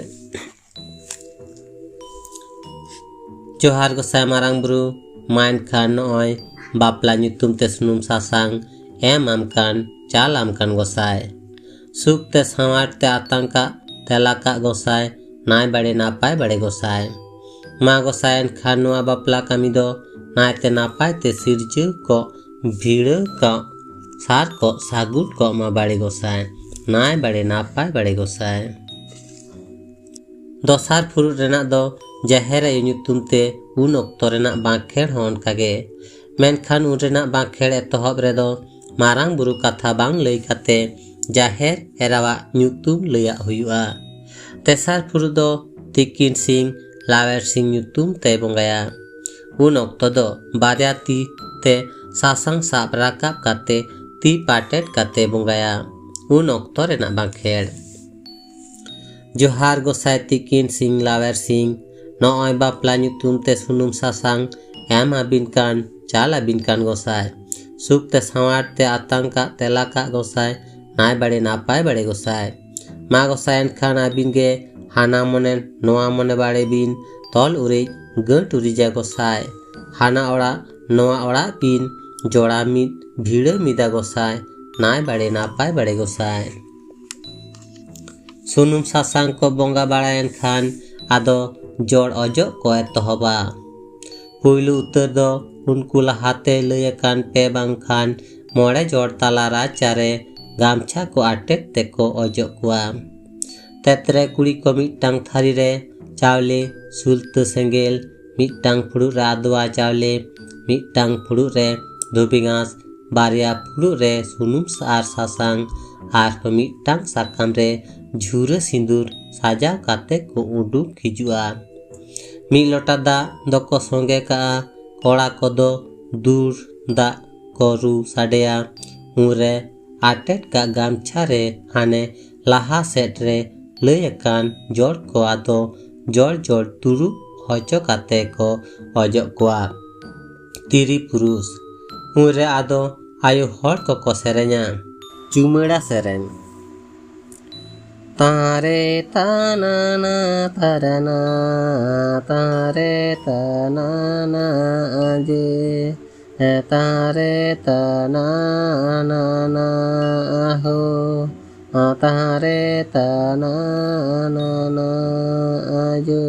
ᱡᱚᱦᱟᱨ ᱜᱚᱸᱥᱟᱭ ᱢᱟᱨᱟᱝ ᱵᱩᱨᱩ, ᱢᱟ ᱮᱱᱠᱷᱟᱱ ᱱᱚᱜᱼᱚᱭ ᱵᱟᱯᱞᱟ ᱧᱩᱛᱩᱢ ᱛᱮ ᱥᱩᱱᱩᱢ ᱥᱟᱥᱟᱝ ᱮᱢ ᱟᱢ ᱠᱟᱱ, ᱪᱟᱞ ᱟᱢ ᱠᱟᱱ ᱜᱚᱸᱥᱟᱭ᱾ ᱥᱩᱠ ᱛᱮ ᱥᱟᱶᱟᱨ ᱛᱮ ᱟᱛᱟᱝ ᱠᱟᱜ, ᱛᱮᱞᱟ ᱠᱟᱜ ᱜᱚᱸᱥᱟᱭ, ᱱᱟᱭ ᱵᱟᱲᱮ ᱱᱟᱯᱟᱭ ᱵᱟᱲᱮ ᱜᱚᱸᱥᱟᱭ᱾ ᱢᱟ ᱜᱚᱸᱥᱟᱭ ᱮᱱᱠᱷᱟᱱ ᱱᱚᱣᱟ ᱵᱟᱯᱞᱟ ᱠᱟᱹᱢᱤ ᱫᱚ ᱱᱟᱭᱛᱮ ᱱᱟᱯᱟᱭ ᱛᱮ ᱥᱤᱨᱡᱟᱹᱣ ᱠᱚᱜ, ᱵᱷᱤᱲᱟᱹᱣ ᱠᱚᱜ, ᱥᱟᱨ ᱠᱚᱜ, ᱥᱟᱹᱜᱩᱱ ᱠᱚᱜ ᱢᱟ ᱵᱟᱲᱮ ᱜᱚᱸᱥᱟᱭ᱾ ᱱᱟᱭ ᱵᱟᱲᱮ ᱱᱟᱯᱟᱭ ᱵᱟᱲᱮ ᱜᱚᱸᱥᱟᱭ᱾ ᱫᱚᱥᱟᱨ ᱯᱷᱩᱲᱩᱜ ᱨᱮᱱᱟᱜ ᱫᱚ ᱡᱟᱦᱮᱨ ᱟᱭᱳ ᱧᱩᱛᱩᱢ ᱛᱮ ᱩᱱ ᱚᱠᱛᱚ ᱨᱮᱱᱟᱜ ᱵᱟᱸᱠᱷᱮᱲ ᱦᱚᱸ ᱚᱱᱠᱟ ᱜᱮ᱾ ᱢᱮᱱᱠᱷᱟᱱ ᱩᱱ ᱨᱮᱱᱟᱜ ᱵᱟᱸᱠᱷᱮᱲ ᱮᱛᱚᱦᱚᱵ ᱨᱮᱫᱚ ᱢᱟᱨᱟᱝ ᱵᱩᱨᱩ ᱠᱟᱛᱷᱟ ᱵᱟᱝ ᱞᱟᱹᱭ ᱠᱟᱛᱮ ᱡᱟᱦᱮᱨ ᱮᱨᱟᱣᱟᱜ ᱧᱩᱛᱩᱢ ᱞᱟᱹᱭᱟᱜ ᱦᱩᱭᱩᱜᱼᱟ᱾ ᱛᱮᱥᱟᱨ ᱯᱷᱩᱲᱩᱜ ᱫᱚ ᱛᱤᱠᱤᱱ ᱥᱤᱝ ᱞᱟᱣᱮᱨ ᱥᱤᱝ ᱧᱩᱛᱩᱢ ᱛᱮᱭ ᱵᱚᱸᱜᱟᱭᱟ᱾ ᱩᱱ ᱚᱠᱛᱚ ᱫᱚ ᱵᱟᱨᱭᱟ ᱛᱤ ᱛᱮ ᱥᱟᱥᱟᱝ ᱥᱟᱵ ᱨᱟᱠᱟᱵ ᱠᱟᱛᱮ ᱛᱤ ᱯᱟᱴᱮᱫ ᱠᱟᱛᱮ ᱵᱚᱸᱜᱟᱭᱟ᱾ ᱩᱱ ᱚᱠᱛᱚ ᱨᱮᱱᱟᱜ ᱵᱟᱸᱠᱷᱮᱲ᱾ ᱡᱚᱦᱟᱨ ᱜᱚᱸᱥᱟᱭ ᱛᱤᱠᱤᱱ ᱥᱤᱝ ᱞᱟᱣᱮᱨ ᱥᱤᱝ, ᱱᱚᱜᱼᱚᱭ ᱵᱟᱯᱞᱟ ᱧᱩᱛᱩᱢ ᱛᱮ ᱥᱩᱱᱩᱢ ᱥᱟᱥᱟᱝ ᱮᱢ ᱟᱹᱵᱤᱱ ᱠᱟᱱ, ᱪᱟᱞ ᱟᱹᱵᱤᱱ ᱠᱟᱱ ᱜᱚᱸᱥᱟᱭ᱾ ᱥᱩᱠ ᱛᱮ ᱥᱟᱶᱟᱨ ᱛᱮ ᱟᱛᱟᱝ ᱠᱟᱜ ᱛᱮᱞᱟ ᱠᱟᱜ ᱜᱚᱸᱥᱟᱭ, ᱱᱟᱭ ᱵᱟᱲᱮ ᱱᱟᱯᱟᱭ ᱵᱟᱲᱮ ᱜᱚᱸᱥᱟᱭ᱾ ᱢᱟ ᱜᱚᱸᱥᱟᱭ ᱮᱱᱠᱷᱟᱱ ᱟᱹᱵᱤᱱ ᱜᱮ ᱦᱟᱱᱟ ᱢᱚᱱᱮ ᱱᱚᱣᱟ ᱢᱚᱱᱮ ᱵᱟᱲᱮ ᱵᱤᱱ ᱛᱚᱞ ᱩᱨᱤᱡ ᱜᱟᱹᱴ ᱩᱨᱤᱡᱟ ᱜᱚᱸᱥᱟᱭ᱾ ᱦᱟᱱᱟ ᱚᱲᱟᱜ ᱱᱚᱣᱟ ᱚᱲᱟᱜ ᱵᱤᱱ ᱡᱚᱲᱟ ᱢᱤᱫ ᱵᱷᱤᱲᱟᱹ ᱢᱤᱫᱟ ᱜᱚᱸᱥᱟᱭ, ᱱᱟᱭ ᱵᱟᱲᱮ ᱱᱟᱯᱟᱭ ᱵᱟᱲᱮ ᱜᱚᱸᱥᱟᱭ᱾ ᱥᱩᱱᱩᱢ ᱥᱟᱥᱟᱝ ᱠᱚ ᱵᱚᱸᱜᱟ ᱵᱟᱲᱟᱭᱮᱱ ᱠᱷᱟᱱ ᱟᱫᱚ ᱡᱚᱲ ᱚᱡᱚᱜ ᱠᱚ ᱮᱛᱚᱦᱚᱵᱟ᱾ ᱯᱩᱭᱞᱩ ᱩᱛᱟᱹᱨ ᱫᱚ ᱩᱱᱠᱩ ᱞᱟᱦᱟᱛᱮ ᱞᱟᱹᱭ ᱟᱠᱟᱱ ᱯᱮ ᱵᱟᱝᱠᱷᱟᱱ ᱢᱚᱬᱮ ᱡᱚᱲ ᱛᱟᱞᱟ ᱨᱟᱪᱟ ᱨᱮ ᱜᱟᱢᱪᱷᱟ ᱠᱚ ᱟᱴᱮᱫ ᱛᱮᱠᱚ ᱚᱡᱚᱜ ᱠᱚᱣᱟ᱾ ᱛᱮᱛᱨᱮ ᱠᱩᱲᱤ ᱠᱚ ᱢᱤᱫᱴᱟᱝ ᱛᱷᱟᱹᱨᱤ ᱨᱮ ᱪᱟᱣᱞᱮ, ᱥᱩᱞᱛᱟᱹ ᱥᱮᱸᱜᱮᱞ, ᱢᱤᱫᱴᱟᱝ ᱯᱷᱩᱲᱩᱜ ᱨᱮ ᱟᱫᱣᱟ ᱪᱟᱣᱞᱮ, ᱢᱤᱫᱴᱟᱝ ᱯᱷᱩᱲᱩᱜ ᱨᱮ ᱫᱷᱩᱵᱤ ᱜᱷᱟᱸᱥ, ᱵᱟᱨᱭᱟ ᱯᱷᱩᱲᱩᱜ ᱨᱮ ᱥᱩᱱᱩᱢ ᱟᱨ ᱥᱟᱥᱟᱝ, ᱟᱨᱦᱚᱸ ᱢᱤᱫᱴᱟᱝ ᱥᱟᱠᱟᱢ ᱨᱮ ᱡᱷᱩᱨᱟᱹ ᱥᱤᱸᱫᱩᱨ ᱥᱟᱡᱟᱣ ᱠᱟᱛᱮ ᱠᱚ ᱩᱰᱩᱠ ᱦᱤᱡᱩᱜᱼᱟ᱾ ᱢᱤᱫ ᱞᱚᱴᱟ ᱫᱟᱜ ᱫᱚᱠᱚ ᱥᱚᱸᱜᱮ ᱠᱟᱜᱼᱟ᱾ ᱠᱚᱲᱟ ᱠᱚᱫᱚ ᱫᱩᱨ ᱫᱟᱜ ᱠᱚ ᱨᱩ ᱥᱟᱰᱮᱭᱟ᱾ ᱩᱱᱨᱮ ᱟᱴᱮᱫ ᱠᱟᱜ ᱜᱟᱢᱪᱷᱟ ᱨᱮ ᱦᱟᱱᱮ ᱞᱟᱦᱟ ᱥᱮᱫ ᱨᱮ ᱞᱟᱹᱭ ᱟᱠᱟᱱ ᱡᱚᱲ ᱠᱚ ᱟᱫᱚ ᱡᱚᱲ ᱡᱚᱲ ᱫᱩᱲᱩᱵ ᱦᱚᱪᱚ ᱠᱟᱛᱮ ᱠᱚ ᱚᱡᱚᱜ ᱠᱚᱣᱟ᱾ ᱛᱤᱨᱤ ᱯᱩᱨᱩᱥ᱾ ᱩᱱᱨᱮ ᱟᱫᱚ ᱟᱭᱳ ᱦᱚᱲ ᱠᱚᱠᱚ ᱥᱮᱨᱮᱧᱟ᱾ ᱪᱩᱢᱟᱹᱲᱟ ᱥᱮᱨᱮᱧ᱾ ᱛᱟᱨᱮ ᱛᱟᱱᱟᱱᱟ ᱛᱟᱨᱟᱱᱟ, ᱛᱟᱨᱮ ᱛᱟᱱᱟᱱᱟ ᱡᱮ, ᱛᱟᱨᱮ ᱛᱟᱱᱟᱱᱟ ᱦᱳ, ᱛᱟᱨᱮ ᱛᱟᱱᱟᱱᱟ ᱡᱳ᱾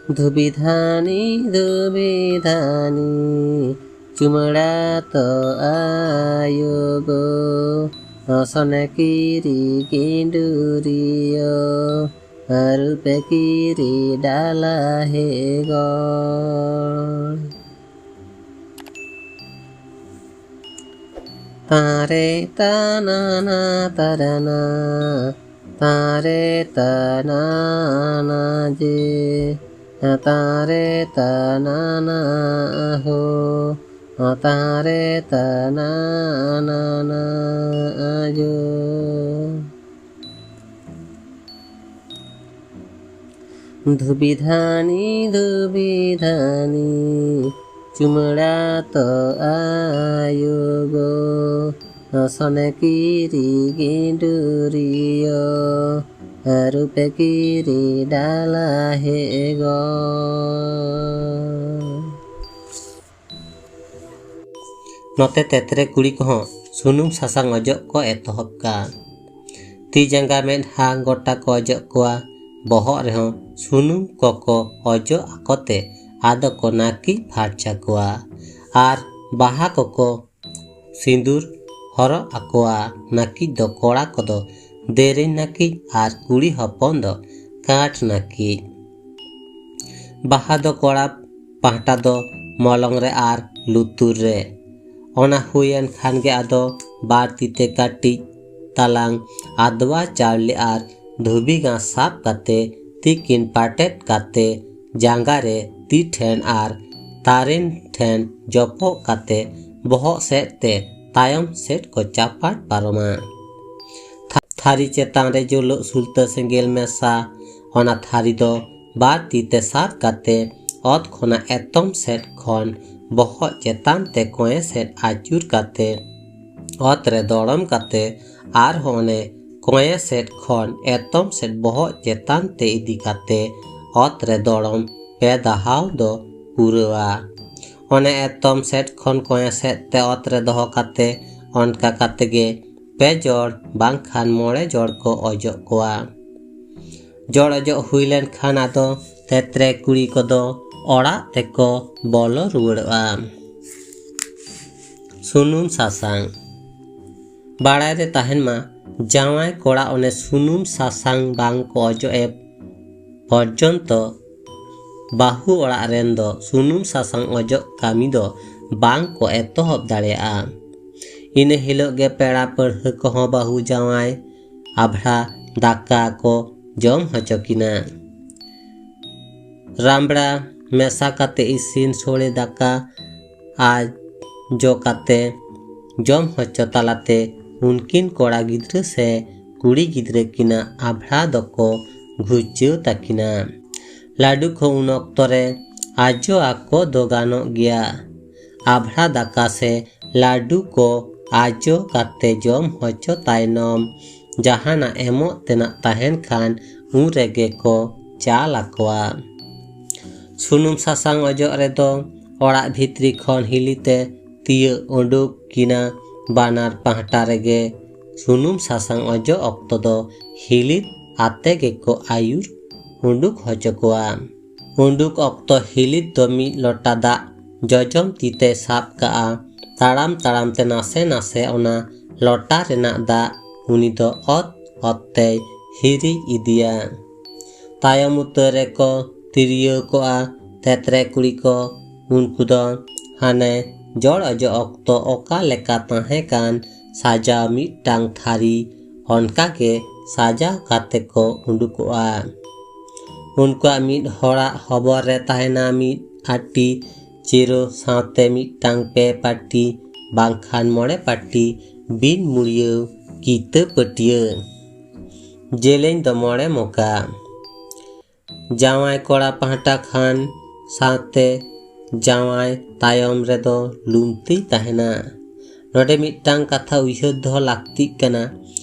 ᱫᱷᱩᱵᱤ ᱫᱷᱟᱹᱱᱤ, ᱫᱷᱩᱵᱤ ᱫᱷᱟᱹᱱᱤ, ᱪᱩᱢᱟᱹᱲᱟ ᱛᱚ ᱟᱭᱳ ᱜᱚ᱾ ᱥᱚᱱᱮᱠᱤᱨᱤ ᱜᱤᱸᱰᱩᱨᱤᱭᱟᱹ, ᱟᱹᱨᱩᱯᱮ ᱠᱤᱨᱤ ᱰᱟᱞᱟ ᱦᱮ ᱜᱚᱲ᱾ ᱛᱟᱨᱮ ᱛᱟᱱᱟᱱᱟ ᱛᱟᱨᱟᱱᱟ, ᱛᱟᱨᱮ ᱛᱟᱱᱟᱱᱟ ᱡᱮ, ᱛᱟᱨᱮ ᱛᱟᱱᱟᱱᱟ ᱦᱳ, ᱛᱟᱨᱮ ᱛᱟᱱᱟᱱᱟ ᱟᱡᱳ᱾ ᱫᱷᱩᱵᱤ ᱫᱷᱟᱹᱱᱤ, ᱫᱷᱩᱵᱤ ᱫᱷᱟᱹᱱᱤ, ᱪᱩᱢᱟᱹᱲᱟ ᱛᱚ ᱟᱭᱳ ᱜᱚ᱾ ᱥᱚᱱᱮᱠᱤᱨᱤ ᱜᱤᱸᱰᱩᱨᱤᱭᱟᱹ, ᱟᱹᱨᱩᱯᱮ ᱠᱤᱨᱤ ᱰᱟᱞᱟ ᱦᱮ ᱜᱚ᱾ ᱱᱚᱛᱮ ᱛᱮᱛᱨᱮ ᱠᱩᱲᱤ ᱠᱚᱦᱚᱸ ᱥᱩᱱᱩᱢ ᱥᱟᱥᱟᱝ ᱚᱡᱚᱜ ᱠᱚ ᱮᱛᱚᱦᱚᱵ ᱠᱟᱜᱼᱟ᱾ ᱛᱤ ᱡᱟᱸᱜᱟ ᱢᱮᱫᱦᱟ ᱜᱚᱴᱟ ᱠᱚ ᱚᱡᱚᱜ ᱠᱚᱣᱟ, ᱵᱚᱦᱚᱜ ᱨᱮᱦᱚᱸ ᱥᱩᱱᱩᱢ ᱠᱚᱠᱚ ᱚᱡᱚᱜ ᱟᱠᱚ ᱛᱮ ᱟᱫᱚ ᱠᱚ ᱱᱟᱹᱠᱤᱡ ᱯᱷᱟᱨᱪᱟ ᱠᱚᱣᱟ᱾ ᱟᱨ ᱵᱟᱦᱟ ᱠᱚᱠᱚ ᱥᱤᱸᱫᱩᱨ ᱦᱚᱨᱚᱜ ᱟᱠᱚᱣᱟ᱾ ᱱᱟᱹᱠᱤᱡ ᱫᱚ ᱠᱚᱲᱟ ᱠᱚᱫᱚ ᱫᱮᱨᱮᱧ ᱱᱟᱹᱠᱤᱡ ᱟᱨ ᱠᱩᱲᱤ ᱦᱚᱯᱚᱱ ᱫᱚ ᱠᱟᱴ ᱱᱟᱹᱠᱤᱡ᱾ ᱵᱟᱦᱟ ᱫᱚ ᱠᱚᱲᱟ ᱯᱟᱦᱴᱟ ᱫᱚ ᱢᱚᱞᱚᱝ ᱨᱮ ᱟᱨ ᱞᱩᱛᱩᱨ ᱨᱮ᱾ ᱚᱱᱟ ᱦᱩᱭᱮᱱ ᱠᱷᱟᱱ ᱜᱮ ᱟᱫᱚ ᱵᱟᱨ ᱛᱤ ᱛᱮ ᱠᱟᱹᱴᱤᱡ ᱛᱟᱞᱟᱝ ᱟᱫᱽᱣᱟ ᱪᱟᱣᱞᱮ ᱟᱨ ᱫᱷᱩᱵᱤ ᱜᱷᱟᱸᱥ ᱥᱟᱵ ᱠᱟᱛᱮ, ᱛᱤᱠᱤᱱ ᱯᱟᱴᱮᱫ ᱠᱟᱛᱮ, ᱡᱟᱸᱜᱟ ᱨᱮ ᱛᱤ ᱴᱷᱮᱱ ᱟᱨ ᱛᱟᱨᱮᱱ ᱴᱷᱮᱱ ᱡᱚᱯᱚᱜ ᱠᱟᱛᱮ, ᱵᱚᱦᱚᱜ ᱥᱮᱫ ᱛᱮ ᱛᱟᱭᱚᱢ ᱥᱮᱫ ᱠᱚ ᱪᱟᱯᱟᱫ ᱯᱟᱨᱚᱢᱟ᱾ ᱛᱷᱟ-, ᱛᱷᱟᱹᱨᱤ ᱪᱮᱛᱟᱱ ᱨᱮ ᱡᱩᱞᱩᱜ ᱥᱩᱞᱛᱟᱹ ᱥᱮᱸᱜᱮᱞ ᱢᱮᱥᱟ᱾ ᱚᱱᱟ ᱛᱷᱟᱹᱨᱤ ᱫᱚ ᱵᱟᱨ ᱛᱤ ᱛᱮ ᱥᱟᱵ ᱠᱟᱛᱮ, ᱚᱛ ᱠᱷᱚᱱᱟᱜ ᱮᱛᱚᱢ ᱥᱮᱫ ᱠᱷᱚᱱ ᱵᱚᱦᱚᱜ ᱪᱮᱛᱟᱱ ᱛᱮ ᱠᱚᱸᱭᱮ ᱥᱮᱫ ᱟᱹᱪᱩᱨ ᱠᱟᱛᱮ, ᱚᱛ ᱨᱮ ᱫᱚᱲᱚᱢ ᱠᱟᱛᱮ, ᱟᱨᱦᱚᱸ ᱚᱱᱮ ᱠᱚᱸᱭᱮ ᱥᱮᱫ ᱠᱷᱚᱱ ᱮᱛᱚᱢ ᱥᱮᱫ ᱵᱚᱦᱚᱜ ᱪᱮᱛᱟᱱ ᱛᱮ ᱤᱫᱤ ᱠᱟᱛᱮ, ᱚᱛ ᱨᱮ ᱫᱚᱲᱚᱢ ᱯᱮ ᱫᱟᱦᱟᱣ ᱫᱚ ᱯᱩᱨᱟᱹᱣᱟ᱾ ᱚᱱᱮ ᱮᱛᱚᱢ ᱥᱮᱫ ᱠᱷᱚᱱ ᱠᱚᱸᱭᱮ ᱥᱮᱫ ᱛᱮ ᱚᱛ ᱨᱮ ᱫᱚᱦᱚ ᱠᱟᱛᱮ, ᱚᱱᱠᱟ ᱠᱟᱛᱮ ᱜᱮ ᱯᱮ ᱡᱚᱲ ᱵᱟᱝᱠᱷᱟᱱ ᱢᱚᱬᱮ ᱡᱚᱲ ᱠᱚ ᱚᱡᱚᱜ ᱠᱚᱣᱟ᱾ ᱡᱚᱲ ᱚᱡᱚᱜ ᱦᱩᱭ ᱞᱮᱱᱠᱷᱟᱱ ᱟᱫᱚ ᱛᱮᱛᱨᱮ ᱠᱩᱲᱤ ᱠᱚᱫᱚ ᱚᱲᱟᱜ ᱛᱮᱠᱚ ᱵᱚᱞᱚ ᱨᱩᱣᱟᱹᱲᱚᱜᱼᱟ᱾ ᱥᱩᱱᱩᱢ ᱥᱟᱥᱟᱝ᱾ ᱵᱟᱲᱟᱭ ᱨᱮ ᱛᱟᱦᱮᱱ ᱢᱟ, ᱡᱟᱶᱟᱭ ᱠᱚᱲᱟ ᱚᱱᱮ ᱥᱩᱱᱩᱢ ᱥᱟᱥᱟᱝ ᱵᱟᱝ ᱠᱚ ᱚᱡᱚᱜ ᱮ ᱯᱚᱨᱡᱚᱱᱛᱚ ᱵᱟᱹᱦᱩ ᱚᱲᱟᱜ ᱨᱮᱱ ᱫᱚ ᱥᱩᱱᱩᱢ ᱥᱟᱥᱟᱝ ᱚᱡᱚᱜ ᱠᱟᱹᱢᱤ ᱫᱚ ᱵᱟᱝ ᱠᱚ ᱮᱛᱚᱦᱚᱵ ᱫᱟᱲᱮᱭᱟᱜᱼᱟ᱾ ᱤᱱᱟᱹ ᱦᱤᱞᱳᱜ ᱜᱮ ᱯᱮᱲᱟ ᱯᱟᱹᱲᱦᱟᱹ ᱠᱚᱦᱚᱸ ᱵᱟᱹᱦᱩ ᱡᱟᱶᱟᱭ ᱟᱵᱷᱲᱟ ᱫᱟᱠᱟ ᱠᱚ ᱡᱚᱢ ᱦᱚᱪᱚ ᱠᱤᱱᱟ᱾ ᱨᱟᱢᱲᱟ ᱢᱮᱥᱟ ᱠᱟᱛᱮ ᱤᱥᱤᱱ ᱥᱳᱲᱮ ᱫᱟᱠᱟ ᱟᱡᱚ ᱠᱟᱛᱮ ᱡᱚᱢ ᱦᱚᱪᱚ ᱛᱟᱞᱟᱛᱮ ᱩᱱᱠᱤᱱ ᱠᱚᱲᱟ ᱜᱤᱫᱽᱨᱟᱹ ᱥᱮ ᱠᱩᱲᱤ ᱜᱤᱫᱽᱨᱟᱹ ᱠᱤᱱᱟᱜ ᱟᱵᱷᱲᱟ ᱫᱚᱠᱚ ᱜᱷᱩᱪᱟᱹᱣ ᱛᱟᱹᱠᱤᱱᱟ᱾ ᱞᱟᱹᱰᱩ ᱠᱚ ᱩᱱ ᱚᱠᱛᱚ ᱨᱮ ᱟᱡᱚ ᱟᱠᱚ ᱫᱚ ᱜᱟᱱᱚᱜ ᱜᱮᱭᱟ᱾ ᱟᱵᱷᱲᱟ ᱫᱟᱠᱟ ᱥᱮ ᱞᱟᱹᱰᱩ ᱠᱚ ᱟᱡᱚ ᱠᱟᱛᱮ ᱡᱚᱢ ᱦᱚᱪᱚ ᱛᱟᱭᱱᱚᱢ ᱡᱟᱦᱟᱱᱟᱜ ᱮᱢᱚᱜ ᱛᱮᱱᱟᱜ ᱛᱟᱦᱮᱱ ᱠᱷᱟᱱ ᱩᱱ ᱨᱮᱜᱮ ᱠᱚ ᱪᱟᱞ ᱟᱠᱚᱣᱟ᱾ ᱥᱩᱱᱩᱢ ᱥᱟᱥᱟᱝ ᱚᱡᱚᱜ ᱨᱮᱫᱚ ᱚᱲᱟᱜ ᱵᱷᱤᱛᱨᱤ ᱠᱷᱚᱱ ᱦᱤᱞᱤ ᱛᱮ ᱛᱤᱭᱟᱹᱜ ᱩᱰᱩᱠ ᱠᱤᱱᱟ᱾ ᱵᱟᱱᱟᱨ ᱯᱟᱦᱴᱟ ᱨᱮᱜᱮ ᱥᱩᱱᱩᱢ ᱥᱟᱥᱟᱝ ᱚᱡᱚᱜ ᱚᱠᱛᱚ ᱫᱚ ᱦᱤᱞᱤᱛ ᱟᱛᱮ ᱜᱮᱠᱚ ᱟᱹᱭᱩᱨ ᱩᱰᱩᱠ ᱦᱚᱪᱚ ᱠᱚᱣᱟ᱾ ᱩᱰᱩᱠ ᱚᱠᱛᱚ ᱦᱤᱞᱤᱛ ᱫᱚ ᱢᱤᱫ ᱞᱚᱴᱟ ᱫᱟᱜ ᱡᱚᱡᱚᱢ ᱛᱤ ᱛᱮ ᱥᱟᱵ ᱠᱟᱜᱼᱟ᱾ ᱛᱟᱲᱟᱢ ᱛᱟᱲᱟᱢ ᱛᱮ ᱱᱟᱥᱮ ᱱᱟᱥᱮ ᱚᱱᱟ ᱞᱚᱴᱟ ᱨᱮᱱᱟᱜ ᱫᱟᱜ ᱩᱱᱤ ᱫᱚ ᱚᱛ ᱚᱛ ᱛᱮᱭ ᱦᱤᱨᱤᱡ ᱤᱫᱤᱭᱟ᱾ ᱛᱟᱭᱚᱢ ᱩᱛᱟᱹᱨ ᱨᱮᱠᱚ ᱛᱤᱨᱭᱟᱹᱣ ᱠᱚᱜᱼᱟ ᱛᱮᱛᱨᱮ ᱠᱩᱲᱤ ᱠᱚ᱾ ᱩᱱᱠᱩ ᱫᱚ ᱦᱟᱱᱮ ᱡᱚᱲ ᱚᱡᱚᱜ ᱚᱠᱛᱚ ᱚᱠᱟ ᱞᱮᱠᱟ ᱛᱟᱦᱮᱸ ᱠᱟᱱ ᱥᱟᱡᱟᱣ ᱢᱤᱫᱴᱟᱝ ᱛᱷᱟᱹᱨᱤ, ᱚᱱᱠᱟ ᱜᱮ ᱥᱟᱡᱟᱣ ᱠᱟᱛᱮ ᱠᱚ ᱩᱰᱩᱠᱚᱜᱼᱟ᱾ ᱩᱱᱠᱩᱣᱟᱜ ᱢᱤᱫ ᱦᱚᱲᱟᱜ ᱦᱚᱵᱚᱨ ᱨᱮ ᱛᱟᱦᱮᱱᱟ ᱢᱤᱫ ᱟᱴᱤ ᱪᱤᱨᱚ ᱥᱟᱶᱛᱮ ᱢᱤᱫᱴᱟᱝ ᱯᱮ ᱯᱟᱹᱴᱤ ᱵᱟᱝᱠᱷᱟᱱ ᱢᱚᱬᱮ ᱯᱟᱹᱴᱤ ᱵᱤᱱ ᱢᱩᱲᱭᱟᱹᱣ ᱠᱤᱛᱟᱹ ᱯᱟᱹᱴᱭᱟᱹ᱾ ᱡᱮᱞᱮᱧ ᱫᱚ ᱢᱚᱬᱮ ᱢᱚᱠᱟ᱾ ᱡᱟᱶᱟᱭ ᱠᱚᱲᱟ ᱯᱟᱦᱴᱟ ᱠᱷᱟᱱ ᱥᱟᱶᱛᱮ ᱡᱟᱶᱟᱭ ᱛᱟᱭᱚᱢ ᱨᱮᱫᱚ ᱞᱩᱢᱛᱤ ᱛᱟᱦᱮᱱᱟ᱾ ᱱᱚᱰᱮ ᱢᱤᱫᱴᱟᱝ ᱠᱟᱛᱷᱟ ᱩᱭᱦᱟᱹᱨ ᱫᱚᱦᱚ ᱞᱟᱹᱠᱛᱤᱜ ᱠᱟᱱᱟ,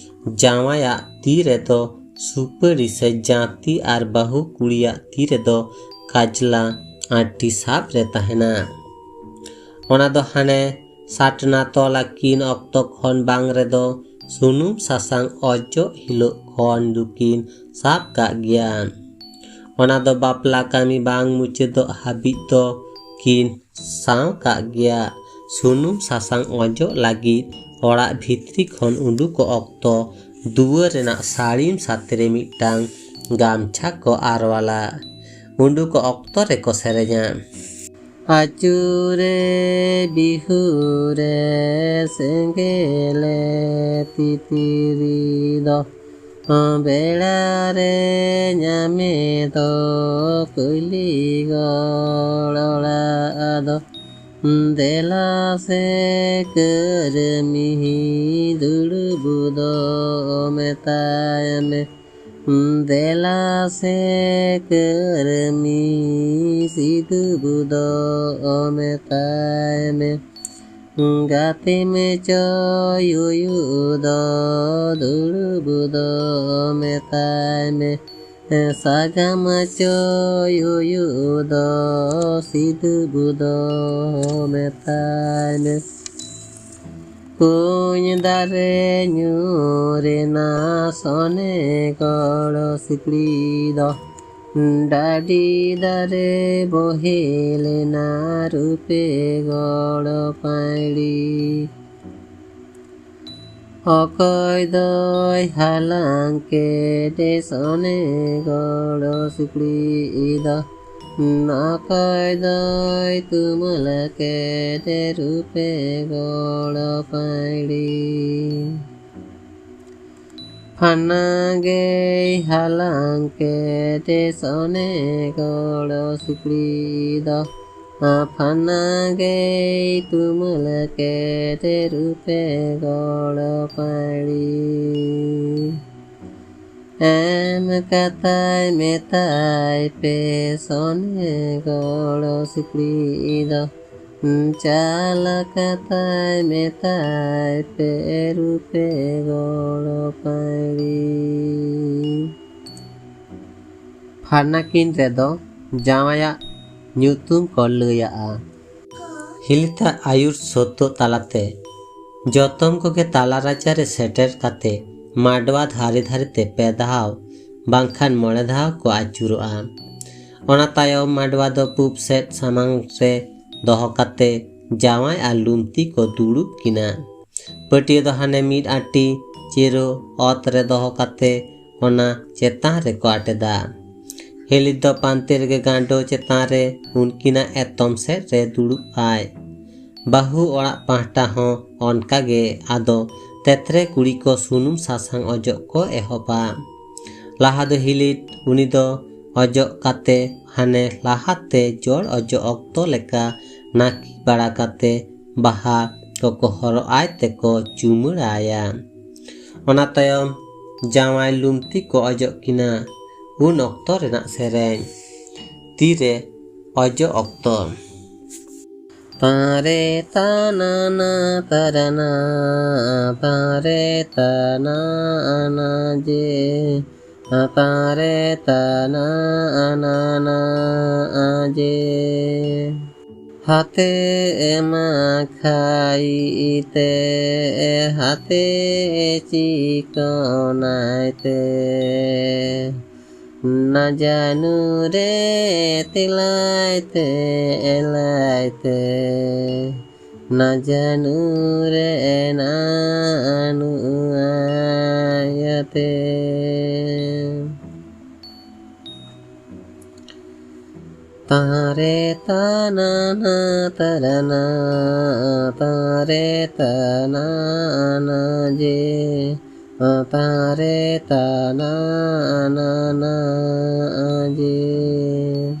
ᱡᱟᱶᱟᱭᱟᱜ ᱛᱤ ᱨᱮᱫᱚ ᱥᱩᱯᱟᱹᱲᱤ ᱥᱮ ᱡᱟᱸᱛᱤ ᱟᱨ ᱵᱟᱹᱦᱩ ᱠᱩᱲᱤᱭᱟᱜ ᱛᱤ ᱨᱮᱫᱚ ᱠᱟᱡᱽᱞᱟ ᱟᱸᱴᱤ ᱥᱟᱵ ᱨᱮ ᱛᱟᱦᱮᱱᱟ᱾ ᱚᱱᱟ ᱫᱚ ᱦᱟᱱᱮ ᱥᱟᱴᱱᱟ ᱛᱚᱞ ᱟᱹᱠᱤᱱ ᱚᱠᱛᱚ ᱠᱷᱚᱱ ᱵᱟᱝ ᱨᱮᱫᱚ ᱥᱩᱱᱩᱢ ᱥᱟᱥᱟᱝ ᱚᱡᱚᱜ ᱦᱤᱞᱳᱜ ᱠᱷᱚᱱ ᱫᱚᱠᱤᱱ ᱥᱟᱵ ᱠᱟᱜ ᱜᱮᱭᱟ᱾ ᱚᱱᱟ ᱫᱚ ᱵᱟᱯᱞᱟ ᱠᱟᱹᱢᱤ ᱵᱟᱝ ᱢᱩᱪᱟᱹᱫᱚᱜ ᱦᱟᱹᱵᱤᱡ ᱫᱚ ᱠᱤᱱ ᱥᱟᱶ ᱠᱟᱜ ᱜᱮᱭᱟ᱾ ᱥᱩᱱᱩᱢ ᱥᱟᱥᱟᱝ ᱚᱡᱚᱜ ᱞᱟᱹᱜᱤᱫ ᱚᱲᱟᱜ ᱵᱷᱤᱛᱨᱤ ᱠᱷᱚᱱ ᱩᱰᱩᱠᱚᱜ ᱚᱠᱛᱚ ᱫᱩᱣᱟᱹᱨ ᱨᱮᱱᱟᱜ ᱥᱟᱹᱲᱤᱢ ᱥᱟᱛᱮ ᱨᱮ ᱢᱤᱫᱴᱟᱝ ᱜᱟᱢᱪᱷᱟ ᱠᱚ ᱟᱨᱣᱟᱞᱟ᱾ ᱩᱰᱩᱠᱚᱜ ᱚᱠᱛᱚ ᱨᱮᱠᱚ ᱥᱮᱨᱮᱧᱟ᱾ ᱟᱹᱪᱩᱨᱮ ᱵᱤᱦᱩᱨᱮ ᱥᱮᱸᱜᱮᱞᱮ ᱛᱤᱛᱤᱨᱤ ᱫᱚ, ᱵᱮᱲᱟ ᱨᱮ ᱧᱟᱢᱮ ᱫᱚ ᱠᱩᱞᱤ ᱜᱚᱲᱚᱲᱟ ᱟᱫᱚ᱾ ᱫᱮᱞᱟ ᱥᱮ ᱠᱟᱹᱨᱢᱤ ᱫᱩᱲᱩᱵ ᱫᱚ ᱢᱮᱛᱟᱭ ᱢᱮ᱾ ᱫᱮᱞᱟ ᱥᱮ ᱠᱟᱹᱨᱢᱤ ᱥᱤᱫᱩᱵ ᱫᱚ ᱢᱮᱛᱟᱭ ᱢᱮ᱾ ᱜᱟᱛᱮ ᱢᱮ ᱪᱚᱭ ᱩᱭᱩ ᱫᱚ ᱫᱩᱲᱩᱵ ᱫᱚ ᱢᱮᱛᱟᱭ ᱢᱮ᱾ ᱥᱟᱜᱟᱢ ᱪᱚᱭ ᱩᱭᱩ ᱫᱚ ᱥᱤᱫᱩᱵ ᱫᱚ ᱢᱮᱛᱟᱭ ᱢᱮ᱾ ᱠᱩᱧ ᱫᱟᱨᱮ ᱧᱩᱨᱮᱱᱟ ᱥᱚᱱᱮ ᱜᱚᱲᱚ ᱥᱤᱠᱲᱤ ᱫᱚ, ᱰᱟᱹᱰᱤ ᱫᱟᱨᱮ ᱵᱚᱦᱮᱞᱮᱱᱟ ᱨᱩᱯᱮ ᱜᱚᱲᱚ ᱯᱟᱹᱲᱤ᱾ ᱚᱠᱚᱭ ᱫᱚᱭ ᱦᱟᱞᱟᱝ ᱠᱮᱫᱮ ᱥᱚᱱᱮ ᱜᱚᱲᱚ ᱥᱤᱠᱲᱤ ᱫᱚ, ᱚᱠᱚᱭ ᱫᱚᱭ ᱛᱩᱢᱟᱹᱞ ᱠᱮᱫᱮ ᱨᱩᱯᱮ ᱜᱚᱲᱚ ᱯᱟᱹᱲᱤ᱾ ᱯᱷᱟᱱᱟ ᱜᱮᱭ ᱦᱟᱞᱟᱝ ᱠᱮᱫᱮ ᱥᱚᱱᱮ ᱜᱚᱲᱚ ᱥᱤᱠᱲᱤ ᱫᱚ, ᱯᱷᱟᱱᱟ ᱜᱮᱭ ᱛᱩᱢᱟᱹᱞ ᱠᱮᱫᱮ ᱨᱩᱯᱮ ᱜᱚᱲᱚ ᱯᱟᱹᱲᱤ᱾ ᱮᱢ ᱠᱟᱛᱟᱭ ᱢᱮᱛᱟᱭ ᱯᱮ ᱥᱚᱱᱮ ᱜᱚᱲᱚ ᱥᱤᱠᱲᱤ ᱫᱚ, ᱪᱟᱞ ᱠᱟᱛᱟᱭ ᱢᱮᱛᱟᱭ ᱯᱮ ᱨᱩᱯᱮ ᱜᱚᱲᱚ ᱯᱟᱹᱲᱤ᱾ ᱯᱷᱟᱱᱟᱠᱤᱱ ᱨᱮᱫᱚ ᱡᱟᱶᱟᱭᱟᱜ ᱧᱩᱛᱩᱢ ᱠᱚ ᱞᱟᱹᱭᱟᱜᱼᱟ᱾ ᱦᱤᱞᱤᱛᱟ ᱟᱭᱩᱨ ᱥᱚᱛᱛᱚ ᱛᱟᱞᱟᱛᱮ ᱡᱚᱛᱚᱢ ᱠᱚᱜᱮ ᱛᱟᱞᱟ ᱨᱟᱪᱟ ᱨᱮ ᱥᱮᱴᱮᱨ ᱠᱟᱛᱮ ᱢᱟᱰᱣᱟ ᱫᱷᱟᱨᱮ ᱫᱷᱟᱨᱮ ᱛᱮ ᱯᱮ ᱫᱷᱟᱣ ᱵᱟᱝᱠᱷᱟᱱ ᱢᱚᱬᱮ ᱫᱷᱟᱣ ᱠᱚ ᱟᱹᱪᱩᱨᱚᱜᱼᱟ᱾ ᱚᱱᱟ ᱛᱟᱭᱚᱢ ᱢᱟᱰᱣᱟ ᱫᱚ ᱯᱩᱵ ᱥᱮᱫ ᱥᱟᱢᱟᱝ ᱨᱮ ᱫᱚᱦᱚ ᱠᱟᱛᱮ ᱡᱟᱶᱟᱭ ᱟᱨ ᱞᱩᱢᱛᱤ ᱠᱚ ᱫᱩᱲᱩᱵ ᱠᱤᱱᱟ᱾ ᱯᱟᱹᱴᱭᱟᱹ ᱫᱚ ᱦᱟᱱᱮ ᱢᱤᱫ ᱟᱹᱴᱤ ᱪᱤᱨᱟᱹ ᱚᱛ ᱨᱮ ᱫᱚᱦᱚ ᱠᱟᱛᱮ ᱚᱱᱟ ᱪᱮᱛᱟᱱ ᱨᱮᱠᱚ ᱟᱴᱮᱫᱟ᱾ ᱦᱤᱞᱤᱛ ᱫᱚ ᱯᱟᱱᱛᱮ ᱨᱮᱜᱮ ᱜᱟᱸᱰᱚ ᱪᱮᱛᱟᱱ ᱨᱮ ᱩᱱᱠᱤᱱᱟᱜ ᱮᱛᱚᱢ ᱥᱮᱫ ᱨᱮ ᱫᱩᱲᱩᱵ ᱟᱭ᱾ ᱵᱟᱹᱦᱩ ᱚᱲᱟᱜ ᱯᱟᱦᱴᱟ ᱦᱚᱸ ᱚᱱᱠᱟ ᱜᱮ᱾ ᱟᱫᱚ ᱛᱮᱛᱨᱮ ᱠᱩᱲᱤ ᱠᱚ ᱥᱩᱱᱩᱢ ᱥᱟᱥᱟᱝ ᱚᱡᱚᱜ ᱠᱚ ᱮᱦᱚᱵᱟ᱾ ᱞᱟᱦᱟ ᱫᱚ ᱦᱤᱞᱤᱛ, ᱩᱱᱤ ᱫᱚ ᱚᱡᱚᱜ ᱠᱟᱛᱮ ᱦᱟᱱᱮ ᱞᱟᱦᱟᱛᱮ ᱡᱚᱲ ᱚᱡᱚᱜ ᱚᱠᱛᱚ ᱞᱮᱠᱟ ᱱᱟᱹᱠᱤ ᱵᱟᱲᱟ ᱠᱟᱛᱮ ᱵᱟᱦᱟ ᱠᱚᱠᱚ ᱦᱚᱨᱚᱜ ᱟᱭ ᱛᱮᱠᱚ ᱪᱩᱢᱟᱹᱲᱟᱭᱟ᱾ ᱚᱱᱟ ᱛᱟᱭᱚᱢ ᱡᱟᱶᱟᱭ ᱞᱩᱢᱛᱤ ᱠᱚ ᱚᱡᱚᱜ ᱠᱤᱱᱟ᱾ ᱩᱱ ᱚᱠᱛᱚ ᱨᱮᱱᱟᱜ ᱥᱮᱨᱮᱧ᱾ ᱛᱤᱨᱮ ᱚᱡᱚᱜ ᱚᱠᱛᱚ᱾ ᱯᱟᱨᱮ ᱛᱟᱱᱟᱱᱟ ᱛᱟᱨᱟᱱᱟ, ᱯᱟᱨᱮ ᱛᱟᱱᱟᱱᱟ ᱡᱮ, ᱯᱟᱨᱮ ᱛᱟᱱᱟᱱᱟ ᱡᱮ᱾ ᱦᱟᱛᱮ ᱮᱢᱟ ᱠᱷᱟᱭᱤ ᱛᱮ, ᱦᱟᱛᱮ ᱪᱤᱠᱚᱱᱟᱭ ᱛᱮ᱾ ᱱᱟ ᱡᱟᱱᱩ ᱨᱮ ᱛᱤᱞᱟᱭ ᱛᱮ ᱮᱞᱟᱭ ᱛᱮ, ᱱᱟ ᱡᱟᱱᱩ ᱨᱮ ᱱᱟᱱᱩ ᱟᱭᱟᱛᱮ᱾ ᱛᱟᱨᱮ ᱛᱟᱱᱟᱱᱟ ᱛᱟᱨᱟᱱᱟ, ᱛᱟᱨᱮ ᱛᱟᱱᱟᱱᱟ ᱡᱮ᱾ ᱛᱟᱨᱮ ᱛᱟᱱᱟ ᱱᱟ ᱱᱟ ᱡᱮ᱾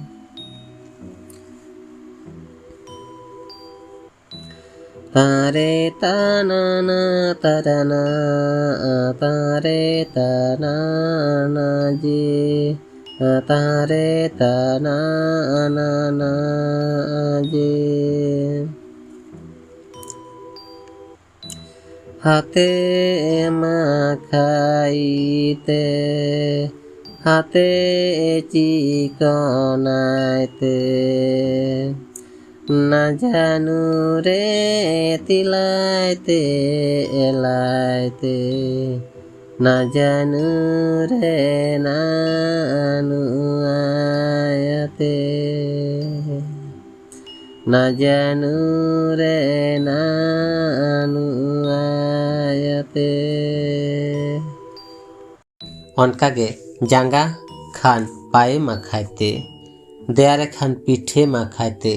ᱛᱟᱨᱮ ᱛᱟᱱᱟ ᱱᱟ ᱛᱟᱨᱟ ᱱᱟ, ᱛᱟᱨᱮ ᱛᱟᱱᱟ ᱱᱟ ᱡᱮ᱾ ᱛᱟᱨᱮ ᱛᱟᱱᱟ ᱱᱟ ᱱᱟ ᱡᱮ᱾ ᱦᱟᱛᱮ ᱮᱢᱟ ᱠᱷᱟᱭᱤ ᱛᱮ, ᱦᱟᱛᱮ ᱪᱤᱠᱚᱱᱟᱭ ᱛᱮ, ᱱᱟ ᱡᱟᱱᱩ ᱨᱮ ᱛᱤᱞᱟᱭ ᱛᱮ ᱮᱞᱟᱭ ᱛᱮ, ᱱᱟ ᱡᱟᱱᱩ ᱨᱮ ᱱᱟᱱᱩ ᱟᱭᱟᱛᱮ, ᱱᱟ ᱡᱟᱱᱩ ᱨᱮ ᱱᱟᱱᱩ ᱟᱭᱟᱛᱮ᱾ ᱚᱱᱠᱟᱜᱮ ᱡᱟᱸᱜᱟ ᱠᱷᱟᱱ ᱯᱟᱭᱮ ᱢᱟᱠᱷᱟᱭ ᱛᱮ, ᱫᱮᱭᱟ ᱨᱮ ᱠᱷᱟᱱ ᱯᱤᱴᱷᱮ ᱢᱟᱠᱷᱟᱭ ᱛᱮ᱾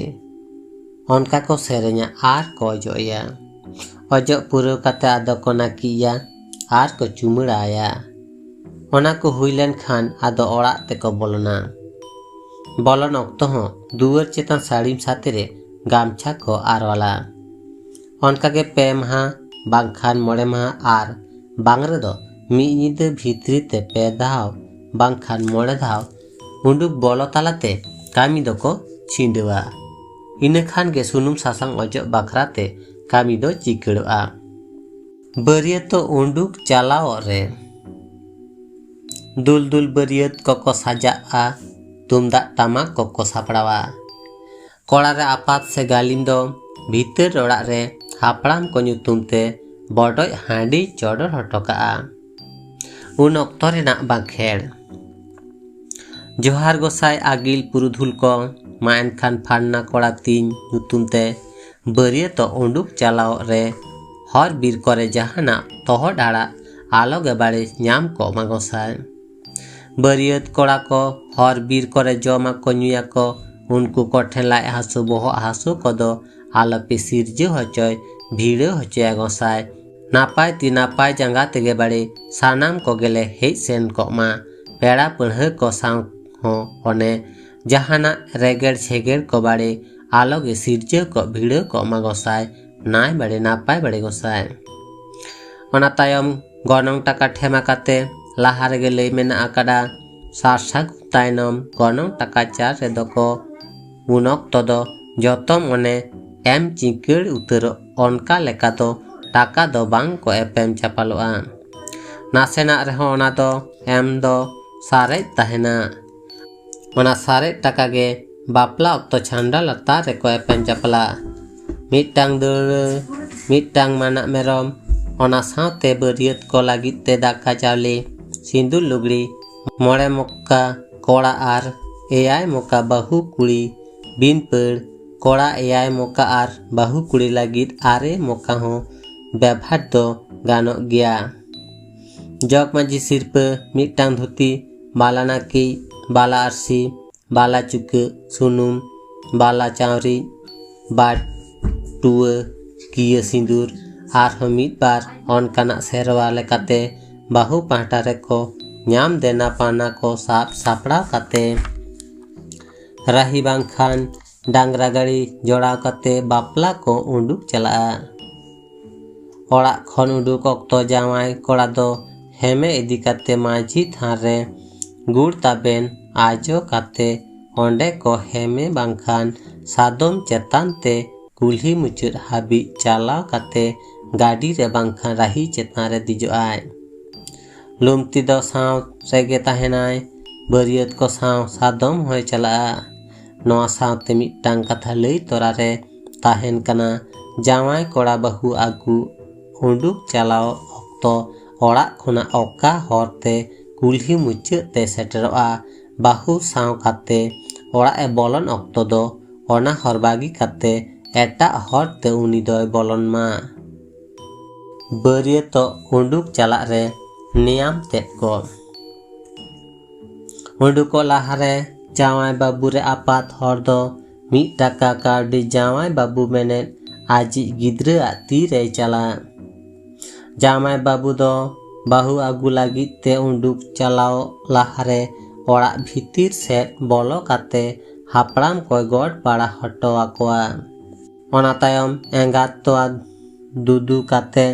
ᱚᱱᱠᱟ ᱠᱚ ᱥᱮᱨᱮᱧᱟ ᱟᱨ ᱠᱚ ᱚᱡᱚᱜ ᱮᱭᱟ᱾ ᱚᱡᱚᱜ ᱯᱩᱨᱟᱹᱣ ᱠᱟᱛᱮ ᱟᱫᱚ ᱠᱚ ᱱᱟᱹᱠᱤᱡ ᱮᱭᱟ ᱟᱨ ᱠᱚ ᱪᱩᱢᱟᱹᱲᱟ ᱟᱭᱟ᱾ ᱚᱱᱟ ᱠᱚ ᱦᱩᱭ ᱞᱮᱱ ᱠᱷᱟᱱ ᱟᱫᱚ ᱚᱲᱟᱜ ᱛᱮᱠᱚ ᱵᱚᱞᱚᱱᱟ᱾ ᱵᱚᱞᱚᱱ ᱚᱠᱛᱚ ᱦᱚᱸ ᱫᱩᱣᱟᱹᱨ ᱪᱮᱛᱟᱱ ᱥᱟᱹᱲᱤᱢ ᱥᱟᱛᱮ ᱨᱮ ᱜᱟᱢᱪᱷᱟ ᱠᱚ ᱟᱨᱣᱟᱞᱟ᱾ ᱚᱱᱠᱟᱜᱮ ᱯᱮ ᱢᱟᱦᱟ ᱵᱟᱝᱠᱷᱟᱱ ᱢᱚᱬᱮ ᱢᱟᱦᱟ ᱟᱨ ᱵᱟᱝ ᱨᱮᱫᱚ ᱢᱤᱫ ᱧᱤᱫᱟᱹ ᱵᱷᱤᱛᱨᱤ ᱛᱮ ᱯᱮ ᱫᱷᱟᱣ ᱵᱟᱝᱠᱷᱟᱱ ᱢᱚᱬᱮ ᱫᱷᱟᱣ ᱩᱰᱩᱠ ᱵᱚᱞᱚ ᱛᱟᱞᱟᱛᱮ ᱠᱟᱹᱢᱤ ᱫᱚᱠᱚ ᱪᱷᱤᱸᱰᱟᱹᱣᱟ᱾ ᱤᱱᱟᱹ ᱠᱷᱟᱱ ᱜᱮ ᱥᱩᱱᱩᱢ ᱥᱟᱥᱟᱝ ᱚᱡᱚᱜ ᱵᱟᱠᱷᱨᱟ ᱛᱮ ᱠᱟᱹᱢᱤ ᱫᱚ ᱪᱤᱠᱟᱹᱲᱚᱜᱼᱟ᱾ ᱵᱟᱹᱨᱭᱟᱹᱛᱚᱜ ᱩᱰᱩᱠ ᱪᱟᱞᱟᱣᱚᱜ ᱨᱮ ᱫᱩᱞ ᱫᱩᱞ ᱵᱟᱹᱨᱭᱟᱹᱛ ᱠᱚᱠᱚ ᱥᱟᱡᱟᱜᱼᱟ, ᱛᱩᱢᱫᱟᱜ ᱴᱟᱢᱟᱠ ᱠᱚᱠᱚ ᱥᱟᱯᱲᱟᱣᱟ᱾ ᱠᱚᱲᱟ ᱨᱮ ᱟᱯᱟᱛ ᱥᱮ ᱜᱟᱹᱞᱤᱢ ᱫᱚ ᱵᱷᱤᱛᱟᱹᱨ ᱚᱲᱟᱜ ᱨᱮ ᱦᱟᱯᱲᱟᱢ ᱠᱚ ᱧᱩᱛᱩᱢ ᱛᱮ ᱵᱚᱰᱚᱡ ᱦᱟᱺᱰᱤ ᱪᱚᱰᱚᱨ ᱦᱚᱴᱚ ᱠᱟᱜᱼᱟ᱾ ᱩᱱ ᱚᱠᱛᱚ ᱨᱮᱱᱟᱜ ᱵᱟᱸᱠᱷᱮᱲ᱾ ᱡᱚᱦᱟᱨ ᱜᱚᱸᱥᱟᱭ ᱟᱹᱜᱤᱞ ᱯᱩᱨᱩᱫᱷᱩᱞ ᱠᱚ, ᱢᱟ ᱮᱱᱠᱷᱟᱱ ᱯᱷᱟᱨᱱᱟ ᱠᱚᱲᱟ ᱛᱤᱧ ᱧᱩᱛᱩᱢ ᱛᱮ ᱵᱟᱹᱨᱭᱟᱹᱛᱚᱜ ᱩᱰᱩᱠ ᱪᱟᱞᱟᱣᱚᱜ ᱨᱮ ᱦᱚᱨ ᱵᱤᱨ ᱠᱚᱨᱮ ᱡᱟᱦᱟᱱᱟᱜ ᱛᱚᱦᱚᱫ ᱟᱲᱟᱜ ᱟᱞᱚ ᱜᱮ ᱵᱟᱲᱮ ᱧᱟᱢ ᱠᱚᱜ ᱢᱟ ᱜᱚᱸᱥᱟᱭ᱾ ᱵᱟᱹᱨᱭᱟᱹᱛ ᱠᱚᱲᱟ ᱠᱚ ᱦᱚᱨ ᱵᱤᱨ ᱠᱚᱨᱮ ᱡᱚᱢᱟᱠᱚ ᱧᱩᱭᱟᱠᱚ, ᱩᱱᱠᱩ ᱠᱚᱴᱷᱮᱱ ᱞᱟᱡ ᱦᱟᱹᱥᱩ ᱵᱚᱦᱚᱜ ᱦᱟᱹᱥᱩ ᱠᱚᱫᱚ ᱟᱞᱚᱯᱮ ᱥᱤᱨᱡᱟᱹ ᱦᱚᱪᱚᱭ, ᱵᱷᱤᱲᱟᱹ ᱦᱚᱪᱚᱭᱟ ᱜᱚᱸᱥᱟᱭ᱾ ᱱᱟᱯᱟᱭ ᱛᱤ ᱱᱟᱯᱟᱭ ᱡᱟᱸᱜᱟ ᱛᱮᱜᱮ ᱵᱟᱲᱮ ᱥᱟᱱᱟᱢ ᱠᱚᱜᱮᱞᱮ ᱦᱮᱡ ᱥᱮᱱ ᱠᱚᱜ ᱢᱟ᱾ ᱯᱮᱲᱟ ᱯᱟᱹᱲᱦᱟᱹ ᱠᱚ ᱥᱟᱶ ᱦᱚᱸ ᱚᱱᱮ ᱡᱟᱦᱟᱱᱟᱜ ᱨᱮᱜᱮᱲ ᱪᱷᱮᱜᱮᱲ ᱠᱚ ᱵᱟᱲᱮ ᱟᱞᱚ ᱜᱮ ᱥᱤᱨᱡᱟᱹᱣ ᱠᱚᱜ, ᱵᱷᱤᱲᱟᱹᱣ ᱠᱚᱜ ᱢᱟ ᱜᱚᱸᱥᱟᱭ, ᱱᱟᱭ ᱵᱟᱲᱮ ᱱᱟᱯᱟᱭ ᱵᱟᱲᱮ ᱜᱚᱸᱥᱟᱭ᱾ ᱚᱱᱟ ᱛᱟᱭᱚᱢ ᱜᱚᱱᱚᱝ ᱴᱟᱠᱟ ᱴᱷᱮᱢᱟ ᱠᱟᱛᱮ ᱞᱟᱦᱟ ᱨᱮᱜᱮ ᱞᱟᱹᱭ ᱢᱮᱱᱟᱜ ᱟᱠᱟᱫᱟ, ᱥᱟᱨ ᱥᱟᱹᱜᱩᱱ ᱛᱟᱭᱱᱚᱢ ᱜᱚᱱᱚᱝ ᱴᱟᱠᱟ ᱪᱟᱞ ᱨᱮᱫᱚ ᱠᱚ ᱩᱱ ᱚᱠᱛᱚ ᱫᱚ ᱡᱚᱛᱚ ᱢᱚᱱᱮ ᱮᱢ ᱪᱤᱸᱠᱟᱹᱲ ᱩᱛᱟᱹᱨᱚᱜ, ᱚᱱᱠᱟ ᱞᱮᱠᱟ ᱫᱚ ᱴᱟᱠᱟ ᱫᱚ ᱵᱟᱝ ᱠᱚ ᱮᱯᱮᱢ ᱪᱟᱯᱟᱞᱚᱜᱼᱟ᱾ ᱱᱟᱥᱮᱱᱟᱜ ᱨᱮᱦᱚᱸ ᱚᱱᱟ ᱫᱚ ᱮᱢ ᱫᱚ ᱥᱟᱨᱮᱡ ᱛᱟᱦᱮᱱᱟ᱾ ᱚᱱᱟ ᱥᱟᱨᱮᱡ ᱴᱟᱠᱟ ᱜᱮ ᱵᱟᱯᱞᱟ ᱚᱠᱛᱚ ᱪᱷᱟᱢᱰᱟ ᱞᱟᱛᱟᱨ ᱨᱮᱠᱚ ᱮᱯᱮᱢ ᱪᱟᱯᱟᱞᱟ᱾ ᱢᱤᱫᱴᱟᱝ ᱫᱟᱹᱣᱲᱟᱹ, ᱢᱤᱫᱴᱟᱝ ᱢᱟᱱᱟᱜ ᱢᱮᱨᱚᱢ, ᱚᱱᱟ ᱥᱟᱶᱛᱮ ᱵᱟᱹᱨᱭᱟᱹᱛ ᱠᱚ ᱞᱟᱹᱜᱤᱫ ᱛᱮ ᱫᱟᱠᱟ ᱪᱟᱣᱞᱮ, ᱥᱤᱸᱫᱩᱨ ᱞᱩᱜᱽᱲᱤ, ᱢᱚᱬᱮ ᱢᱚᱠᱟ ᱠᱚᱲᱟ ᱟᱨ ᱮᱭᱟᱭ ᱢᱚᱠᱟ ᱵᱟᱹᱦᱩ ᱠᱩᱲᱤ, ᱵᱤᱱ ᱯᱟᱹᱲ, ᱠᱚᱲᱟ ᱮᱭᱟᱭ ᱢᱚᱠᱟ ᱟᱨ ᱵᱟᱹᱦᱩ ᱠᱩᱲᱤ ᱞᱟᱹᱜᱤᱫ ᱟᱨᱮ ᱢᱚᱠᱟ ᱦᱚᱸ ᱵᱮᱵᱷᱟᱨ ᱫᱚ ᱜᱟᱱᱚᱜ ᱜᱮᱭᱟ᱾ ᱡᱚᱜᱽ ᱢᱟᱹᱡᱷᱤ ᱥᱤᱨᱯᱟᱹ ᱢᱤᱫᱴᱟᱝ ᱫᱷᱩᱛᱤ, ᱵᱟᱞᱟ ᱱᱟᱹᱠᱤᱡ, ᱵᱟᱞᱟ ᱟᱹᱨᱥᱤ, ᱵᱟᱞᱟ ᱪᱩᱠᱟᱹᱜ, ᱥᱩᱱᱩᱢ, ᱵᱟᱞᱟ ᱪᱟᱣᱨᱤᱡ, ᱵᱟᱴᱩᱣᱟᱹ, ᱠᱤᱭᱟᱹ ᱥᱤᱸᱫᱩᱨ, ᱟᱨᱦᱚᱸ ᱢᱤᱫ ᱵᱟᱨ ᱚᱱᱠᱟᱱᱟᱜ ᱥᱮᱨᱣᱟ ᱞᱮᱠᱟᱛᱮ ᱵᱟᱹᱦᱩ ᱯᱟᱦᱴᱟ ᱨᱮᱠᱚ ᱧᱟᱢ ᱫᱮᱱᱟ ᱯᱟᱣᱱᱟ ᱠᱚ ᱥᱟᱵ ᱥᱟᱯᱲᱟᱣ ᱠᱟᱛᱮ ᱨᱟᱹᱦᱤ ᱵᱟᱝᱠᱷᱟᱱ ᱰᱟᱝᱨᱟ ᱜᱟᱹᱲᱤ ᱡᱚᱲᱟᱣ ᱠᱟᱛᱮ ᱵᱟᱯᱞᱟ ᱠᱚ ᱩᱰᱩᱠ ᱪᱟᱞᱟᱜᱼᱟ᱾ ᱚᱲᱟᱜ ᱠᱷᱚᱱ ᱩᱰᱩᱠ ᱚᱠᱛᱚ ᱡᱟᱶᱟᱭ ᱠᱚᱲᱟ ᱫᱚ ᱦᱮᱢᱮ ᱤᱫᱤ ᱠᱟᱛᱮ ᱢᱟᱹᱡᱷᱤ ᱛᱷᱟᱱ ᱨᱮ ᱜᱩᱲ ᱛᱟᱵᱮᱱ ᱟᱡᱚ ᱠᱟᱛᱮ ᱚᱸᱰᱮ ᱠᱚ ᱦᱮᱢᱮ ᱵᱟᱝᱠᱷᱟᱱ ᱥᱟᱫᱚᱢ ᱪᱮᱛᱟᱱ ᱛᱮ ᱠᱩᱞᱦᱤ ᱢᱩᱪᱟᱹᱫ ᱦᱟᱹᱵᱤᱡ ᱪᱟᱞᱟᱣ ᱠᱟᱛᱮ ᱜᱟᱹᱰᱤ ᱨᱮ ᱵᱟᱝᱠᱷᱟᱱ ᱨᱟᱹᱦᱤ ᱪᱮᱛᱟᱱ ᱨᱮ ᱫᱮᱡᱚᱜᱼᱟᱭ᱾ ᱞᱩᱢᱛᱤ ᱫᱚ ᱥᱟᱶ ᱨᱮᱜᱮ ᱛᱟᱦᱮᱱᱟᱭ᱾ ᱵᱟᱹᱨᱭᱟᱹᱛ ᱠᱚ ᱥᱟᱶ ᱥᱟᱫᱚᱢ ᱦᱚᱸᱭ ᱪᱟᱞᱟᱜᱼᱟ᱾ ᱱᱚᱣᱟ ᱥᱟᱶᱛᱮ ᱢᱤᱫᱴᱟᱝ ᱠᱟᱛᱷᱟ ᱞᱟᱹᱭ ᱛᱚᱨᱟ ᱨᱮ ᱛᱟᱦᱮᱱ ᱠᱟᱱᱟ, ᱡᱟᱶᱟᱭ ᱠᱚᱲᱟ ᱵᱟᱹᱦᱩ ᱟᱹᱜᱩ ᱩᱰᱩᱠ ᱪᱟᱞᱟᱣ ᱚᱠᱛᱚ ᱚᱲᱟᱜ ᱠᱷᱚᱱᱟᱜ ᱚᱠᱟ ᱦᱚᱨ ᱛᱮ ᱠᱩᱞᱦᱤ ᱢᱩᱪᱟᱹᱫ ᱛᱮ ᱥᱮᱴᱮᱨᱚᱜᱼᱟ, ᱵᱟᱹᱦᱩ ᱥᱟᱶ ᱠᱟᱛᱮ ᱚᱲᱟᱜ ᱮ ᱵᱚᱞᱚᱱ ᱚᱠᱛᱚ ᱫᱚ ᱚᱱᱟ ᱦᱚᱨ ᱵᱟᱹᱜᱤ ᱠᱟᱛᱮ ᱮᱴᱟᱜ ᱦᱚᱨ ᱛᱮ ᱩᱱᱤ ᱫᱚᱭ ᱵᱚᱞᱚᱱ ᱢᱟ᱾ ᱵᱟᱹᱨᱭᱟᱹᱛᱚᱜ ᱩᱰᱩᱠ ᱪᱟᱞᱟᱜ ᱨᱮ ᱱᱮᱭᱟᱢ ᱛᱮᱫ ᱠᱚ᱾ ᱩᱰᱩᱠᱚᱜ ᱞᱟᱦᱟᱨᱮ ᱡᱟᱶᱟᱭ ᱵᱟᱹᱵᱩ ᱨᱮ ᱟᱯᱟᱛ ᱦᱚᱲ ᱫᱚ ᱢᱤᱫ ᱴᱟᱠᱟ ᱠᱟᱹᱣᱰᱤ ᱡᱟᱶᱟᱭ ᱵᱟᱹᱵᱩ ᱢᱮᱱᱮᱫ ᱟᱡᱤᱡ ᱜᱤᱫᱽᱨᱟᱹᱣᱟᱜ ᱛᱤ ᱨᱮᱭ ᱪᱟᱞᱟ᱾ ᱡᱟᱶᱟᱭ ᱵᱟᱹᱵᱩ ᱫᱚ ᱵᱟᱹᱦᱩ ᱟᱹᱜᱩ ᱞᱟᱹᱜᱤᱫ ᱛᱮ ᱩᱰᱩᱠ ᱪᱟᱞᱟᱣ ᱞᱟᱦᱟᱨᱮ ᱚᱲᱟᱜ ᱵᱷᱤᱛᱤᱨ ᱥᱮᱫ ᱵᱚᱞᱚ ᱠᱟᱛᱮ ᱦᱟᱯᱲᱟᱢ ᱠᱚᱭ ᱜᱚᱰ ᱵᱟᱲᱟ ᱦᱚᱴᱚ ᱟᱠᱚᱣᱟ᱾ ᱚᱱᱟ ᱛᱟᱭᱚᱢ ᱮᱸᱜᱟᱛ ᱛᱚᱣᱟ ᱫᱩᱫᱩ ᱠᱟᱛᱮ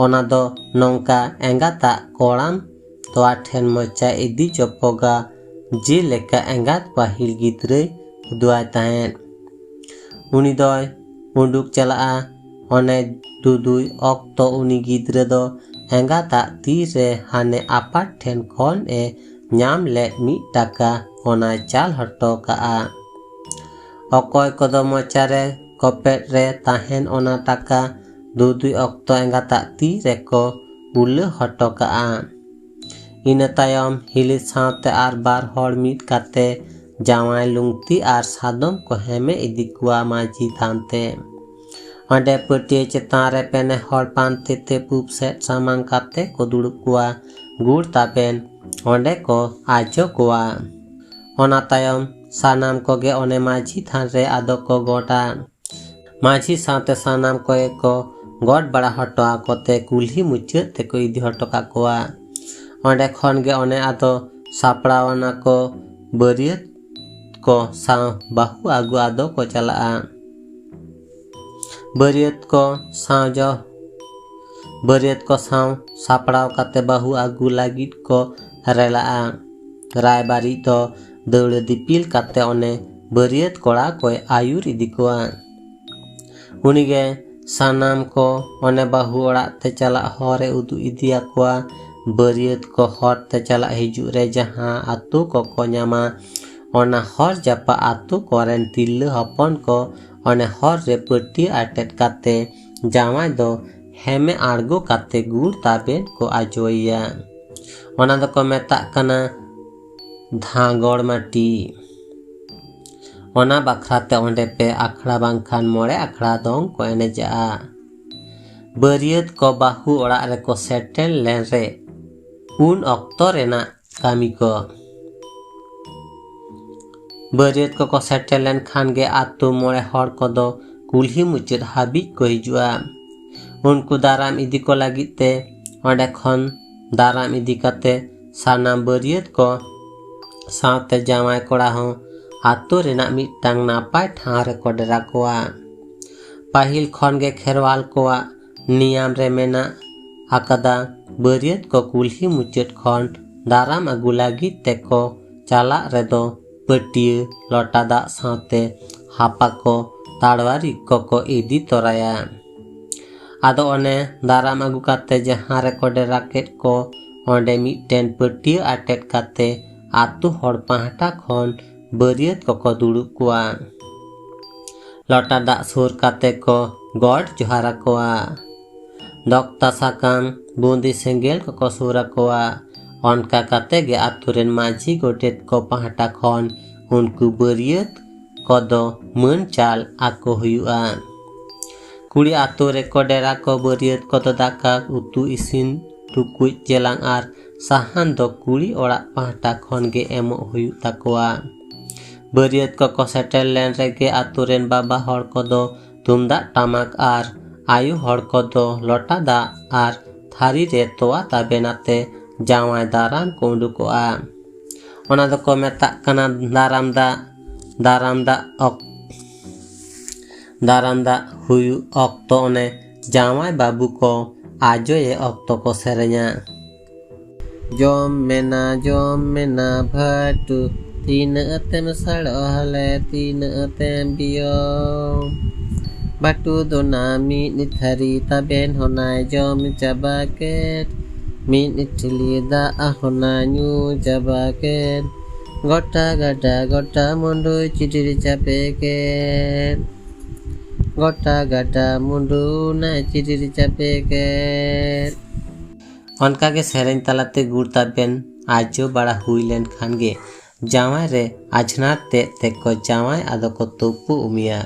ᱚᱱᱟ ᱫᱚ ᱱᱚᱝᱠᱟ ᱮᱸᱜᱟᱛᱟᱜ ᱠᱚᱲᱟᱢ ᱛᱚᱣᱟ ᱴᱷᱮᱱ ᱢᱚᱪᱟ ᱤᱫᱤ ᱡᱚᱯᱚᱜᱟ, ᱡᱮᱞᱮᱠᱟ ᱮᱸᱜᱟᱛ ᱯᱟᱹᱦᱤᱞ ᱜᱤᱫᱽᱨᱟᱹᱭ ᱩᱫᱩᱜᱟᱭ ᱛᱟᱦᱮᱸᱫ᱾ ᱩᱱᱤ ᱫᱚᱭ ᱩᱰᱩᱠ ᱪᱟᱞᱟᱜᱼᱟ᱾ ᱚᱱᱮ ᱫᱩᱫᱩᱭ ᱚᱠᱛᱚ ᱩᱱᱤ ᱜᱤᱫᱽᱨᱟᱹ ᱫᱚ ᱮᱸᱜᱟᱛᱟᱜ ᱛᱤ ᱨᱮ ᱦᱟᱱᱮ ᱟᱯᱟᱛ ᱴᱷᱮᱱ ᱠᱷᱚᱱ ᱮ ᱧᱟᱢ ᱞᱮᱫ ᱢᱤᱫ ᱴᱟᱠᱟ ᱚᱱᱟᱭ ᱪᱟᱞ ᱦᱚᱴᱚ ᱠᱟᱜᱼᱟ᱾ ᱚᱠᱚᱭ ᱠᱚᱫᱚ ᱢᱚᱪᱟᱨᱮ ᱠᱚᱯᱮᱫ ᱨᱮ ᱛᱟᱦᱮᱱ ᱚᱱᱟ ᱴᱟᱠᱟ ᱫᱩᱫᱩᱭ ᱚᱠᱛᱚ ᱮᱸᱜᱟᱛᱟᱜ ᱛᱤ ᱨᱮᱠᱚ ᱩᱞᱟᱹ ᱦᱚᱴᱚ ᱠᱟᱜᱼᱟ᱾ ᱤᱱᱟᱹ ᱛᱟᱭᱚᱢ ᱦᱤᱞᱤ ᱥᱟᱶᱛᱮ ᱟᱨ ᱵᱟᱨ ᱦᱚᱲ ᱢᱤᱫ ᱠᱟᱛᱮ ᱡᱟᱶᱟᱭ ᱞᱩᱝᱛᱤ ᱟᱨ ᱥᱟᱫᱚᱢ ᱠᱚ ᱦᱮᱢᱮ ᱤᱫᱤ ᱠᱚᱣᱟ ᱢᱟᱹᱡᱷᱤ ᱛᱷᱟᱱ ᱛᱮ᱾ ᱚᱸᱰᱮ ᱯᱟᱹᱴᱭᱟᱹ ᱪᱮᱛᱟᱱ ᱨᱮ ᱯᱮᱱᱮ ᱦᱚᱲ ᱯᱟᱱᱛᱮ ᱛᱮ ᱯᱩᱵ ᱥᱮᱫ ᱥᱟᱢᱟᱝ ᱠᱟᱛᱮ ᱠᱚ ᱫᱩᱲᱩᱵ ᱠᱚᱣᱟ ᱜᱩᱲ ᱛᱟᱵᱮᱱ᱾ ᱚᱸᱰᱮ ᱠᱚ ᱟᱡᱚ ᱠᱚᱣᱟ᱾ ᱚᱱᱟ ᱛᱟᱭᱚᱢ ᱥᱟᱱᱟᱢ ᱠᱚᱜᱮ ᱚᱱᱮ ᱢᱟᱹᱡᱷᱤ ᱛᱷᱟᱱ ᱨᱮ ᱟᱫᱚ ᱠᱚ ᱜᱚᱴᱟ᱾ ᱢᱟᱹᱡᱷᱤ ᱥᱟᱶᱛᱮ ᱥᱟᱱᱟᱢ ᱠᱚᱜᱮ ᱠᱚ ᱜᱚᱰ ᱵᱟᱲᱟ ᱦᱚᱴᱚ ᱟᱠᱚ ᱛᱮ ᱠᱩᱞᱦᱤ ᱢᱩᱪᱟᱹᱫ ᱛᱮᱠᱚ ᱤᱫᱤ ᱦᱚᱴᱚ ᱠᱟᱠᱚᱣᱟ᱾ ᱚᱸᱰᱮ ᱠᱷᱚᱱ ᱜᱮ ᱚᱱᱮ ᱟᱫᱚ ᱥᱟᱯᱲᱟᱣ ᱟᱱᱟ ᱠᱚ ᱵᱟᱹᱨᱭᱟᱹᱛ ᱠᱚ ᱥᱟᱶ ᱵᱟᱹᱦᱩ ᱟᱹᱜᱩ ᱟᱫᱚ ᱠᱚ ᱪᱟᱞᱟᱜᱼᱟ᱾ ᱵᱟᱹᱨᱭᱟᱹᱛ ᱠᱚ ᱥᱟᱶ ᱡᱚ ᱵᱟᱹᱨᱭᱟᱹᱛ ᱠᱚ ᱥᱟᱶ ᱥᱟᱯᱲᱟᱣ ᱠᱟᱛᱮ ᱵᱟᱹᱦᱩ ᱟᱹᱜᱩ ᱞᱟᱹᱜᱤᱫ ᱠᱚ ᱨᱮᱞᱟᱜᱼᱟ᱾ ᱨᱟᱭᱵᱟᱨᱤᱡ ᱫᱚ ᱫᱟᱹᱣᱲᱟᱹ ᱫᱤᱯᱤᱞ ᱠᱟᱛᱮ ᱚᱱᱮ ᱵᱟᱹᱨᱭᱟᱹᱛ ᱠᱚᱲᱟ ᱠᱚᱭ ᱟᱹᱭᱩᱨ ᱤᱫᱤ ᱠᱚᱣᱟ᱾ ᱩᱱᱤᱜᱮ ᱥᱟᱱᱟᱢ ᱠᱚ ᱚᱱᱮ ᱵᱟᱹᱦᱩ ᱚᱲᱟᱜ ᱛᱮ ᱪᱟᱞᱟᱜ ᱦᱚᱨ ᱮ ᱩᱫᱩᱜ ᱤᱫᱤᱭᱟᱠᱚᱣᱟ᱾ ᱵᱟᱹᱨᱭᱟᱹᱛ ᱠᱚ ᱦᱚᱨ ᱛᱮ ᱪᱟᱞᱟᱜ ᱦᱤᱡᱩᱜ ᱨᱮ ᱡᱟᱦᱟᱸ ᱟᱛᱳ ᱠᱚᱠᱚ ᱧᱟᱢᱟ, ᱚᱱᱟ ᱦᱚᱨ ᱡᱟᱯᱟᱜ ᱟᱛᱳ ᱠᱚᱨᱮᱱ ᱛᱤᱨᱞᱟᱹ ᱦᱚᱯᱚᱱ ᱠᱚ ᱚᱱᱮ ᱦᱚᱨ ᱨᱮ ᱯᱟᱹᱴᱭᱟᱹ ᱟᱴᱮᱫ ᱠᱟᱛᱮ ᱡᱟᱶᱟᱭ ᱫᱚ ᱦᱮᱢᱮ ᱟᱬᱜᱚ ᱠᱟᱛᱮ ᱜᱩᱲ ᱛᱟᱵᱮᱱ ᱠᱚ ᱟᱡᱚᱭᱮᱭᱟ᱾ ᱚᱱᱟ ᱫᱚᱠᱚ ᱢᱮᱛᱟᱜ ᱠᱟᱱᱟ ᱫᱷᱟᱸᱜᱚᱲ ᱢᱟᱹᱴᱤ᱾ ᱚᱱᱟ ᱵᱟᱠᱷᱨᱟ ᱛᱮ ᱚᱸᱰᱮ ᱯᱮ ᱟᱠᱷᱲᱟ ᱵᱟᱝᱠᱷᱟᱱ ᱢᱚᱬᱮ ᱟᱠᱷᱲᱟ ᱫᱚᱝ ᱠᱚ ᱮᱱᱮᱡᱟᱜᱼᱟ᱾ ᱵᱟᱹᱨᱭᱟᱹᱛ ᱠᱚ ᱵᱟᱹᱦᱩ ᱚᱲᱟᱜ ᱨᱮᱠᱚ ᱥᱮᱴᱮᱨ ᱞᱮᱱ ᱨᱮ ᱩᱱ ᱚᱠᱛᱚ ᱨᱮᱱᱟᱜ ᱠᱟᱹᱢᱤ ᱠᱚ᱾ ᱵᱟᱹᱨᱭᱟᱹᱛ ᱠᱚᱠᱚ ᱥᱮᱴᱮᱨ ᱞᱮᱱᱠᱷᱟᱱ ᱜᱮ ᱟᱛᱳ ᱢᱚᱬᱮ ᱦᱚᱲ ᱠᱚᱫᱚ ᱠᱩᱞᱦᱤ ᱢᱩᱪᱟᱹᱫ ᱦᱟᱹᱵᱤᱡ ᱠᱚ ᱦᱤᱡᱩᱜᱼᱟ᱾ ᱩᱱᱠᱩ ᱫᱟᱨᱟᱢ ᱤᱫᱤ ᱠᱚ ᱞᱟᱹᱜᱤᱫ ᱛᱮ ᱚᱸᱰᱮ ᱠᱷᱚᱱ ᱫᱟᱨᱟᱢ ᱤᱫᱤ ᱠᱟᱛᱮ ᱥᱟᱱᱟᱢ ᱵᱟᱹᱨᱭᱟᱹᱛ ᱠᱚ ᱥᱟᱶᱛᱮ ᱡᱟᱶᱟᱭ ᱠᱚᱲᱟ ᱦᱚᱸ ᱟᱛᱳ ᱨᱮᱱᱟᱜ ᱢᱤᱫᱴᱟᱝ ᱱᱟᱯᱟᱭ ᱴᱷᱟᱶ ᱨᱮᱠᱚ ᱰᱮᱨᱟ ᱠᱚᱣᱟ᱾ ᱯᱟᱹᱦᱤᱞ ᱠᱷᱚᱱ ᱜᱮ ᱠᱷᱮᱨᱣᱟᱞ ᱠᱚᱣᱟᱜ ᱱᱤᱭᱟᱢ ᱨᱮ ᱢᱮᱱᱟᱜ ᱟᱠᱟᱫᱟ, ᱵᱟᱹᱨᱭᱟᱹᱛ ᱠᱚ ᱠᱩᱞᱦᱤ ᱢᱩᱪᱟᱹᱫ ᱠᱷᱚᱱ ᱫᱟᱨᱟᱢ ᱟᱹᱜᱩ ᱞᱟᱹᱜᱤᱫ ᱛᱮᱠᱚ ᱪᱟᱞᱟᱜ ᱨᱮᱫᱚ ᱯᱟᱹᱴᱭᱟᱹ, ᱞᱚᱴᱟ ᱫᱟᱜ ᱥᱟᱶᱛᱮ ᱦᱟᱯᱟ ᱠᱚ, ᱛᱟᱲᱣᱟᱨᱤ ᱠᱚᱠᱚ ᱤᱫᱤ ᱛᱚᱨᱟᱭᱟ᱾ ᱟᱫᱚ ᱚᱱᱮ ᱫᱟᱨᱟᱢ ᱟᱹᱜᱩ ᱠᱟᱛᱮ ᱡᱟᱦᱟᱸ ᱨᱮᱠᱚ ᱰᱮᱨᱟ ᱠᱮᱫ ᱠᱚ, ᱚᱸᱰᱮ ᱢᱤᱫᱴᱮᱱ ᱯᱟᱹᱴᱭᱟᱹ ᱟᱴᱮᱫ ᱠᱟᱛᱮ ᱟᱛᱳ ᱦᱚᱲ ᱯᱟᱦᱴᱟ ᱠᱷᱚᱱ ᱵᱟᱹᱨᱭᱟᱹᱛ ᱠᱚᱠᱚ ᱫᱩᱲᱩᱵ ᱠᱚᱣᱟ᱾ ᱞᱚᱴᱟ ᱫᱟᱜ ᱥᱩᱨ ᱠᱟᱛᱮ ᱠᱚ ᱜᱚᱰ ᱡᱚᱦᱟᱨ ᱟᱠᱚᱣᱟ᱾ ᱫᱚᱠᱛᱟ ᱥᱟᱠᱟᱢ ᱵᱩᱸᱫᱤ ᱥᱮᱸᱜᱮᱞ ᱠᱚᱠᱚ ᱥᱩᱨ ᱟᱠᱚᱣᱟ᱾ ᱚᱱᱠᱟ ᱠᱟᱛᱮ ᱜᱮ ᱟᱛᱳ ᱨᱮᱱ ᱢᱟᱹᱡᱷᱤ ᱜᱚᱰᱮᱛ ᱠᱚ ᱯᱟᱦᱴᱟ ᱠᱷᱚᱱ ᱩᱱᱠᱩ ᱵᱟᱹᱨᱭᱟᱹᱛ ᱠᱚᱫᱚ ᱢᱟᱹᱱ ᱪᱟᱞ ᱟᱠᱚ ᱦᱩᱭᱩᱜᱼᱟ᱾ ᱠᱩᱲᱤ ᱟᱛᱳ ᱨᱮᱠᱚ ᱰᱮᱨᱟ ᱠᱚ ᱵᱟᱹᱨᱭᱟᱹᱛ ᱠᱚᱫᱚ ᱫᱟᱠᱟ ᱩᱛᱩ ᱤᱥᱤᱱ ᱴᱩᱠᱩᱡ ᱪᱮᱞᱟᱝ ᱟᱨ ᱥᱟᱦᱟᱱ ᱫᱚ ᱠᱩᱲᱤ ᱚᱲᱟᱜ ᱯᱟᱦᱴᱟ ᱠᱷᱚᱱ ᱜᱮ ᱮᱢᱚᱜ ᱦᱩᱭᱩᱜ ᱛᱟᱠᱚᱣᱟ᱾ ᱵᱟᱹᱨᱭᱟᱹᱛ ᱠᱚᱠᱚ ᱥᱮᱴᱮᱨ ᱞᱮᱱ ᱨᱮᱜᱮ ᱟᱛᱳ ᱨᱮᱱ ᱵᱟᱵᱟ ᱦᱚᱲ ᱠᱚᱫᱚ ᱛᱩᱢᱫᱟᱜ ᱴᱟᱢᱟᱠ ᱟᱨ ᱟᱭᱳ ᱦᱚᱲ ᱠᱚᱫᱚ ᱞᱚᱴᱟ ᱫᱟᱜ ᱟᱨ ᱛᱷᱟᱹᱨᱤ ᱨᱮ ᱛᱚᱣᱟ ᱛᱟᱵᱮᱱ ᱟᱛᱮ ᱡᱟᱶᱟᱭ ᱫᱟᱨᱟᱢ ᱠᱚ ᱩᱰᱩᱠᱚᱜᱼᱟ᱾ ᱚᱱᱟ ᱫᱚᱠᱚ ᱢᱮᱛᱟᱜ ᱠᱟᱱᱟ ᱫᱟᱨᱟᱢ ᱫᱟᱜ᱾ ᱫᱟᱨᱟᱢ ᱫᱟᱜ ᱚᱠ-, ᱫᱟᱨᱟᱢ ᱫᱟᱜ ᱦᱩᱭᱩᱜ ᱚᱠᱛᱚ ᱚᱱᱮ ᱡᱟᱶᱟᱭ ᱵᱟᱹᱵᱩ ᱠᱚ ᱟᱡᱚᱭᱮ ᱚᱠᱛᱚ ᱠᱚ ᱥᱮᱨᱮᱧᱟ᱾ ᱡᱚᱢ ᱢᱮᱱᱟ, ᱡᱚᱢ ᱢᱮᱱᱟ ᱵᱷᱟᱴᱩ, ᱛᱤᱱᱟᱹᱜ ᱛᱮᱢ ᱥᱟᱲᱚᱜ ᱦᱟᱞᱮ, ᱛᱤᱱᱟᱹᱜ ᱛᱮᱢ ᱵᱤᱭᱚᱢ᱾ ᱵᱷᱟᱴᱩ ᱫᱚ ᱱᱟ ᱢᱤᱫ ᱛᱷᱟᱹᱨᱤ ᱛᱟᱵᱮᱱ ᱦᱚᱱᱟᱭ ᱡᱚᱢ ᱪᱟᱵᱟ ᱠᱮᱫ, ᱢᱤᱫ ᱴᱷᱤᱞᱤ ᱫᱟᱜ ᱦᱚᱱᱟ ᱧᱩ ᱪᱟᱵᱟ ᱠᱮᱫ᱾ ᱜᱚᱴᱟ ᱜᱟᱰᱟ, ᱜᱚᱴᱟ ᱢᱩᱰᱩ ᱪᱤᱰᱤᱨ ᱪᱟᱯᱮ ᱠᱮᱫ᱾ ᱜᱚᱴᱟ ᱜᱟᱰᱟ ᱢᱩᱰᱩ ᱱᱟ ᱪᱤᱰᱤᱨ ᱪᱟᱯᱮ ᱠᱮᱫ᱾ ᱚᱱᱠᱟᱜᱮ ᱥᱮᱨᱮᱧ ᱛᱟᱞᱟᱛᱮ ᱜᱩᱲ ᱛᱟᱵᱮᱱ ᱟᱡᱚ ᱵᱟᱲᱟ ᱦᱩᱭ ᱞᱮᱱ ᱠᱷᱟᱱ ᱜᱮ ᱡᱟᱶᱟᱭ ᱨᱮ ᱟᱡᱷᱱᱟᱨ ᱛᱮᱫ ᱛᱮᱠᱚ ᱡᱟᱶᱟᱭ ᱟᱫᱚ ᱠᱚ ᱛᱩᱯᱩ ᱩᱢᱤᱭᱟ᱾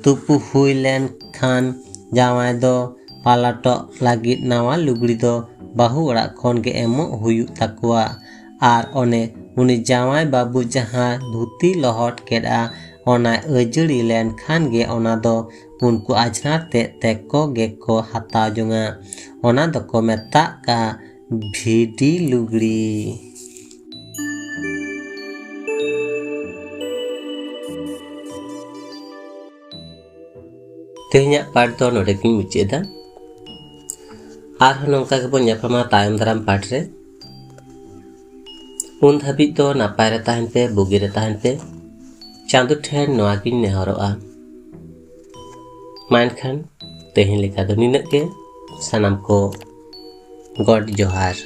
ᱛᱩᱯᱩ ᱦᱩᱭ ᱞᱮᱱ ᱠᱷᱟᱱ ᱡᱟᱶᱟᱭ ᱫᱚ ᱯᱟᱞᱟᱴᱚᱜ ᱞᱟᱹᱜᱤᱫ ᱱᱟᱣᱟ ᱞᱩᱜᱽᱲᱤ ᱫᱚ ᱵᱟᱹᱦᱩ ᱚᱲᱟᱜ ᱠᱷᱚᱱ ᱜᱮ ᱮᱢᱚᱜ ᱦᱩᱭᱩᱜ ᱛᱟᱠᱚᱣᱟ᱾ ᱟᱨ ᱚᱱᱮ ᱩᱱᱤ ᱡᱟᱶᱟᱭ ᱵᱟᱹᱵᱩ ᱡᱟᱦᱟᱸ ᱫᱷᱩᱛᱤ ᱞᱚᱦᱚᱫ ᱠᱮᱫᱼᱟ, ᱚᱱᱟ ᱟᱹᱡᱟᱹᱲᱤ ᱞᱮᱱ ᱠᱷᱟᱱ ᱜᱮ ᱚᱱᱟ ᱫᱚ ᱩᱱᱠᱩ ᱟᱡᱷᱱᱟᱨ ᱛᱮᱫ ᱛᱮᱠᱚ ᱜᱮᱠᱚ ᱦᱟᱛᱟᱣ ᱡᱚᱝᱟ᱾ ᱚᱱᱟ ᱫᱚᱠᱚ ᱢᱮᱛᱟᱜ ᱠᱟᱱ ᱵᱷᱤᱰᱤ ᱞᱩᱜᱽᱲᱤ᱾ ᱛᱮᱦᱮᱧᱟᱜ ᱯᱟᱴ ᱫᱚ ᱱᱚᱰᱮ ᱜᱤᱧ ᱢᱩᱪᱟᱹᱫ ᱮᱫᱟ᱾ ᱟᱨᱦᱚᱸ ᱱᱚᱝᱠᱟ ᱜᱮᱵᱚᱱ ᱧᱟᱯᱟᱢᱟ ᱛᱟᱭᱚᱢ ᱫᱟᱨᱟᱢ ᱯᱟᱴ ᱨᱮ᱾ ᱩᱱ ᱫᱷᱟᱹᱵᱤᱡ ᱫᱚ ᱱᱟᱯᱟᱭ ᱨᱮ ᱛᱟᱦᱮᱱ ᱯᱮ, ᱵᱩᱜᱤ ᱨᱮ ᱛᱟᱦᱮᱱ ᱯᱮ᱾ ᱪᱟᱸᱫᱚ ᱴᱷᱮᱱ ᱱᱚᱣᱟ ᱜᱤᱧ ᱱᱮᱦᱚᱨᱚᱜᱼᱟ᱾ ᱢᱟ ᱮᱱᱠᱷᱟᱱ ᱛᱮᱦᱮᱧ ᱞᱮᱠᱟ ᱫᱚ ᱱᱤᱱᱟᱹᱜ ᱜᱮ᱾ ᱥᱟᱱᱟᱢ ᱠᱚ ᱜᱚᱰ ᱡᱚᱦᱟᱨ᱾